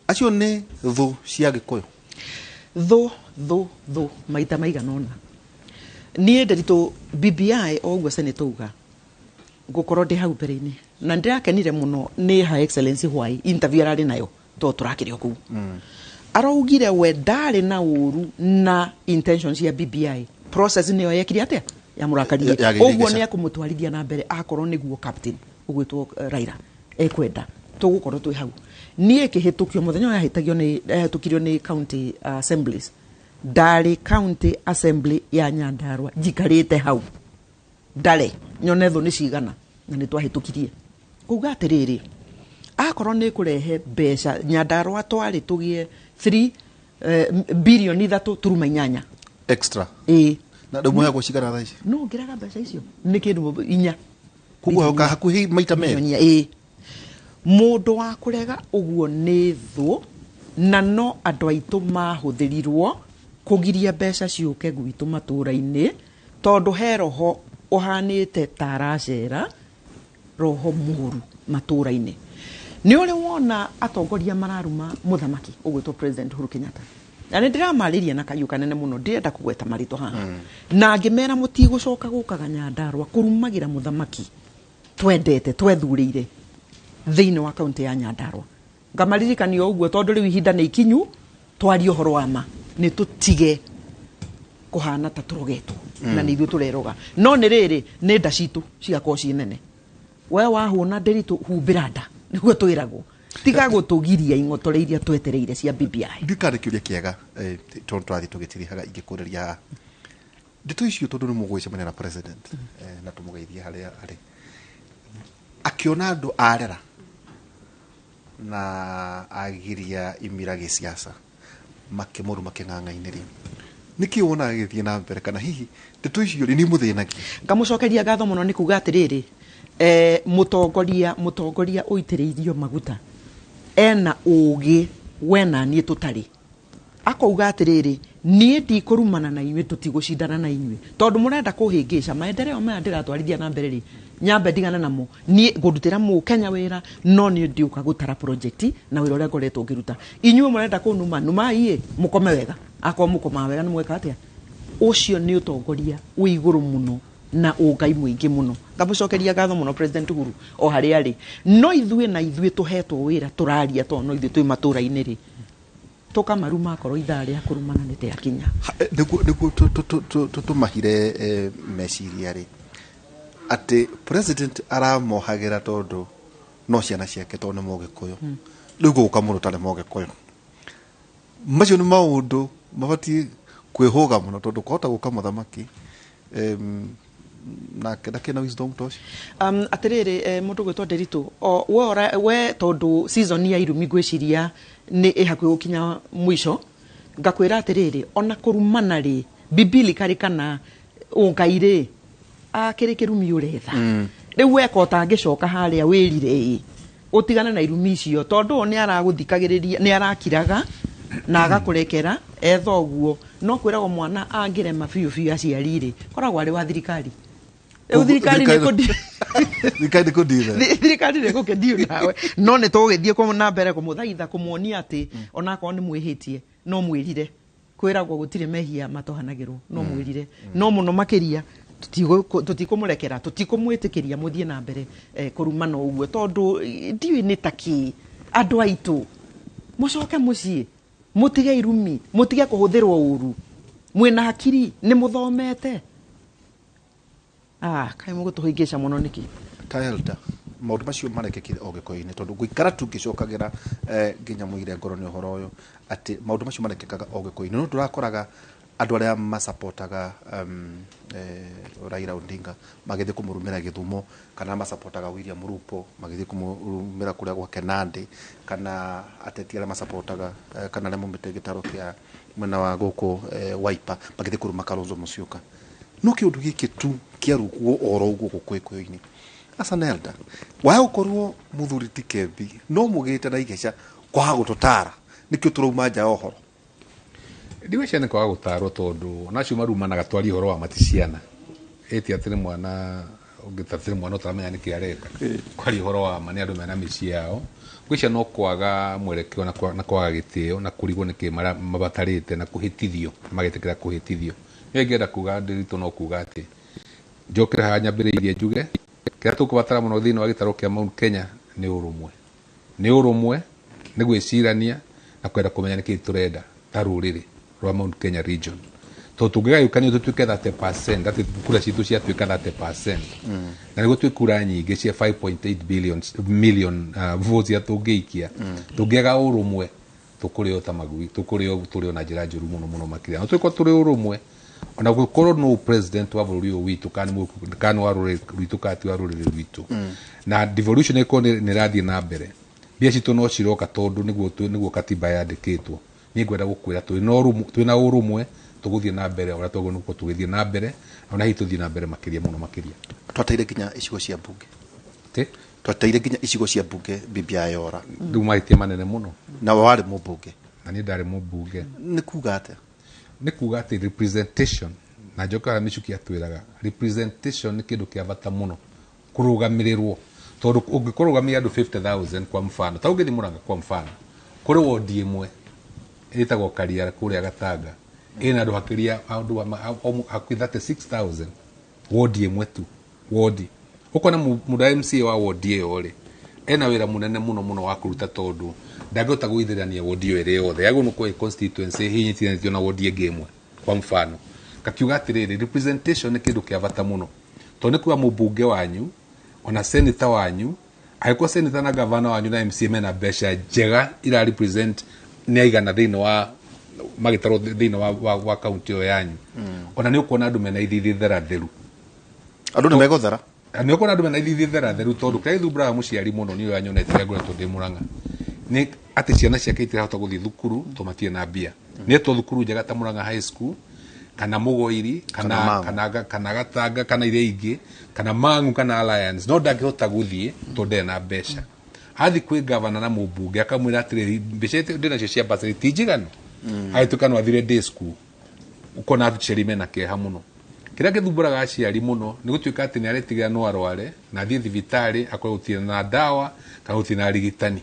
acio nĩ thũ cia Gĩkũyũ? Thũ thũ thũ maita maigana ũna. Niĩ Nderitu, BBI o ũguo senator uga ngũkorwo ndĩ hau mbere-inĩ, na ndĩrakenire mũno nĩ Her Excellency Hwai interview ararĩ nayo to tũrakĩrĩ o kũu, araugire we ndarĩ na ũru na intention cia BBI, process nĩyo yekire atĩa yamũrakaririe. Yagĩrĩire Ũguo gĩca. nĩ ekũmũtwarithia na mbere akorwo nĩguo captain ũgwĩtwo Raila ekwenda tũgũkorwo twĩ hau. Niĩ kĩhĩtũkio mũthenya ũyũ yahĩtagio nĩ yahĩtũkirio nĩ county assemblies, ndarĩ county assembly ya Nyandarua, njikarĩte hau ndare nyone thũ nĩ cigana, na nĩ twahĩtũkirie kuga atĩrĩrĩ, akorwo nĩ kũrehe mbeca Nyandarua twarĩ tũgĩe 3 bilioni 3.8 Extra? Ĩĩ. Na rĩu mũheagwo cigana thaa ici? No ngĩraga mbeca icio nĩ kĩndũ 4. Koguo hoka hakuhĩ maita merĩ. Bilioni, ĩĩ. Mũndũ wa kũrega ũguo nĩ thũ, na no andũ aitũ mahũthĩrirwo kũgiria mbeca ciũke gwitũ matũũra-inĩ, tondũ he roho ũhanĩte ta aracera roho mũru matũũra-inĩ. Nĩ ũrĩ wona atongoria mararuma mũthamaki ũgwĩtwo President Uhuru Kenyatta, na nĩ ndĩramarĩria na kayũ kanene mũno, ndirenda kũgweta marĩtwa haha, na ngĩmera mũtigũcoka gũkaga Nyandarũa kũrumagĩra mũthamaki twendete twethurĩire thĩinĩ wa kaunti ya Nyandarũa. Ngamaririkania ũguo tondũ rĩu ihinda nĩ ikinyu twarie ũhoro wa ma, nĩ tũtige kũhana ta tũrogetwo na nĩ ithuĩ tũreroga, no nĩ rĩrĩ nĩ nda citũ cigakorwo ciĩ nene. We wahũna Nderitu, humbĩra nda nĩguo twĩragwo, tiga gũtũgiria ing'otore iria twetereire cia BBI. Ndikarĩ kĩũria kĩega, tondũ tũrathiĩ tũgĩtirihaga, ingĩkũrĩria haha ndeto icio, tondũ nĩ mũgwĩcemania na president, na tũmũgeithie harĩa arĩ, akĩona andũ arera Na agiria imira gĩciaca makĩmũruma kĩng'ang'a-inĩ rĩ, nĩkĩ wonaga gĩgĩthiĩ na mbere, kana hihi ndeto icio rĩ nĩ imũthĩnagia? Ngamũcokeria ngatho mũno nĩ kuga atĩrĩrĩ, mũtongoria ũitĩrĩirio maguta ena ũgĩ we na niĩ tũtarĩ, akauga atĩrĩrĩ, niĩ ndikũrumana na inyuĩ, tũtigũcindana na inyuĩ tondũ mũrenda kũhĩngĩca maendeleo maya ndĩratwarithia na mbere rĩ, nyambe ndigane namo, niĩ ngũrutĩra mũkenya wĩra, no niĩ ndiũka gũtara project na wĩra ũrĩa ngoretwo ngĩruta. Inyuĩ mũrenda kũnuma, numai ĩ, mũkome wega, akorwo mũkomaga wega nĩ mweka atĩa. Ũcio nĩ ũtongoria wĩ igũrũ mũno na ũngai mũingĩ mũno. Ngamũcokeria ngatho mũno President Uhuru o harĩa arĩ. No ithuĩ na ithuĩ tũhetwo wĩra tũraria, tondũ no ithuĩ twĩ matũra-inĩ rĩ, tũkamaruma akorwo ithaa rĩa kũrumana nĩ rĩakinya. Nĩguo tũmahire meciria rĩ, atĩ president aramohagĩra tondũ no ciana ciake, tondũ nĩ Mũgĩkũyũ, rĩu gũka mũndũ ũtarĩ Mũgĩkũyũ, macio nĩ maũndũ mabatiĩ kwĩhũga mũno, tondũ kwahota gũka mũthamaki nake ndakĩna wisdom ta ũcio. Atĩrĩrĩ, mũndũ gwĩtwo Nderitu, o we tondũ season ya irumi ngwĩciria nĩ ĩhakuhĩ gũkinya mũico, ngakwĩra atĩrĩrĩ, ona kũrumana rĩ, biblically kana ũngai rĩ, akĩrĩ kĩrumi ũretha. Rĩu weka ũtangĩcoka harĩa wĩrire ĩ, ũtigane na irumi icio, tondũ ũyũ nĩ aragũthikagĩrĩria, nĩ arakiraga na agakũrekera etha ũguo. No kwĩragwo mwana angĩrema biũ biũ aciari rĩ, koragwo arĩ wa thirikari. Rĩu thirikari nĩ thirikari nĩ kũnditha. Thirikari nĩ gũkĩndiũ nawe, no nĩ tũgũgĩthiĩ na mbere kũmũthaitha, kũmuonia atĩ onakorwo nĩ mwĩhĩtie no mwĩrire. Kwĩragwo gũtirĩ mehia matohanagĩrwo, no mwĩrire. No mũno makĩria tũtikũmũrekera, tũtikũmwĩtĩkĩria mũthiĩ na mbere kũrumana ũguo, tondũ ndiũĩ nĩ ta kĩ. Andũ aitũ mũcoke mũciĩ, mũtige irumi, mũtige kũhũthĩrwo ũru, mwĩna hakiri, nĩ mũthomete. Kaĩ mũgũtũhĩngĩca mũno nĩkĩ? Ta elder, maũndũ macio marekĩkire o Gĩkũyũ-inĩ, tondũ ngũikara tu ngĩcokagĩra nginya mũire ngoro nĩ ũhoro ũyũ atĩ maũndũ macio marekĩkaga o Gĩkũyũ-inĩ, no tũrakoraga andũ arĩa masapotaga Raila Odinga magĩthiĩ kũmũrumĩra Gĩthumo, kana masapotaga William Ruto magĩthiĩ kũmũrumĩra kũrĩa gwake Nandi, kana ateti arĩa masapotaga kana arĩa maumĩte gĩtaro kĩa mwena wa gũkũ Wiper magĩthiĩ kũruma Kalonzo Musyoka. No kĩũndũ gĩkĩ tu kĩarugwo oro ũguo gũkũ Gĩkũyũ-inĩ. As an elder, waya gũkorwo mũthuri ti Kembi no mũgĩte na igeca kwaga gũtũtara, nĩkĩo tũrauma nja ya ũhoro. Ndigwĩciria nĩ kwaga gũtarwo, tondũ onacio marumanaga twarie ũhoro wa mati ciana, ĩti atĩ nĩ mwana ũngĩtatĩrĩ mwana ũtaramenya nĩkĩ areka. Kwaria ũhoro wa ma nĩ andũ mena mĩciĩ yao, ngwĩciria no kwaga mwerekeo na kwaga gĩtĩo na kũrigwo nĩkĩ mabatarĩte na kũhĩtithio, magetĩkĩra kũhĩtithio. Niĩ ingĩenda kuga Ndiritu no kuga atĩ njokere haha nyambĩrĩirie njuge kĩrĩa tũkũbatara mũno thĩinĩ wa gĩtarũ kĩa Mount Kenya nĩ ũrũmwe, nĩ ũrũmwe, nĩ gwĩcirania na kwenda kũmenya nĩkĩ tũrenda ta rũrĩrĩ rwa Mount Kenya region, tondũ tũngĩgayũkanio tũtuĩke 30%, atĩ kura citũ ciatuĩka 30%, na nĩguo twĩ kura nyingĩ cia 5.8 billion million votes iria tũngĩikia, tũngĩaga ũrũmwe tũkũrĩo ta magui, tũkũrĩo tũrĩo na njĩra njũru mũno mũno makĩria. Na tũgĩkorwo tũrĩ ũrũmwe, ona gũkorwo no president wa bũrũri ũyũ witũ, kana nĩ wa rũrĩrĩ rwitũ kana ti wa rũrĩrĩ rwitũ, na devolution ĩkorwo nĩ ĩrathiĩ na mbere, mbia citũ no ciroka, tondũ nĩguo katiba yandĩkĩtwo. Niĩ ngwenda gũkwĩra twĩna ũrũmwe tũgũthiĩ na mbere ũrĩa twagĩrĩirwo nĩ gũkorwo tũgĩthiĩ na mbere, ona hihi tũthiĩ na mbere makĩria mũno makĩria. Twateire nginya icigo cia mbunge. Ĩ? Twateire nginya icigo cia mbunge BBI yora. Rĩu mahĩtia manene mũno. Na warĩ mũmbunge. Na niĩ ndarĩ mũmbunge. Nĩ kuga atĩa? Nĩ kuga atĩ representation, na njoke harĩa Michuki atwĩraga, representation nĩ kĩndũ kĩa bata mũno kũrũgamĩrĩrwo, tondũ ũngĩkũrũgamia andũ 50,000 kwa mfano, ta ũngĩthiĩ Murang'a kwa mfano, kũrĩ wodi ĩmwe ĩtagwo Kariara kũrĩa Gatanga, ĩna andũ hakĩria andũ hakuhĩ 36,000, wodi ĩmwe tu, wodi. Ũkona mũndũ wa MCA wa wodi ĩyo rĩ, ena wĩra mũnene mũno mũno wa kũruta, tondũ ndangĩhota gũithĩrania wodi ĩyo ĩrĩ yothe, yagĩrĩirwo nĩ gũkorwo ĩ constituency hihinyitithanĩtio na wodi ĩngĩ ĩmwe kwa mfano. Ngakiuga atĩrĩrĩ, representation nĩ kĩndũ kĩa bata mũno, tondũ nĩ kuga mũmbunge wanyu ona senator wanyu, angĩkorwo senator na gavana wanyu na MCA mena mbeca njega ira represent nĩ aigana thĩinĩ wa magĩtarwo thĩinĩ wa county ĩyo yanyu, ona nĩ ũkuona andũ mena ithithi theratheru. Andũ nĩ megũthera. Nĩ ũkuona andũ mena ithithi theratheru, tondũ kĩrĩa gĩthumbũraga mũciari mũno nĩ ũrĩa nyonete rĩrĩa ngoretwo ndĩ Murang'a. Nĩ atĩ ciana ciake itirahota gũthiĩ thukuru tondũ matirĩ na mbia. Nĩetwo thukuru njega ta Murang'a High School kana Mũgoiri Kana kana Mang'u. kana Gatanga kana iria ingĩ kana Mang'u kana Alliance, no ndangĩhota gũthiĩ tondũ ndarĩ na mbeca. Athiĩ kwĩ gavana na mũmbunge akamwĩra atĩrĩrĩ, mbeca iria ndĩ nacio cia bursary ti njiganu, agĩtuĩka no athire day school. Ũkona aciari mena kĩeha mũno. Kĩrĩa gĩthumbũraga aciari mũno nĩ gũtuĩka atĩ nĩ aretigĩra no arware na athiĩ thibitarĩ akorwo gũtirĩ na ndawa kana gũtirĩ na arigitani.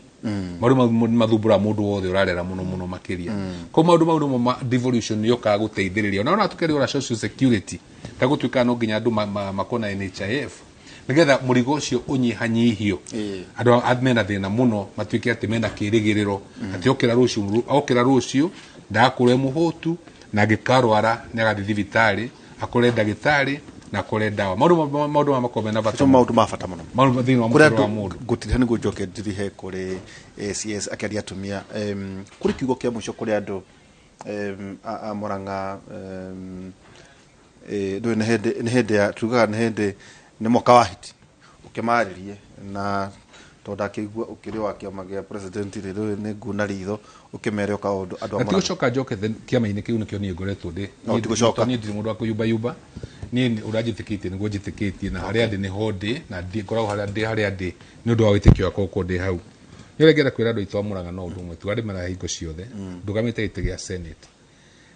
Maũndũ mau nĩ mathumbũraga mũndũ wothe ũrarera mũno mũno makĩria. Koguo maũndũ mau nĩmo ma devolution yũkaga gũteithĩrĩria. Ona tũkĩaria ũra social security ta gũtuĩka no nginya andũ makorwo na NHIF nĩgetha mũrigo ũcio ũnyihanyihio. Andũ mena thĩna mũno matuĩke atĩ mena kĩrĩgĩrĩro atĩ okĩra rũciũ ndagakorwo e mũhũtu, na angĩkarwara nĩ agathiĩ thibitarĩ akore ndagĩtarĩ na akore ndawa. Maũndũ maya makoragwo mena bata Macio maũndũ ma bata mũno. Maũndũ thĩinĩ wa Kũrĩ mũtũrĩre wa andũ mũndũ. Ngũtiriha nĩguo njoke ndirihe kũrĩ CS akĩaria atumia. Kũrĩ kiugo kĩa mũico kũrĩ andũ a Murang'a, ndũĩ nĩ hĩndĩ, nĩ hĩndĩ ya tugaga nĩ hĩndĩ nĩ mwaka wa hiti, ũkĩmarĩrie na tondũ ndakĩigua ũkĩrĩ wa kĩama gĩa president rĩ, rĩu nĩ nguona ritho ũkĩmere o kaũndũ andũ a Na Murang'a. tigũcoka njoke kĩama-inĩ kĩu nĩkĩo niĩ ngoretwo ndĩ. No, tigũcoka. Niĩ ndirĩ mũndũ wa kũyumbayumba. Niĩ ũrĩa njĩtĩkĩtie nĩguo njĩtĩkĩtie, na harĩa ndĩ nĩho ndĩ, na ngoragwo harĩa ndĩ, harĩa ndĩ nĩ ũndũ wa wĩtĩkio wakwa gũkorwo ndĩ hau. Nĩ ũrĩa ngĩenda kwĩra andũ aitũ a Murang'a no ũndũ ũmwe tu, arĩa marahe hingo ciothe, ndũgamĩte gĩtĩ gĩa Senate.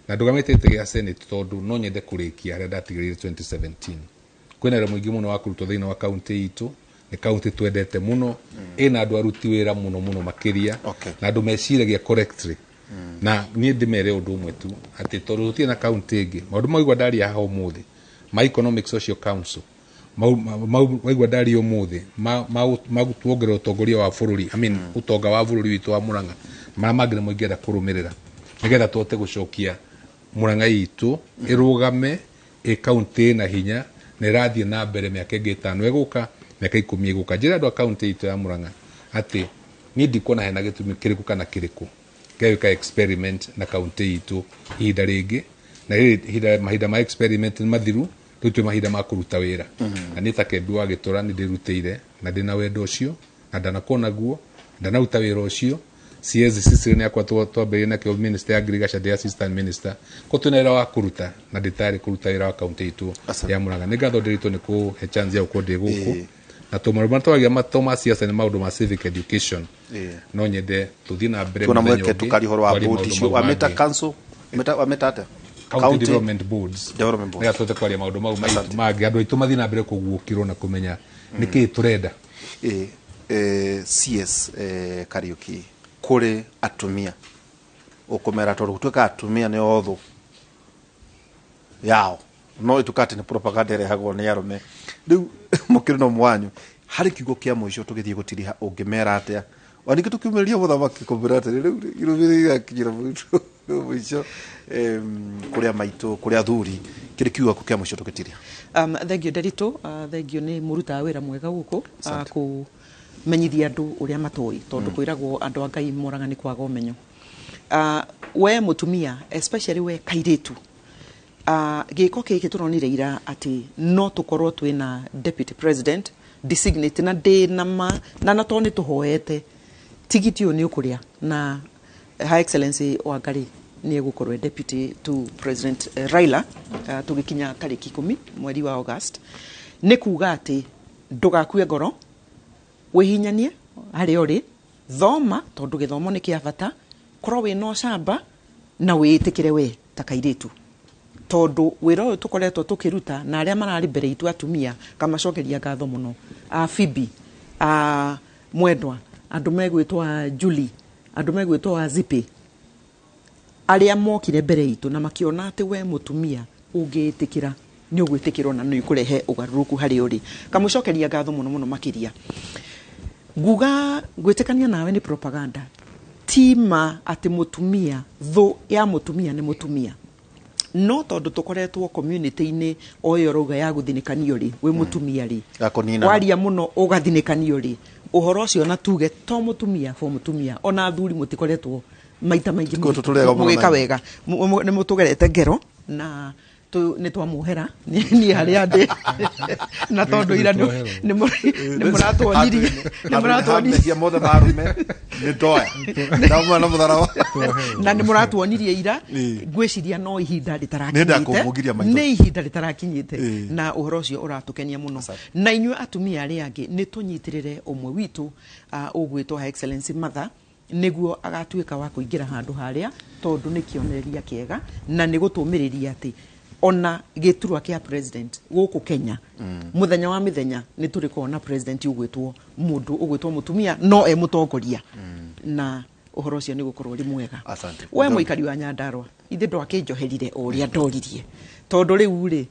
Na ndũgamĩte gĩtĩ gĩa Senate tondũ no nyende kũrĩkia harĩa ndatigĩrĩire 2017. Kwĩna wĩra mũingĩ mũno wa kũrutwo thĩinĩ wa kaunti itũ, nĩ kaunti twendete mũno, ĩna andũ aruti wĩra mũno mũno makĩria, na andũ meciragia correctly. Na niĩ ndĩmere ũndũ ũmwe tu, atĩ tondũ tũtirĩ na kaunti ĩngĩ, maũndũ maigua ndaria haha ũmũthĩ, ma Economic Social Council, mau waigua ndaria ũmũthĩ, ma tuongerera ũtongoria wa bũrũri, I mean, ũtonga wa bũrũri witũ wa Murang'a, marĩa mangĩ nĩmo ingĩenda kũrũmĩrĩra, nĩgetha tũhote gũcokia Murang'a itũ ĩrũgame ĩ kaunti ĩna hinya na ĩrathiĩ na mbere mĩaka ĩngĩ 5 ĩgũka, mĩaka 10 ĩgũka. Njĩra andũ a kaunti itũ ya Murang'a atĩ niĩ ndikuona hena gĩtũmi kĩrĩkũ kana kĩrĩkũ gĩa gwĩka experiment na kaunti itũ ihinda rĩngĩ, na rĩrĩ mahinda ma experiment nĩ mathiru, rĩu twĩ mahinda ma kũruta wĩra. Na niĩ ta Kembi wa Gĩtũra nĩ ndĩrutĩire na ndĩna wendo ũcio na ndanakorwo naguo, ndanaruta wĩra ũcio. CS Cecily nĩ akwa twambĩrĩirie nakĩo minister ya Ngirigaca, ndĩ assistant minister. Ko twĩna wĩra wa kũruta na ndĩ tayari kũruta wĩra wa kaunti itũ ya Murang'a. Nĩ ngatho ndĩritũ nĩ kũhe chance ya gũkorwo ndĩ gũkũ. Na tondũ maũndũ marĩa twaragia to ma siasa nĩ maũndũ ma civic education. No nyende tũthiĩ na mbere Tuona mũthenya mweke ũngĩ, tũkaria ũhoro wa twarie board maũndũ icio. mau Wamĩta mangĩ. council, wamĩta atĩa? County County Development Boards. Development Boards. Nĩgetha tũhote kwaria maũndũ mau mangĩ. Andũ aitũ mathiĩ na mbere kũguũkĩrwo na kũmenya nĩkĩĩ tũrenda. CS Kariuki, kũrĩ atumia ũkũmera tondũ gũtuĩka atumia nĩ othũ yao, no ĩtuĩka atĩ nĩ propaganda ĩrehagwo nĩ arũme. Rĩu mũkĩrĩ na ũmwe wanyu harĩ kiugo kĩa mũico tũgĩthiĩ gũtiriha, ũngĩmera atĩa? O ningĩ tũkiumĩrĩria mũthamaki kũmwĩra atĩrĩ, rĩu irũmĩrĩri igakinyĩra mũico, kũrĩa maitũ, kũrĩa athuri, kĩrĩ kiugo gĩaku kĩa mũico tũgĩtiriha? Thank you Nderitu, thank you nĩ mũrutaga wĩra mwega gũkũ, kũmenyithia andũ ũrĩa matoĩ, tondũ kwĩragwo andũ a Ngai moraga nĩ kwaga ũmenyo. We mũtumia, especially we kairĩtu, gĩko gĩkĩ tũronire ira atĩ no tũkorwo twĩna deputy president designate, na ndĩ na ma, na tondũ nĩ tũhoete tigiti ũyũ nĩ ũkũrĩa, na Her Excellency Wangari nĩ egũkorwo e deputy to President Raila, tũgĩkinya tarĩki 10 mweri wa August. Nĩ kuga atĩ ndũgakue ngoro, wĩhinyanie harĩa ũrĩ, thoma tondũ gĩthomo nĩ kĩa bata, korwo wĩna ũcamba na wĩĩtĩkĩre we ta kairĩtu, tondũ wĩra ũyũ tũkoretwo tũkĩruta na arĩa mararĩ mbere itũ atumia, kamacokeria ngatho mũno, a Phoebe, a Mwendwa, andũ megwĩtwo Julie, andũ megwĩtwo Zipi, arĩa mokire mbere itũ na makĩona atĩ we mũtumia ũngĩĩtĩkĩra nĩ ũgwĩtĩkĩrwo na nĩ ũkũrehe ũgarũrũku harĩa ũrĩ. Kamũcokeria ngatho mũno mũno makĩria. Nguga gwĩtĩkania nawe nĩ propaganda. Ti ma atĩ mũtumia, thũ ya mũtumia nĩ mũtumia. No tondũ tũkoretwo community-inĩ o ĩyo ũrauga ya gũthinĩkanio rĩ, wĩ mũtumia rĩ, Ya kũninana. waria mũno ũgathinĩkanio rĩ, ũhoro ũcio na tuge to mũtumia for mũtumia, ona athuri mũtikoretwo maita maingĩ Tũkoretwo tũrĩ ega mũno mũgĩka na wega. Nĩ mũtũgerete ngero na Nĩ twamuohera niĩ harĩa ndĩ na tondũ ira nĩ mũratuonirie nĩ mũratuonirie mehia mothe marume nĩ ndoya ndauma na mũtharaba na nĩ mũratuonirie ira. Ngwĩciria no ihinda Nĩ ndakũmũgiria rĩtarakinyĩte, maitho. Nĩ ihinda rĩtarakinyĩte. Na ũhoro ũcio ũratũkenia mũno. Na inyuĩ atumia arĩa angĩ, nĩ tũnyitĩrĩre ũmwe witũ, ũgwĩtwo Her Excellency Martha, nĩguo agatuĩka wa kũingĩra handũ harĩa, tondũ nĩ kĩonereria kĩega na nĩ gũtũmĩrĩria atĩ ona gĩturwa kĩa president gũkũ Kenya, mũthenya wa mĩthenya nĩ tũrĩkorwo na president ũgwĩtwo mũndũ ũgwĩtwo mũtumia no e mũtongoria, na ũhoro ũcio nĩ gũkorwo ũrĩ mwega. Asante. We mũikari wa Nyandarua, ithe ndwakĩnjoherire o ũrĩa ndoririe, tondũ rĩu rĩ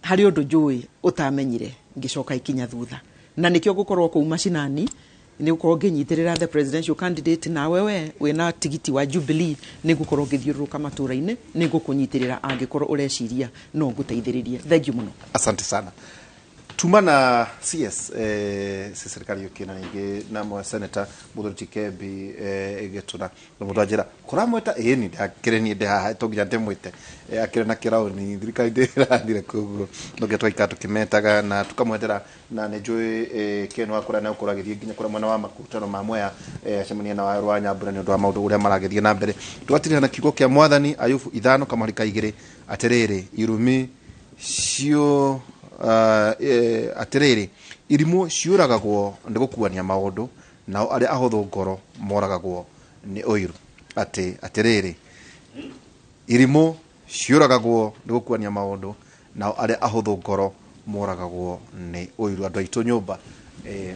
harĩ ũndũ njũĩ ũtamenyire ngĩcoka ikinya thutha, na nĩkĩo ngũkorwo kũu macinani, nĩ gũkorwo ngĩnyitĩrĩra the presidential candidate. Nawe we wĩna tigiti wa Jubilee, nĩ ngũkorwo ngĩthiũrũrũka matũra-inĩ, nĩ ngũkũnyitĩrĩra angĩkorwo ũreciria no ngũteithĩrĩrie. Thank you mũno. Asante sana. Tuma na CS si serikali yukina ningĩ na mwe senator Mũthuri Chikembi Gĩtũna na mũndũ anjĩra kũramwĩta ĩni ndakĩrĩ niĩ ndĩ haha to nginya ndĩmwĩte, akĩrĩ na kĩraũni thirikari ndĩrandire, koguo no nginya twaikara tũkĩmetaga na tũkamwetera. Na nĩ njũĩ Ken wa kũrĩa nĩgũkorwo agĩthiĩ nginya kũrĩa mwena wa makutano ma Mwea, acemanie na Wawerũ wa Nyambura nĩ ũndũ wa maũndũ ũrĩa maragĩthiĩ na mbere. Tũgatirĩha na kiugo kĩa mwathani, Ayubu 5:2, atĩrĩrĩ irumi cio atĩrĩrĩ irimũ ciũragagwo nĩ gũkuania maũndũ, nao arĩa ahũthũ ngoro moragagwo nĩ ũiru. Atĩ atĩrĩrĩ irimũ ciũragagwo nĩ gũkuania maũndũ, nao arĩa ahũthũ ngoro moragagwo nĩ ũiru. Andũ aitũ nyũmba,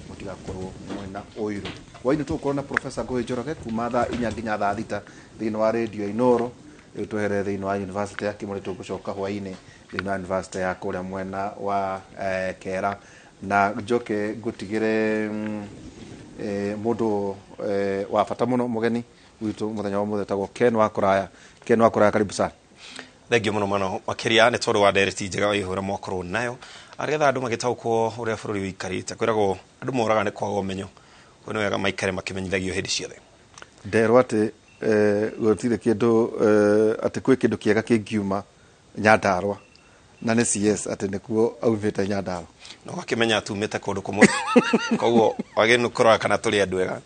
mũtigakorwo mwĩna ũiru. Hwainĩ tũgũkorwo na Professor Ngũgĩ Njoroge kuma thaa 4 nginya thaa 6 thĩinĩ wa radio Inoro. Rĩu twehere thĩinĩ wa university ya Kimoli, tũgũcoka hwainĩ thĩinĩ wa university ya kũrĩa mwena wa Kera, na njoke ngũtigĩre mũndũ wa bata mũno, mũgeni witũ mũthenya wa mũthenya etagwo Ken wa Kũraya. Ken wa Kũraya, karibu sana. Thengiũ mũno mũno makĩria nĩ tondũ wa ndereti njega waihũra mwakorwo nayo, nĩgetha andũ magĩtaũkwo ũrĩa bũrũri ũikarĩte. Kwĩragwo andũ moraga nĩ kwaga ũmenyo, koguo nĩ wega maikare makĩmenyithagio hĩndĩ ciothe. Nderwo atĩ gũtirĩ kĩndũ, atĩ kwĩ kĩndũ kĩega kĩngiuma Nyandarua na nĩ CS, atĩ nĩkuo aumĩte Nyandarua. Na ũgakĩmenya tumĩte kũndũ kũmwe, koguo wagĩrĩirwo nĩ kũrora kana tũrĩ andũ ega.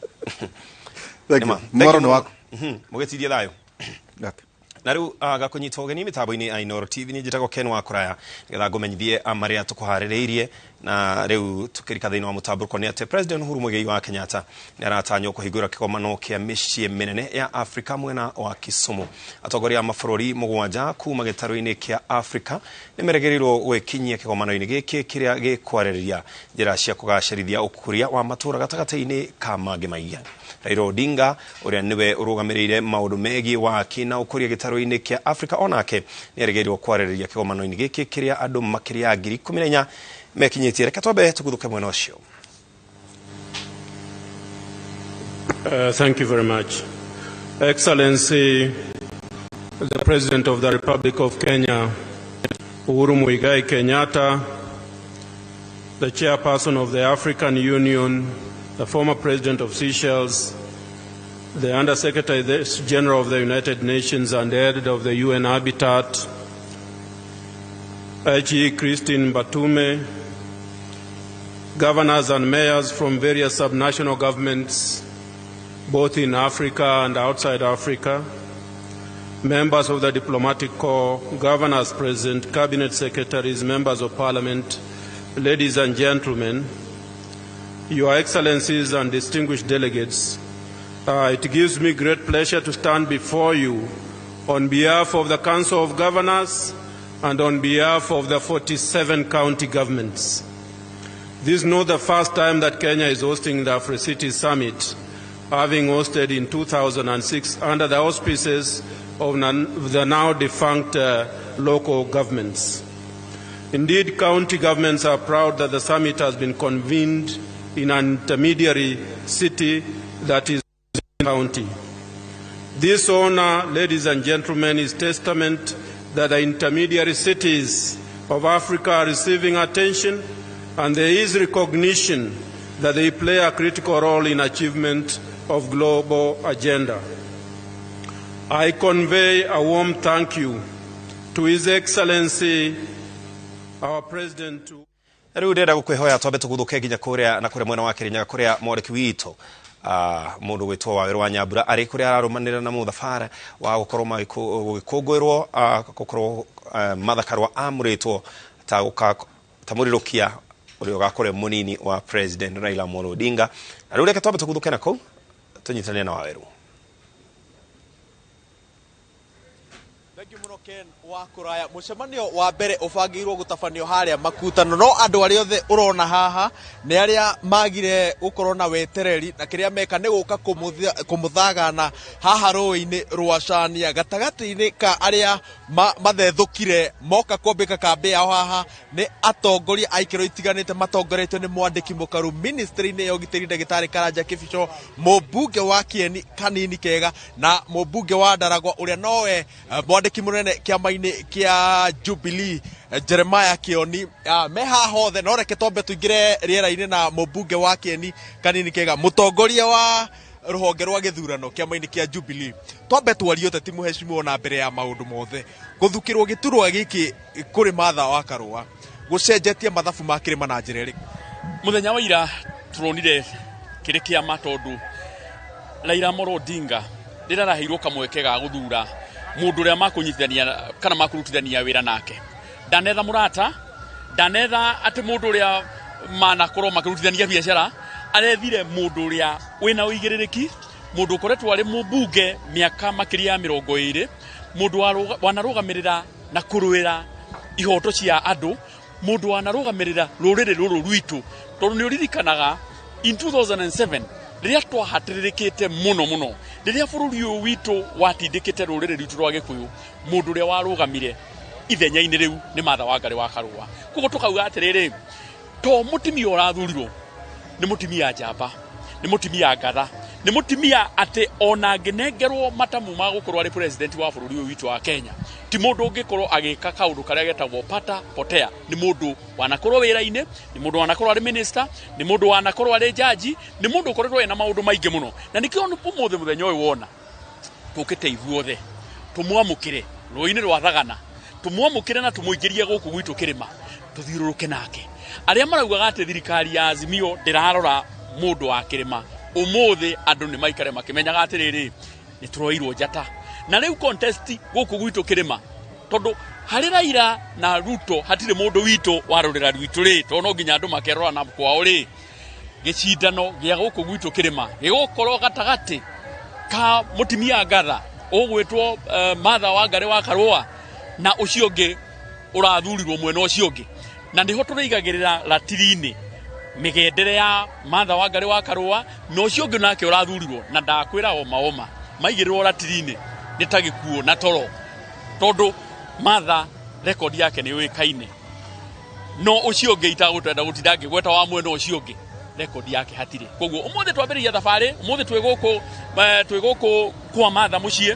Thank you. Nĩma. Mwaro nĩ waku. Mũgĩtirie thayũ. Okay. Na rĩu gakũnyita ũgeni mĩtambo-inĩ ya Inooro TV, niĩ njĩtagwo Ken wa Kũraya, nĩgetha ngũmenyithie marĩa tũkũharĩrĩirie. Na rĩu tũkĩrika thĩinĩ wa mũtambũrũko nĩ atĩ President Uhuru Muigai wa Kenyatta nĩ aratanywo kũhingũra kĩgomano kĩa mĩciĩ mĩnene ya Afrika mwena wa Kisumu. Atongoria a mabũrũri 7 kuma gĩtarũ-inĩ kĩa Afrika nĩ merĩgĩrĩirwo gwĩkinyia kĩgomano-inĩ gĩkĩ kĩrĩa gĩkwarĩrĩria njĩra cia kũgacĩrithia ũkũria wa matũũra gatagatĩ-inĩ ka mangĩ maingĩ. Raila Odinga, ũrĩa nĩwe ũrũgamĩrĩire maũndũ megiĩ waki na ũkũria gĩtarũ-inĩ kĩa Afrika, onake nĩ erĩgĩrĩirwo kwarĩrĩria kĩgomano-inĩ gĩkĩ kĩrĩa andũ makĩria ya 14,000 mekinyĩtie. Reke twambe tũguthũke mwena ũcio. Thank you very much. Excellency, the President of the Republic of Kenya, Uhuru Muigai Kenyatta, the Chairperson of the African Union, the former President of Seychelles, the Undersecretary General of the United Nations and head of the UN Habitat, H.E. Christine Batume, governors and mayors from various subnational governments, both in Africa and outside Africa, members of the diplomatic corps, governors present, cabinet secretaries, members of parliament, ladies and gentlemen, your excellencies and distinguished delegates, it gives me great pleasure to stand before you on behalf of the Council of Governors and on behalf of the 47 county governments. This is not the first time that Kenya is hosting the Africities Summit, having hosted in 2006 under the auspices of the now defunct local governments. Indeed, county governments are proud that the summit has been convened in an intermediary city that is county. This honor, ladies and gentlemen, is testament that the intermediary cities of Africa are receiving attention, and there is recognition that they play a critical role in achievement of global agenda. I convey a warm thank you To His Excellency, our President, Rĩu ndĩrenda gũkwĩhoya twambe tũguthũke nginya kũrĩa na kũrĩa mwena wa Kĩrĩnyaga, kũrĩa mwandĩki witũ mũndũ gwĩtwo Wawerũ wa Nyambura arĩ, kũrĩa ararũmanĩrĩra na mũthabara wa gũkorwo gũgĩkũngũĩrwo gũkorwo Martha Karua amũrĩtwo ta ta mũrirũkia ũrĩa ũgakorwo mũnini wa President Raila Amolo Odinga. Na rĩu reke twambe tũguthũke na kũu tũnyitanĩre na Wawerũ. Thengiũ mũno, Ken wa Kũraya. Mũcemanio wa mbere ũbangĩirwo gũtabanio harĩa Makutano, no andũ arĩa othe ũrona haha nĩ arĩa magire gũkorwo na wetereri, na kĩrĩa meka nĩ gũka kũmũthagana haha rũĩ-inĩ rwa Cania. Gatagatĩ-inĩ ka arĩa mathethũkire moka kwambĩka kambĩ yao haha nĩ atongoria a ikĩro itiganĩte, matongoretio nĩ mwandĩki mũkaru ministry-inĩ ya ũgitĩri, ndagĩtarĩ Karanja Kĩbico, mũmbunge wa Kĩeni Kanini Kega, na mũmbunge wa Ndaragwa ũrĩa nowe mwandĩki mũnene kĩama-inĩ kĩa Jubilee, Jeremiah Kĩoni. Me haha hothe, no reke twambe tũingĩre rĩera-inĩ na mũmbunge wa Kĩeni Kanini Kega, mũtongoria wa rũhonge rwa gĩthurano kĩama-inĩ kĩa Jubilee. Twambe twarie ũteti, mũhecimiwa, na mbere ya maũndũ mothe, gũthukĩrwo gĩturwa gĩkĩ kũrĩ Martha wa Karũa gũcenjetie mathabu ma kĩrĩma na njĩra ĩrĩkũ? Muthenya wa ira turonire kĩrĩ kĩama, tondũ Raila Amolo Odinga rĩrĩa araheirwo kamweke ga gũthura mũndũ ũrĩa makũnyitithania kana makũrutithania wĩra nake, ndanetha mũrata, ndanetha atĩ mũndũ ũrĩa manakorwo makĩrutithania biacara, arethire mũndũ ũrĩa wĩna ũigĩrĩrĩki, mũndũ ũkoretwo arĩ mũmbunge mĩaka makĩria ya 20, mũndũ wanarũgamĩrĩra na kũrũĩra ihoto cia andũ, mũndũ wanarũgamĩrĩra rũrĩrĩ rũrũ rwitũ, tondũ nĩ ũririkanaga in 2007 rĩrĩa twahatĩrĩrĩkĩte mũno mũno, rĩrĩa bũrũri ũyũ witũ watindĩkĩte rũrĩrĩ rwitũ rwa Gĩkũyũ, mũndũ ũrĩa warũgamire ithenya-inĩ rĩu nĩ Martha Wangari wa Karũa. Koguo tũkauga atĩrĩrĩ, to mũtumia ũrathurirwo nĩ mũtumia njamba, nĩ mũtumia ngatha, nĩ mũtumia atĩ ona angĩnengerwo matamu ma gũkorwo arĩ president wa bũrũri ũyũ witũ wa Kenya, ti mũndũ ũngĩkorwo agĩka kaũndũ karĩa getagwo pata potea. Nĩ mũndũ wanakorwo wĩra-inĩ, nĩ mũndũ wanakorwo arĩ minister, nĩ mũndũ wanakorwo arĩ jaji, nĩ mũndũ ũkoretwo ena maũndũ maingĩ mũno. Na nĩkĩo ũmũthĩ mũthenya ũyũ wona tũkĩte ithuothe tũmwamũkĩre rũĩ-inĩ rwa Thagana, tũmwamũkĩre na tũmũingĩrie gũkũ gwitũ kĩrĩma, tũthiũrũrũke nake. Arĩa maraugaga atĩ thirikari ya Azimio ndĩrarora mũndũ wa kĩrĩma, ũmũthĩ andũ nĩ maikare makĩmenyaga atĩrĩrĩ, nĩ tũroirwo njata. Na rĩu contest gũkũ gwitũ kĩrĩma, tondũ harĩ Raila na Ruto hatirĩ mũndũ witũ warũrĩra rwitũ rĩ, tondũ no nginya andũ makerora na kwao rĩ, gĩcindano gĩa gũkũ gwitũ kĩrĩma gĩgũkorwo gatagatĩ ka mũtumia ngatha ũgwĩtwo Martha Wangari wa Karũa na ũcio ũngĩ ũrathurirwo mwena ũcio ũngĩ. Na nĩho tũrĩigagĩrĩra ratiri-inĩ mĩgendere ya Martha Wangari wa Karũa na ũcio ũngĩ nake ũrathurirwo. Na ndakwĩra oma oma, maigĩrĩrwo ratiri-inĩ nĩ ta gĩkuũ na toro, tondũ Martha rekondi yake nĩ yũĩkaine, no ũcio ũngĩ itagũtenda gũtinda ngĩgweta wa mwena ũcio ũngĩ, rekondi yake hatirĩ. Koguo ũmũthĩ twambĩrĩria thabarĩ, ũmũthĩ twĩ gũkũ, twĩ gũkũ kwa Martha mũciĩ,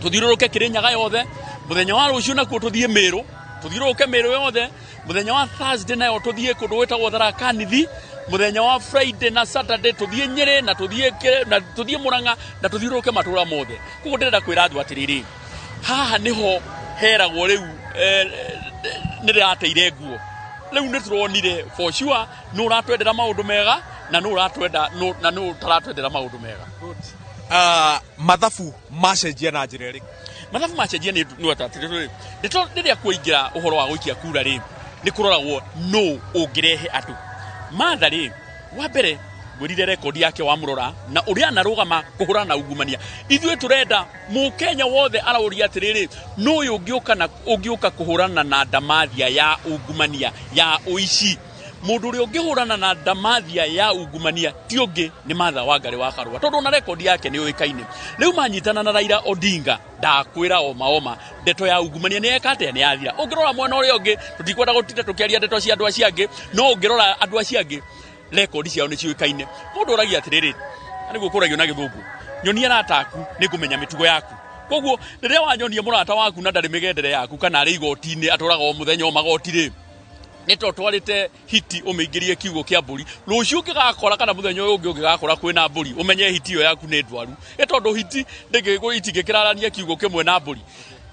tũthiũrũrũke Kĩrĩnyaga yothe. Mũthenya wa rũciũ nakuo tũthiĩ Mĩrũ, tũthiũrũrũke Mĩrũ yothe. Mũthenya wa Thursday nayo tũthiĩ kũndũ gwĩtagwo Tharaka Nithi. Mũthenya wa Friday na Saturday tũthiĩ Nyĩrĩ na tũthiĩ na tũthiĩ Mũrang'a na tũthiũrũrũke matũũra mothe. Koguo ndĩrenda kwĩra andũ atĩrĩrĩ, haha nĩho heragwo rĩu nĩ ndĩrateire nguo. Rĩu nĩ tũronire for sure nũ ũratwendera maũndũ mega na nũ ũratwenda na nũ ũtaratwendera maũndũ mega. Mathabu macenjia na njĩra ĩrĩkũ? Mathabu macenjia nĩ atĩrĩrĩ, ndeto rĩrĩa kũingĩra ũhoro wa gũikia kura rĩ, nĩ kũroragwo nũ ũngĩrehe andũ. Martha rĩ, wa mbere ngwĩrire rekondi yake wamũrora na ũrĩa anarũgama kũhũrana na ungumania. Ithuĩ tũrenda mũkenya wothe araũria atĩrĩrĩ, nũ ũyũ ũngĩũka na ũngĩũka kũhũrana na ndamathia ya ungumania ya ũici? Mũndũ ũrĩa ũngĩhũrana na ndamathia ya ungumania ti ũngĩ nĩ Martha Wangari wa Karũa, tondũ ona rekondi yake nĩ yũĩkaine. Rĩu manyitana na Raila Odinga, ndakwĩra oma oma, ndeto ya ungumania nĩ yeka atĩa? Nĩ yathira. Ũngĩrora mwena ũrĩa ũngĩ, tũtikwenda gũtinda tũkĩaria ndeto cia andũ acio angĩ, no ũngĩrora andũ acio angĩ rekondi ciao nĩ ciũĩkaine. Mũndũ oragia atĩrĩrĩ, na nĩguo kũragio na Gĩthũngũ, nyonia arata aku nĩ ngũmenya mĩtugo yaku. Koguo rĩrĩa wanyonia mũrata waku na ndarĩ mĩgendere yaku kana arĩ igoti-inĩ, atũraga o mũthenya o magoti rĩ, nĩ to twarĩte hiti ũmĩingĩrie kiugo kĩa mbũri, rũciũ ũngĩgakora kana mũthenya ũyũ ũngĩ ũngĩgakora kwĩna mbũri, ũmenye hiti ĩyo yaku nĩ ndwaru, ĩ tondũ hiti itingĩkĩrarania kiugo kĩmwe na mbũri.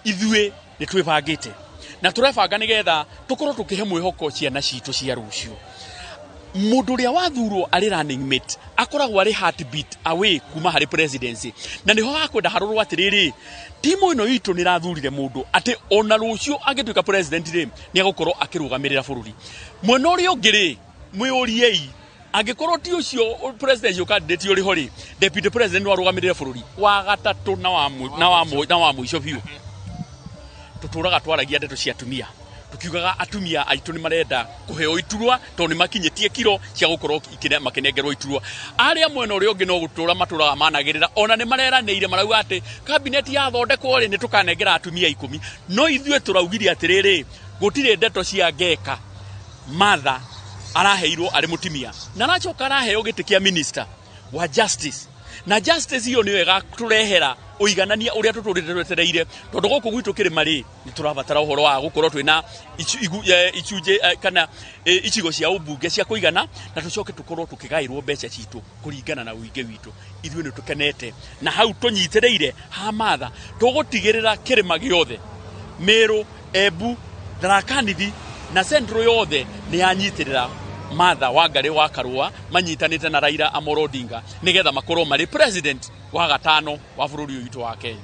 Ithuĩ Nĩ twĩbangĩte na tũrebanga nĩgetha tũkorwo tũkĩhe mwĩhoko ciana citũ cia rũciũ. Mũndũ ũrĩa wathurwo arĩ running mate akoragwo arĩ heartbeat away kuma harĩ presidency, na nĩho hakwenda harorwo atĩrĩrĩ, timu ĩno itũ nĩ ĩrathurire mũndũ atĩ ona rũciũ angĩtuĩka president rĩ, nĩ egũkorwo akĩrũgamĩrĩra bũrũri. Mwena ũrĩa ũngĩ rĩ, mwĩũriei, angĩkorwo ti ũcio presidential candidate ũrĩ ho rĩ, deputy president no arũgamĩrĩre bũrũri wa gatatũ na wa na wa mũico biũ. Tũtũraga twaragia ndeto cia atumia, tukiugaga atumia aitũ nĩ marenda kũheo iturwa tondũ nĩ makinyĩtie kiro cia gũkorwo makĩnengerwo iturwa. Arĩa mwena ũrĩa ũngĩ no gũtũra matũraga managĩrĩra, ona nĩ mareranĩire marauga atĩ kabineti yathondekwo rĩ, nĩ tũkanengera atumia 10. No ithuĩ tũraugire atĩrĩrĩ, gũtirĩ ndeto cia ngeka. Martha araheirwo arĩ mũtumia na aracoka araheo gĩtĩ kĩa minister wa justice, na justice iyo nĩyo ĩgatũrehera ũiganania ũrĩa tũtũrĩte twetereire, tondũ gũkũ gwitũ kĩrĩma rĩ, nĩ tũrabatara ũhoro wa gũkorwo twĩna icunjĩ kana icigo cia ũmbunge cia kũigana, na tũcoke tũkorwo tũkĩgaĩrwo mbeca citũ kũringana na ũingĩ witũ. Ithuĩ nĩ tũkenete na hau tũnyitĩrĩire ha Martha, tũgũtigĩrĩra kĩrĩma gĩothe, Meru, Embu, Tharaka Nithi na Central yothe nĩ yanyitĩrĩra Martha Wangari wa Karua manyitanĩte na Raila Amolo Odinga nĩgetha makorwo marĩ president wa gatano wa bũrũri ũyũ witũ wa Kenya.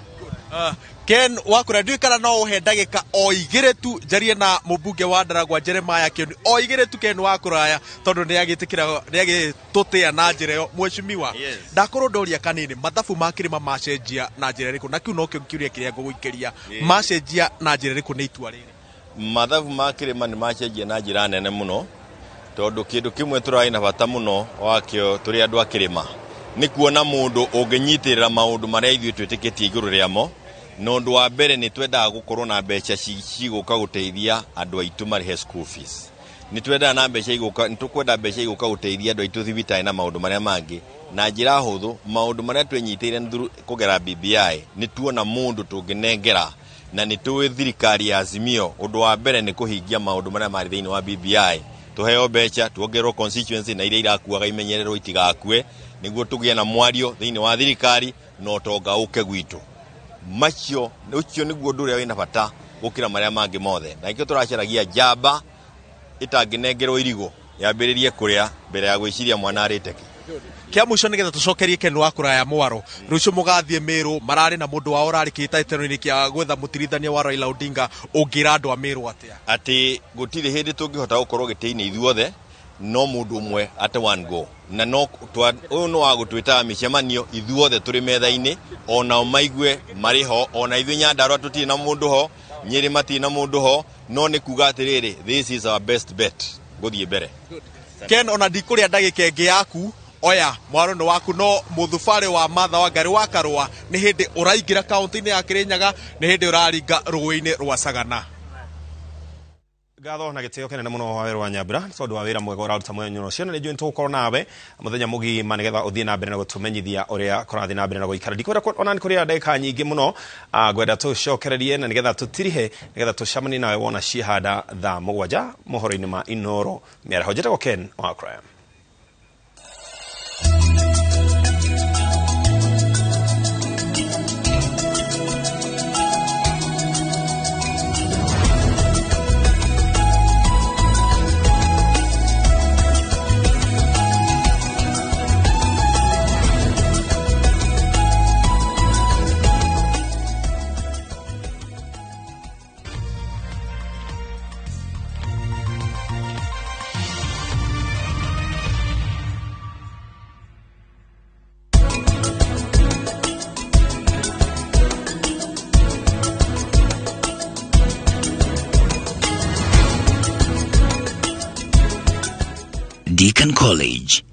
Ken Wakura, ndiũĩ kana no ũhe ndagĩka o igĩrĩ tu njarie na mũmbunge wa Ndaragwa Jeremiah Kioni, o igĩrĩ tu Ken Wakuraya, tondũ nĩ agĩtĩkĩra, nĩ agĩtũtĩa na njĩra ĩyo. Mheshimiwa, ndakorwo ndoria kanini, mathabu ma kĩrĩma macenjia na njĩra ĩrĩkũ? Na kĩu nokĩo kĩũria kĩrĩa ngũgũikĩria, macenjia na njĩra ĩrĩkũ nĩ itua rĩrĩ? Mathabu ma kĩrĩma nĩ macenjia na njĩra nene mũno, tondũ kĩndũ kĩmwe tũrarĩ na bata mũno wakĩo tũrĩ andũ a kĩrĩma nĩ kuona mũndũ ũngĩnyitĩrĩra maũndũ marĩa ithuĩ twĩtĩkĩtie igũrũ rĩamo. Na ũndũ wa mbere nĩ twendaga gũkorwo na mbeca cigũka gũteithia andũ aitũ marĩhe school fees. Nĩ twendaga na mbeca igũka, nĩ tũkwenda mbeca igũka gũteithia andũ aitũ thibitarĩ na maũndũ marĩa mangĩ. Na njĩra hũthũ, maũndũ marĩa twenyitĩire kũgera BBI nĩ tuona mũndũ tũngĩnengera, na nĩ tũĩ thirikari ya Azimio ũndũ wa mbere nĩ kũhingia maũndũ marĩa marĩ thĩinĩ wa BBI. Tuheo mbeca, tuongererwo constituency na iria irakuaga imenyererwo itigakue, nĩguo tũgĩe na mwario thĩinĩ wa thirikari na ũtonga ũke gwitũ. Macio, ũcio nĩguo ũndũ ũrĩa wĩna bata gũkĩra marĩa mangĩ mothe. Na nĩkĩo tũracaragia njamba ĩtangĩnengerwo irigũ yambĩrĩrie kũrĩa mbere ya gwĩciria mwana arĩte kĩ. Kĩa mũico nĩgetha tũcokerie Ken Wakuraya mwaro, rũciũ mũgathiĩ Meru, mararĩ na mũndũ wao ũrarĩ kĩhĩtahĩtano-inĩ kĩa gwetha mũtirithania wa Raila Odinga, ũngĩra andũ a Meru atĩa? Atĩ gũtirĩ hĩndĩ tũngĩhota gũkorwo gĩtĩ-inĩ ithuothe, no mũndũ ũmwe at one go. Na no ũyũ nĩ wa gũtwĩtaga mĩcemanio ithuothe tũrĩ metha-inĩ, onao maigue marĩ ho, ona ithuĩ Nyandarua tũtirĩ na mũndũ ho, Nyĩrĩ matirĩ na mũndũ ho, no nĩ kuga atĩrĩrĩ, this is our best bet gũthiĩ mbere. Ken, ona ndikũrĩa ndagĩka ĩngĩ yaku, oya mwaro nĩ waku, no mũthubarĩ wa Martha Wangari wa Karua nĩ hĩndĩ ũraingĩra kaunti-inĩ ya Kirinyaga, nĩ hĩndĩ ũraringa rũĩ-inĩ rwa Sagana. Ngatho na gĩtĩo kĩnene mũno wa wĩra wa Nyambura tondũ wa wĩra mwega ũraruta mũthenya ũcio, na nĩ njũĩ nĩtũgũkorwo nawe mũthenya mũgima nĩgetha ũthiĩ na mbere na gũtũmenyithia ũrĩa kũrathiĩ na mbere na gũikara. Ndikwenda ona nĩ kũrĩa ndagĩka nyingĩ mũno, ngwenda tũcokererie na nĩgetha tũtirihe, nĩgetha tũcemanie nawe wona ciĩhanda thaa 7 mohoro-inĩ ma Inooro mĩaraho. Njĩtagwo Ken Wakuraya. Deacon College.